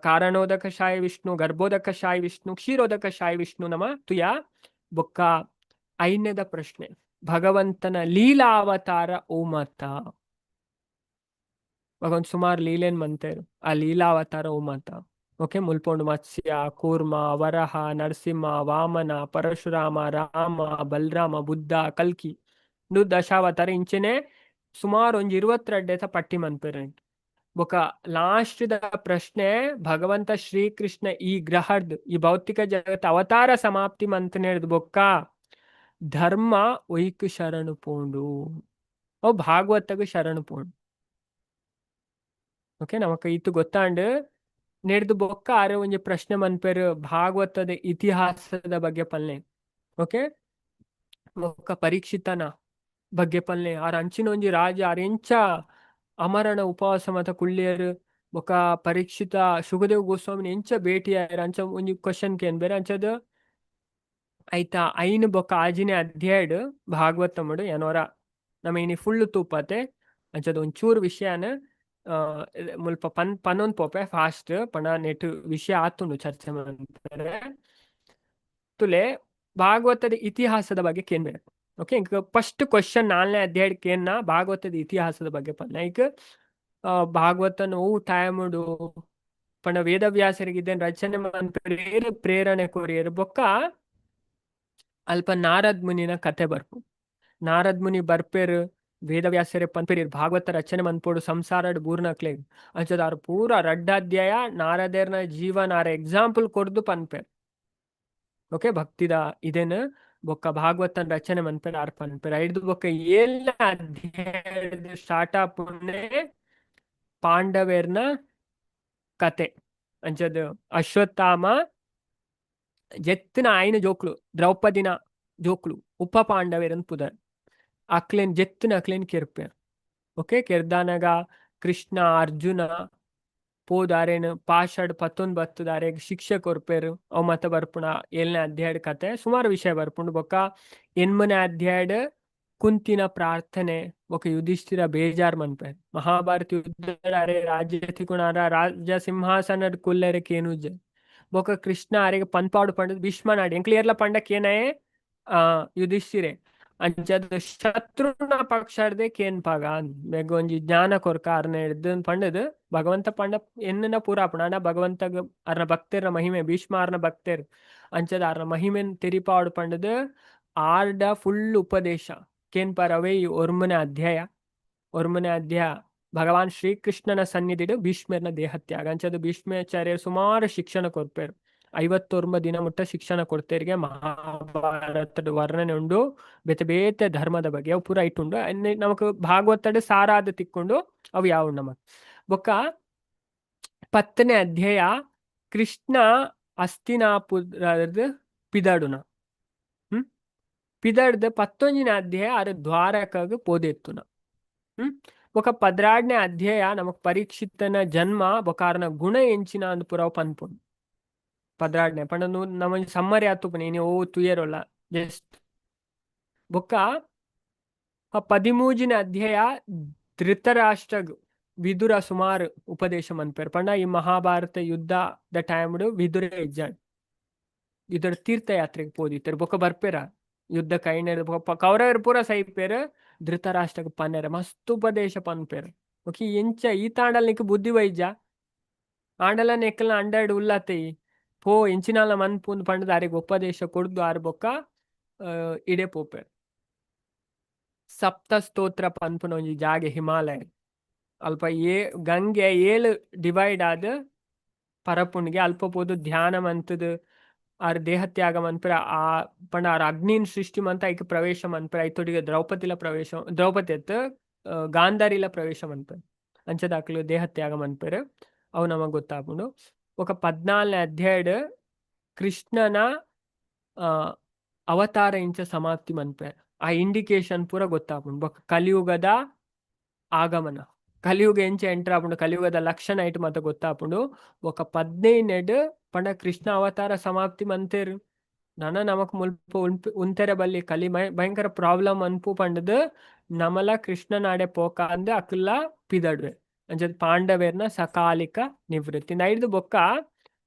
ಕಾರಣೋದಕ ಶಾಯಿ ವಿಷ್ಣು, ಗರ್ಭೋದಕ ಶಾಯಿ ವಿಷ್ಣು, ಕ್ಷೀರೋದಕ ಶಾಯಿ ವಿಷ್ಣು ನಮ ತುಯ. ಬೊಕ್ಕ ಐನದ ಪ್ರಶ್ನೆ, ಭಗವಂತನ ಲೀಲಾವತಾರ ಓಮತ? ಭಗವಂತ ಸುಮಾರು ಲೀಲೇನ್ ಮಂತೇರು, ಆ ಲೀಲಾವತಾರ ಓಮತ? ಓಕೆ, ಮುಲ್ಪೊಂಡು ಮತ್ಸ್ಯ, ಕೂರ್ಮ, ವರಹ, ನರಸಿಂಹ, ವಾಮನ, ಪರಶುರಾಮ, ರಾಮ, ಬಲರಾಮ, ಬುದ್ಧ, ಕಲ್ಕಿ ದಶಾವತಾರ. ಇಂಚೆನೆ ಸುಮಾರು ಒಂಜಿ 22 ಪಟ್ಟಿ ಮನ್ಪೆರ್. ಬೊಕ ಲಾಸ್ಟ್ ದ ಪ್ರಶ್ನೆ, ಭಗವಂತ ಶ್ರೀಕೃಷ್ಣ ಈ ಗ್ರಹದ್ ಈ ಭೌತಿಕ ಜಗತ್ ಅವತಾರ ಸಮಾಪ್ತಿ ಮಂತನೇರ್ದು ಬೊಕ್ಕ ಧರ್ಮ ಒಯ್ಕ್ ಶರಣು ಪೋಂಡು? ಅವು ಭಾಗವತಗ್ ಶರಣು ಪೋಂಡು. ಓಕೆ, ನಮಕ್ ಇತ್ತು ಗೊತ್ತಾಂಡ್. ನೆಡ್ದು ಬೊಕ್ಕ ಆರೆ ಒಂಜಿ ಪ್ರಶ್ನೆ ಮನ್ಪೆರ್, ಭಾಗವತದ ಇತಿಹಾಸದ ಬಗ್ಗೆ ಪಲ್ನೆ. ಓಕೆ, ಬೊಕ್ಕ ಪರೀಕ್ಷಿತನ ಬಗ್ಗೆ ಪಲ್ನೆ. ಆರ್ ಅಂಚಿನ ಒಂಜಿ ರಾಜ, ಆರ್ ಎಂಚ ಅಮರಣ ಉಪವಾಸ ಮತ ಕುಳ್ಳಿಯರು? ಬೊಕ ಪರೀಕ್ಷಿತ ಸುಖದೇವ್ ಗೋಸ್ವಾಮಿನ ಎಂಚ ಭೇಟಿ ಆಯರ್? ಅಂಚ ಒಂಜಿ ಕ್ವಶನ್ ಕೇನ್ ಬೇರೆ. ಅಂಚದ ಐತ ಐನು ಬೊಕ್ಕ ಆಜಿನೇ ಅಧ್ಯಾಯಡ್ ಭಾಗವತಮಡು ಏನೋರ ನಮ್ಮ ಇನಿ ಫುಲ್ ತೂಪತೆ. ಅಂಚದ ಒಂಚೂರು ವಿಷಯನ ಮುಲ್ಪ ಪನ್ ಪನೊಂದು ಪೋಪೆ ಫಾಸ್ಟ್ ಪಂಡ ನೆಟ್ ವಿಷಯ ಆತುಂಡು ಚರ್ಚೆ ಮನ್ಪೆರೆ. ತುಲೆ, ಭಾಗವತದ ಇತಿಹಾಸದ ಬಗ್ಗೆ ಕೇನ್ಬೇರೆ. ಓಕೆ, ಇಂಕ ಫಸ್ಟ್ ಕ್ವಶನ್ ನಾಲ್ನೇ ಅಧ್ಯಾಯ ಕೇನ್ನ, ಭಾಗವತದ ಇತಿಹಾಸದ ಬಗ್ಗೆ ಪನ್ನ. ಈಗ ಭಾಗವತನ ಓ ಟೈಮುಡು ಪಂಡ ವೇದವ್ಯಾಸರಿಗೆ ಇದನ್ನ ರಚನೆ ಮನ್ಪೆರೆ ಪ್ರೇರಣೆ ಕೊರಿಯರು? ಬೊಕ್ಕ ಅಲ್ಪ ನಾರದ್ ಮುನಿನ ಕತೆ ಬರ್ಪು. ನಾರದ್ ಮುನಿ ಬರ್ಪೇರು, ವೇದವ್ಯಾಸರೇ ಪನ್ಪೆರ್ ಭಾಗವತ ರಚನೆ ಮನ್ಪೊಡು ಸಂಸಾರಡ್ ಬೂರ್ನಕ್ಲೆಗ್. ಅಂಚದ ಪೂರ ರಡ್ಡ ಅಧ್ಯಾಯ ನಾರದೇರ್ನ ಜೀವನ ಆರ ಎಕ್ಸಾಂಪಲ್ ಕೊರ್ದು ಪನ್ಪೆರ್. ಓಕೆ, ಭಕ್ತಿದ ಇದೇನು ಬೊಕ್ಕ ಭಾಗವತನ ರಚನೆ ಮನ್ಪೆರ್ ಆರ್ ಪನ್ಪೆರ್. ಐಡ್ದು ಬೊಕ್ಕ ಏಳ್ನ ಅಧ್ಯಾಯದ ಸ್ಟಾರ್ಟ್ ಆಪುನೆ ಪಾಂಡವೇರ್ನ ಕತೆ. ಅಂಚದ ಅಶ್ವತ್ಥಾಮ ಜೆತ್ತಿನ ಆಯ್ನ ಜೋಕ್ಲು, ದ್ರೌಪದಿನ ಜೋಕ್ಲು, ಉಪ ಪಾಂಡವೇರನ್ ಪುದರ್. ಅಕ್ಲೆನ್ ಜೆತ್ತಿನ ಅಕ್ಲೆನ್ ಕೆರ್ಪೆರ್. ಓಕೆ, ಕೆರ್ದಾನಗ ಕೃಷ್ಣ ಅರ್ಜುನ ಪೋದಾರೇನು ಪಾಷಡ್ ಪತ್ತೊಂದು ಬತ್ತದಾರೆ ಶಿಕ್ಷೆ ಕೊರ್ಪೆರ್. ಅವು ಮತ ಬರ್ಪುಣ ಏಳನೇ ಅಧ್ಯಾಯದ ಕತೆ. ಸುಮಾರು ವಿಷಯ ಬರ್ಪುಂಡು. ಬೊಕ್ಕ ಎನ್ಮನೆ ಅಧ್ಯಾಯಡ್ ಕುಂತಿನ ಪ್ರಾರ್ಥನೆ, ಬೊಕ್ಕ ಯುಧಿಷ್ಠಿರ ಬೇಜಾರ್ ಮನ್ಪೆರ್. ಮಹಾಭಾರತ ಯುದ್ಧ ಅರೆ ರಾಜ್ಯ ತಿಕುಣಾರ ರಾಜ ಸಿಂಹಾಸನಡ್ ಕುಲ್ಲೆರೆ ಕೇನುಜೆ. ಬೊಕ್ಕ ಕೃಷ್ಣ ಅರೆಗೆ ಪನ್ಪಾಡು ಪಂಡದ್ ಭೀಷ್ಮನಾಡಿ ಎಂಕ್ಲಿಯರ್ಲ ಪಂಡ ಕೇನಯೇ ಯುಧಿಷ್ಠಿರೆ. ಅಂಚದ ಶತ್ರುನ ಪಕ್ಷರ್ದೆ ಕೇನ್ ಪಾಗ ಬೇಗ ಒಂಜಿ ಜ್ಞಾನ ಕೊರ್ಕ ಅರ್ನ ಹಿಡ್ದು ಪಂಡದ್. ಭಗವಂತ ಪಂಡ ಎನ್ನ ಪೂರ ಆಪುಂಡು. ಭಗವಂತಗ ಅರ್ನ ಭಕ್ತೆರ್ನ ಮಹಿಮೆ, ಭೀಷ್ಮ ಅರ್ನ ಭಕ್ತೆರ್, ಅಂಚದ ಅರ್ನ ಮಹಿಮೆನ್ ತೆರಿಪಾಡು ಪಂಡದ್ ಆರ್ಡ ಫುಲ್ ಉಪದೇಶ ಕೇನ್ ಪರವೇ ಈ ಒರ್ಮನೆ ಅಧ್ಯಾಯ. ಒರ್ಮನೆ ಅಧ್ಯಾಯ ಭಗವಾನ್ ಶ್ರೀಕೃಷ್ಣನ ಸನ್ನಿಧಿಡು ಭೀಷ್ಮರ್ನ ದೇಹತ್ಯಾಗ. ಅಂಚದ ಭೀಷ್ಮಾಚಾರ್ಯರು ಸುಮಾರು ಶಿಕ್ಷಣ ಕೊರ್ಪೇರು. 59 ದಿನ ಮುಟ್ಟ ಶಿಕ್ಷಣ ಕೊಡ್ತೇರಿಗೆ ಮಹಾಭಾರತದ ವರ್ಣನೆ ಉಂಡು. ಬೇತೆ ಬೇತೆ ಧರ್ಮದ ಬಗ್ಗೆ ಅವು ಪೂರ ಇಟ್ಟುಂಡು. ನಮಕ್ ಭಾಗವತಡ್ ಸಾರಾದ ತಿಕ್ಕೊಂಡು ಅವು ಯಾವ ನಮಕ್. ಬೊಕ್ಕ 10ನೇ ಅಧ್ಯಾಯ ಕೃಷ್ಣ ಅಸ್ತಿನಾಪುರದ ಪಿದಡುನ. ಪಿದಡ್ದ 11ನೇ ಅಧ್ಯಾಯ ಅರ ದ್ವಾರಕಾಗ ಪೋದೆತ್ತುನ. ಬೊಕ 12ನೇ ಅಧ್ಯಾಯ ನಮಕ್ ಪರೀಕ್ಷಿತನ ಜನ್ಮ ಬೊಕ ಅರ್ನ ಗುಣ ಎಂಚಿನ ಅಂದ್ ಪುರವ್ ಪನ್ಪುಂಡು. 12ನೇ ಪಂಡ ನಮ್ಮ ಸಮ್ಮರಿ ಆತುಪುನಿ ಇನಿ ಓ ತುಯರೋಲ್ಲ ಜಸ್ಟ್. ಬೊಕ್ಕ ಆ 13ನೇ ಅಧ್ಯಾಯ ಧೃತರಾಷ್ಟ್ರಗ್ ವಿದುರ ಸುಮಾರು ಉಪದೇಶ ಮನ್ಪೆರ್. ಪಂಡ ಈ ಮಹಾಭಾರತ ಯುದ್ಧ ದ ಟೈಮ್ಡ್ ವಿದುರ ಇಜ್ಜಾಂಡ್, ವಿದುರ ತೀರ್ಥಯಾತ್ರೆಗ್ ಪೋದಿತ್ತೆರ್. ಬೊಕ್ಕ ಬರ್ಪೆರ ಯುದ್ಧ ಕೈನೆರ್ ಬೊಕ್ಕ ಕೌರವೆರ್ ಪೂರ ಸೈಪೆರ್. ಧೃತರಾಷ್ಟ್ರಗ್ ಪನ್ನೆರೆ ಮಸ್ತ್ ಉಪದೇಶ ಪನ್ಪೆರ್. ಓಕೆ, ಎಂಚ ಈ ತಾಂಡಲ್ ನಿಕ್ ಬುದ್ಧಿ ಬೈಜ ಆಂಡಲ ನೆಕ್ಕಲ್ನ ಅಂಡರ್ಡ್ ಉಲ್ಲತ್ತೆ, ಪೋ ಎಂಚಿನಾಲ ಮನ್ಪುಂದು ಪಂಡದ ಆರೆಗ್ ಉಪದೇಶ ಕೊರ್ದು ಆರ್ ಬೊಕ್ಕ ಇಡೆ ಪೋಪೆರ್. ಸಪ್ತ ಸ್ತೋತ್ರ ಪನ್ಪುನ ಒಂಜಿ ಜಾಗೆ ಹಿಮಾಲಯ ಅಲ್ಪ ಏ ಗಂಗೆ ಏಳು ಡಿವೈಡ್ ಆದ್ ಪರಪುಂಡಿಗೆ ಅಲ್ಪ ಪೋದು ಧ್ಯಾನ ಮಂತುದು ಆರ್ ದೇಹತ್ಯಾಗ ಮನ್ಪೆರ. ಆ ಪಂಡ ಆರ್ ಅಗ್ನಿನ್ ಸೃಷ್ಟಿ ಮಂತ ಐಕ್ ಪ್ರವೇಶ ಮನ್ಪೆರ. ಐತೊಟ್ಟಿಗೆ ದ್ರೌಪದಿಲ ಪ್ರವೇಶ, ದ್ರೌಪದಿ ಅತ್ ಗಾಂಧಾರಿಲ ಪ್ರವೇಶ ಮನ್ಪೆರ್. ಅಂಚದಾಕ್ಲು ದೇಹತ್ಯಾಗ ಮನ್ಪೆರ್, ಅವು ನಮಗ್ ಗೊತ್ತಾಪುಂಡು. ఒక 14ನೇ ಅಧ್ಯಾಯಡ್ ಕೃಷ್ಣನ ಅವತಾರ ಇಂಚ ಸಮಾಪ್ತಿ ಮನ್ಪೆರ್, ಆ ಇಂಡಿಕೇಶನ್ ಪೂರ ಗೊತ್ತಾಪುಂಡು. ಬೊಕ್ಕ ಕಲಿಯುಗದ ಆಗಮನ, ಕಲಿಯುಗ ಎಂಚ ಎಂಟರ್ ಆಪುಂಡು, ಕಲಿಯುಗದ ಲಕ್ಷಣ ಐಟ್ ಮಾತ ಗೊತ್ತಾಪುಂಡು. ಬೊಕ್ಕ 15ನೆಡ್ ಪಂಡ ಕೃಷ್ಣ ಅವತಾರ ಸಮಾಪ್ತಿ ಮಂತೇರು, ನನ ನಮಕ್ ಮುಲ್ಪ ಉಂತೆರೆ ಬಲ್ಲಿ, ಕಲಿ ಭಯಂಕರ ಪ್ರಾಬ್ಲಮ್ ಅನ್ಪು ಪಂಡದು ನಮಲ ಕೃಷ್ಣನಾಡೆ ಪೋಕ ಅಂದ್ ಅಕುಲ್ಲ ಪಿದಡ್ವೆ. ಅಂಚ ಪಾಂಡವೇರ್ನ ಸಕಾಲಿಕ ನಿವೃತ್ತಿ ನೈಡ್ದು. ಬೊಕ್ಕ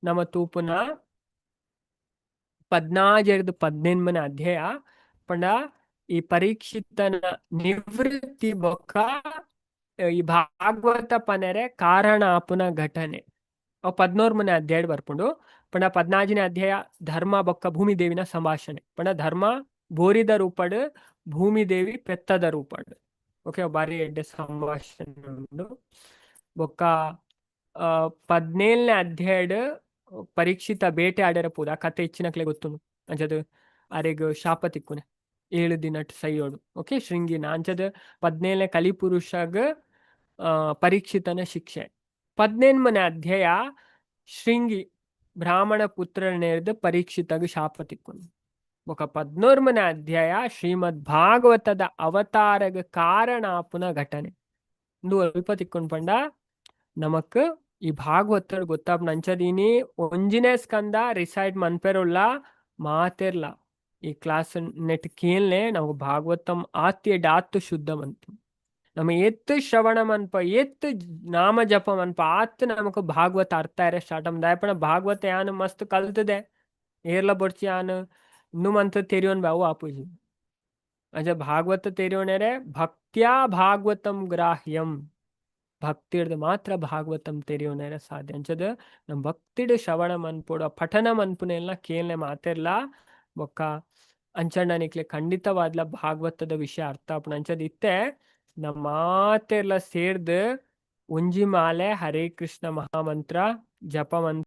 ನಮ ತೂಪುನ 14ರ್ದು 18ನೇ ಅಧ್ಯಾಯ ಪಂಡ ಈ ಪರೀಕ್ಷಿತನ ನಿವೃತ್ತಿ ಬೊಕ್ಕ ಈ ಭಾಗವತ ಪನೆರೆ ಕಾರಣ ಆಪುನ ಘಟನೆ, ಅವು 13ನೇ ಅಧ್ಯಾಯ ಬರ್ಪುಂಡು. ಪಂಡ 14ನೇ ಅಧ್ಯಾಯ ಧರ್ಮ ಬೊಕ್ಕ ಭೂಮಿ ದೇವಿನ ಸಂಭಾಷಣೆ. ಪಂಡ ಧರ್ಮ ಬೋರಿದ ರೂಪಡ್, ಭೂಮಿ ದೇವಿ ಪೆತ್ತದ ರೂಪಡ್. ಓಕೆ, ಬಾರಿ ಎಡ್ಡೆ ಸಂಭಾಷಣೆ ಉಂಡು. ಬೊಕ್ಕ 17ನೇ ಅಧ್ಯಾಯಡ್ ಪರೀಕ್ಷಿತ ಬೇಟೆ ಆಡ್ಯಾರ ಪೂರ ಕತೆ ಹೆಚ್ಚಿನಕ್ಲೆ ಗೊತ್ತುಂಡು. ಅಂಚದ ಅರೆಗ್ ಶಾಪ ತಿಕ್ಕುನೆ, 7 ದಿನಟ್ ಸೈಯೋಡು. ಓಕೆ, ಶೃಂಗಿನ. ಅಂಚದ 17ನೇ ಕಲಿಪುರುಷಗ್ ಪರೀಕ್ಷಿತನ ಶಿಕ್ಷೆ. 18ನೇ ಅಧ್ಯಾಯ ಶೃಂಗಿ ಬ್ರಾಹ್ಮಣ ಪುತ್ರನೇರ್ದು ಪರೀಕ್ಷಿತಗ್ ಶಾಪ ತಿಕ್ಕುನು. ಬೊಕ 13ನೇ ಅಧ್ಯಾಯ ಶ್ರೀಮದ್ ಭಾಗವತದ ಅವತಾರಗ ಕಾರಣ ಆಪುನ ಘಟನೆ. ಇಂದು ಅಲ್ಪ ತಿಕ್ಕೊಂಡು ಪಂಡ ನಮಕ್ ಈ ಭಾಗವತಡ್ ಗೊತ್ತಾಪುನ. ಅಂಚದೀನಿ ಒಂಜಿನೇ ಸ್ಕಂದ ರಿಸೈಟ್ ಮನ್ಪೆರುಲ್ಲ ಮಾತೆರ್ಲ ಈ ಕ್ಲಾಸ್ ನೆಟ್ ಕೇಳ್ನೆ. ನಾವು ಭಾಗವತಂ ಆತ್ಯ ಡಾತ್ ಶುದ್ಧ ಮನ್ಪು, ನಮ್ಮ ಎತ್ತು ಶ್ರವಣ ಮನ್ಪ, ಎತ್ತು ನಾಮ ಜಪ ಮನ್ಪ, ಆತ್ ನಮಕ್ ಭಾಗವತ ಅರ್ಥ ಇರ ಸ್ಟಾರ್ಟ್. ದಾಯಪಣ ಭಾಗವತ ಯಾನ್ ಮಸ್ತ್ ಕಲ್ತದೆ ಏರ್ಲ ಬೊಡ್ಚಿ ಯಾನ್ ಇನ್ನು ಮಂತ್ ತೆರಿಯೋನ್ ಬಾವು ಆಪುಜಿ. ಅಂಚ ಭಾಗವತ ತೆರಿಯೋನೆರೆ ಭಕ್ತ್ಯಾ ಭಾಗವತಂ ಗ್ರಾಹ್ಯಂ, ಭಕ್ತಿಡ್ದು ಮಾತ್ರ ಭಾಗವತಂ ತೆರಿಯೋನೆರೆ ಸಾಧ್ಯ. ಅಂಚದ ನಮ್ಮ ಭಕ್ತಿಡ್ ಶ್ರವಣ ಮನ್ಪೊಡು, ಪಠಣ ಮನ್ಪುನೆಲ್ಲ ಕೇಳ್ನೆ ಮಾತೆರ್ಲ. ಬೊಕ್ಕ ಅಂಚಣ್ಣ ನಿಕ್ಲೆ ಖಂಡಿತವಾದ್ಲ ಭಾಗವತದ ವಿಷಯ ಅರ್ಥ ಆಪುಂಡು. ಅಂಚದ ಇತ್ತೆ ನಮ್ಮ ಮಾತೆರ್ಲ ಸೇರ್ದ್ ಒಂಜಿ ಮಾಲೆ ಹರೇ ಕೃಷ್ಣ ಮಹಾಮಂತ್ರ ಜಪ ಮಂತ್